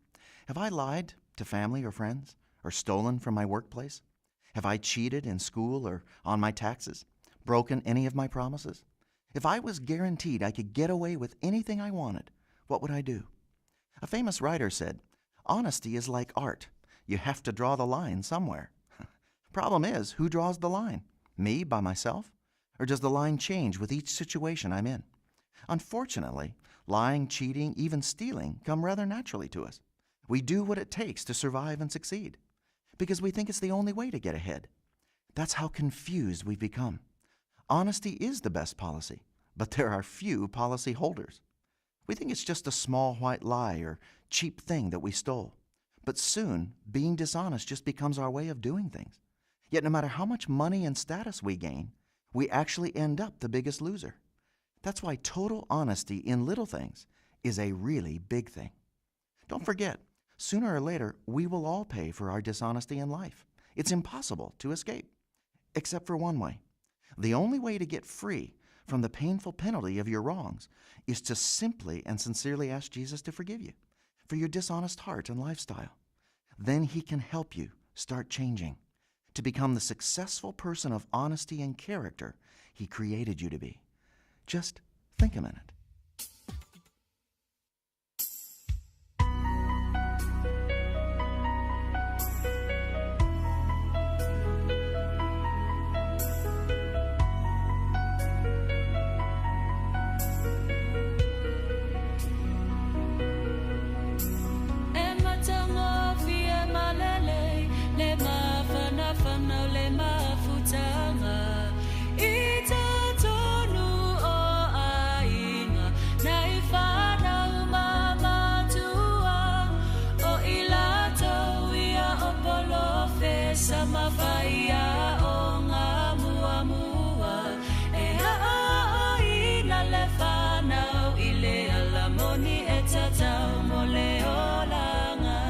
Have I lied to family or friends, or stolen from my workplace? Have I cheated in school or on my taxes? Broken any of my promises? If I was guaranteed I could get away with anything I wanted, what would I do? A famous writer said, Honesty is like art. You have to draw the line somewhere. Problem is, who draws the line? Me, by myself? Or does the line change with each situation I'm in? Unfortunately, lying, cheating, even stealing come rather naturally to us. We do what it takes to survive and succeed because we think it's the only way to get ahead. That's how confused we've become. Honesty is the best policy, but there are few policy holders. We think it's just a small white lie or cheap thing that we stole. But soon, being dishonest just becomes our way of doing things. Yet, no matter how much money and status we gain, we actually end up the biggest loser. That's why total honesty in little things is a really big thing. Don't forget, sooner or later, we will all pay for our dishonesty in life. It's impossible to escape, except for one way. The only way to get free from the painful penalty of your wrongs is to simply and sincerely ask Jesus to forgive you for your dishonest heart and lifestyle. Then he can help you start changing to become the successful person of honesty and character he created you to be. Just think a minute. E matagofie ma lelei le mafanafana o le mafutaga i totonu o aiga nai fanau ma matua o i latou ia o polofesa ma faiaoga muamua e aoaoina le fanau i le alamoni e tatau mo le olaga.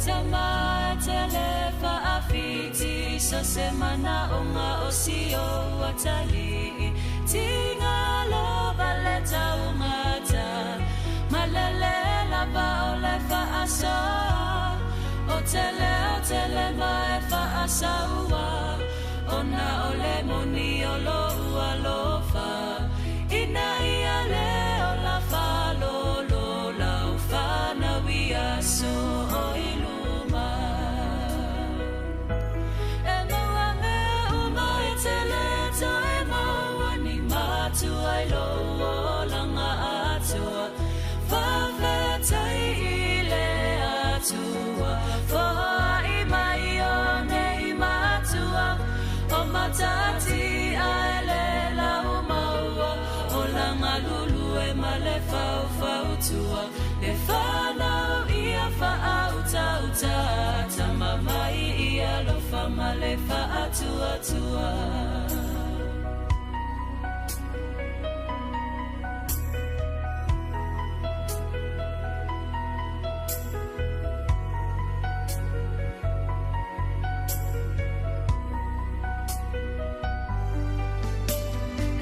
Tama e tele faafiti so se manaoga o si ou atalii tiga lova le taugata malele lava o le faasoa o tele o tele ma e faasaua ona o le moni o lou alofa ina ia le ola faalolo lau fanau ia aso o i luma. E maua mea uma e tele toe maua ni matua i lou olaga atoa. Faafetai i le Atua, foai mai o nei matua, o matati a e le lau maua, olaga lulu e ma le faufautua, le fanau ia faautautā, tama mai ia alofa ma le faatuatua.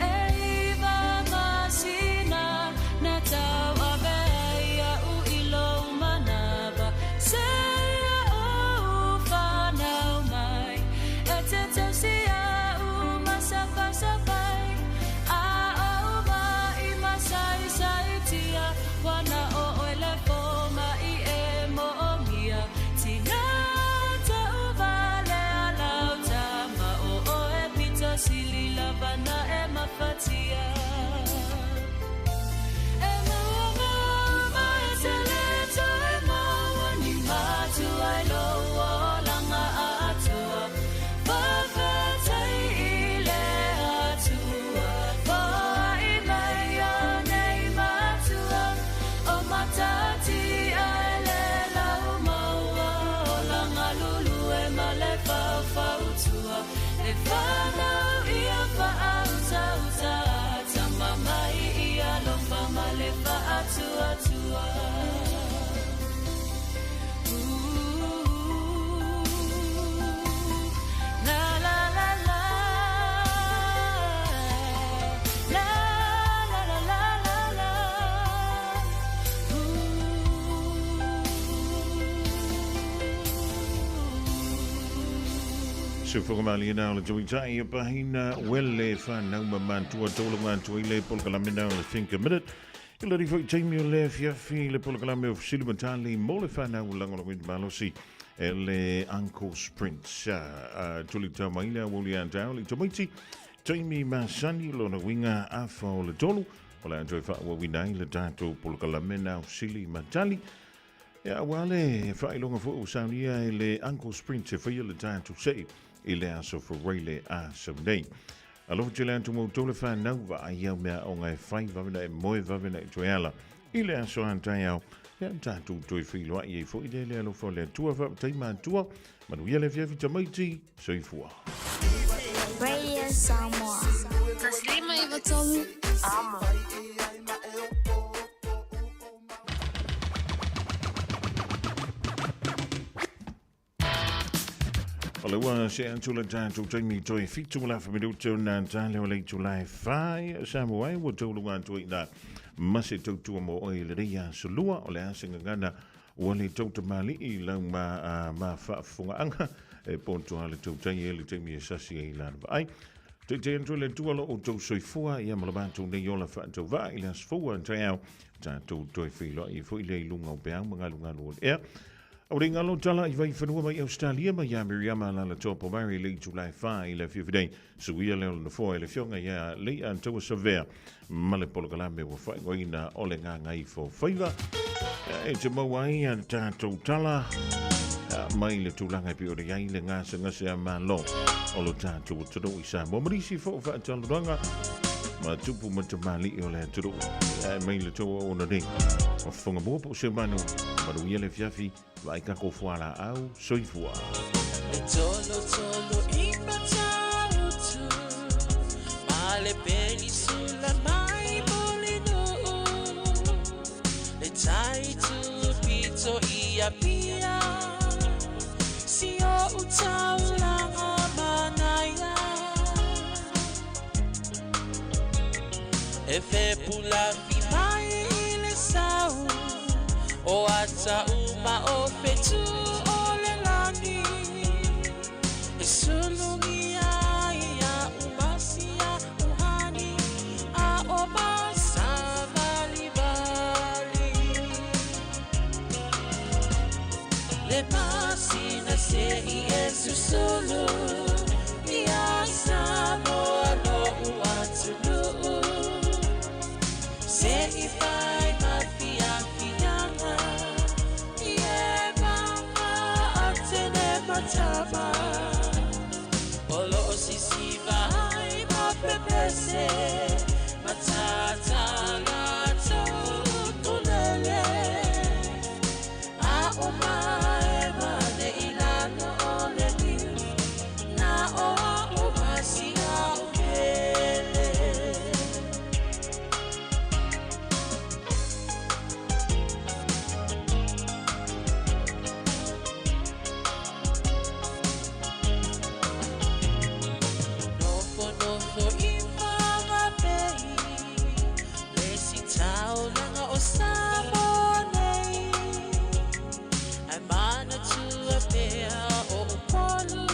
E iwa masina na tau avea ia u i lou manava. Seia o u whanau mai, e te tausia u masapasapai. A o u mai masaisaitia, wana o oe le foma i e moomia. Tina ta u vale alau tama o oe pito sili lava na e mafatia. E maua mea uma e tele toe maua ni matua i lou olaga atoa. Faafetai i le Atua, foai mai o nei matua, o matati a e le lau maua, olaga lulu e ma le faufautua. Le fanau ia faautautā, tama mai ia alofa ma le faatuatua. La la la la. La la la la la la. Se whakamali na o le tauitai e pahina wele whanau ma mātua tōla mātua i le polokalame na o le Think a Minute. I le rifo i taimi o le fiafi le polokalame o Fisili Matali mo le whanau langolawin malosi e le Uncle Sprint. Tuli tau maila woli antau le tamaiti taimi masani lona winga afa o le tolu. O le antoi wha winai le tātou polokalame na o Fisili Matali. Ia wale whailonga fo o saunia e le Uncle Sprint e whaia le tātou sei i le aso whareile a sau nei. Alofa tele atu mo tole whanau wa ai au mea o ngai whai wawena e moe wawena e toeala i le aso antai au Ia, tatou toe feiloai ai foi lea i le alofa o le Atua. Faafetai matua, manuia le afiafi tamaiti, soifua. Radio Samoa. 153 Amo. O le ua se atu le tatou taimi toe 7 ma le afa minute ona tale o le itula e 4 Samoa ai ua tauluga atu ai ina ma se tautua mo oe i lenei aso lua o le a se gagana ua le tautamali'i lau ma, ma faafofogaaga e poto a le tautai e le taimi e sasi ai lana vaai. Taitai atu le Atua lo outou soifua ia ma lo matou nei ola faatauvaa i le aso fou a taeao tatou toe feiloai ai foi lea i luga o peau ma galugalu o le ea. Au le galo tala i Vaifanua mai Ausetalia mai ia Miriama Alaalatoa Pomare i le itula e 4 i le afiafi nei. Suia lea o le nofoa e le Afioga ia Lei'ataua Savea ma le polokalame ua faaigoaina o le Gagaifo Faiva. E te maua ai a tatou tala mai le tulaga e pei ona i ai le gasegase a Malo o lo tatou atunuu i Samoa ma nisi foi o faatalanoaga ma tupu ma tamalii o le atunuu. Ae mai le tou auauna nei o Fofoga Mua po o Seumanu, manuia le afiafi, vaai tatou fualaau, soifua. E tolo tolo i Matautu Ma le penisula mai Mulinuu Le tai tupito i Apia Si o taulanga manaia E fepulafi mai i le sau O ata uma o fetu o le lani E sulugia ia umasia uhani A o masavalivali Le masina se i e susulu Ia Samoa lo'u atunuu Se i fai ma fiafiaga I e maga atene matama O lo'o sisiva ai ma pepese Matata latou ukulele A o mae mane i lalo o le niu Na o a'u masia o pele. Nofonofo i Whangape Le isi taulaga o Samoa nei Ae manatua pea o Upolu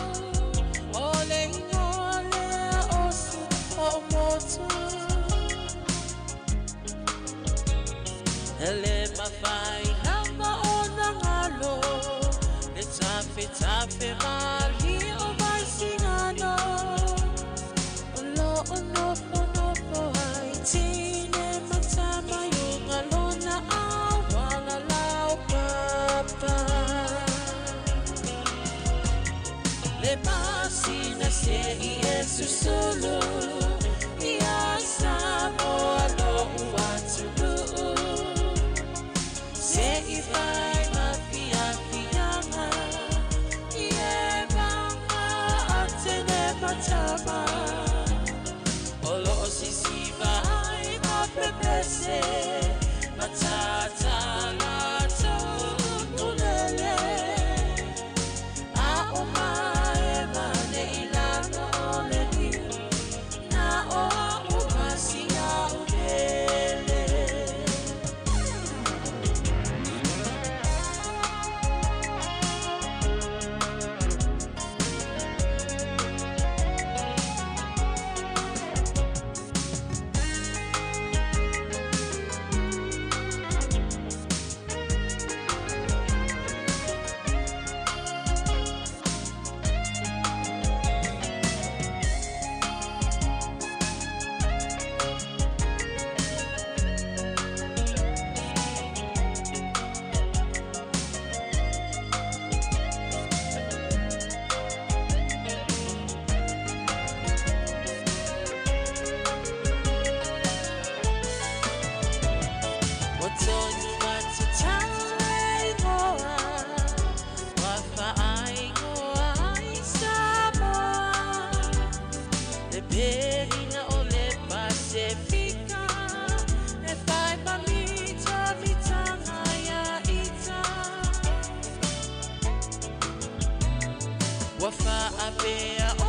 O le ingoa lea o si ou motu E le mafai lava ona galo Le tafetafe malie o Vaisigano O lo'o nofonofo ai tine ma tama i uga lona auala laupapa. Le masina se i e susulu ia Samoa lo'u atunuu. Se i fai ma fiafiaga i e maga atene matama. O lo'o sisiva ai ma pepese matata latou ukulele. A o mae mane i lalo o le niu Na Faapea.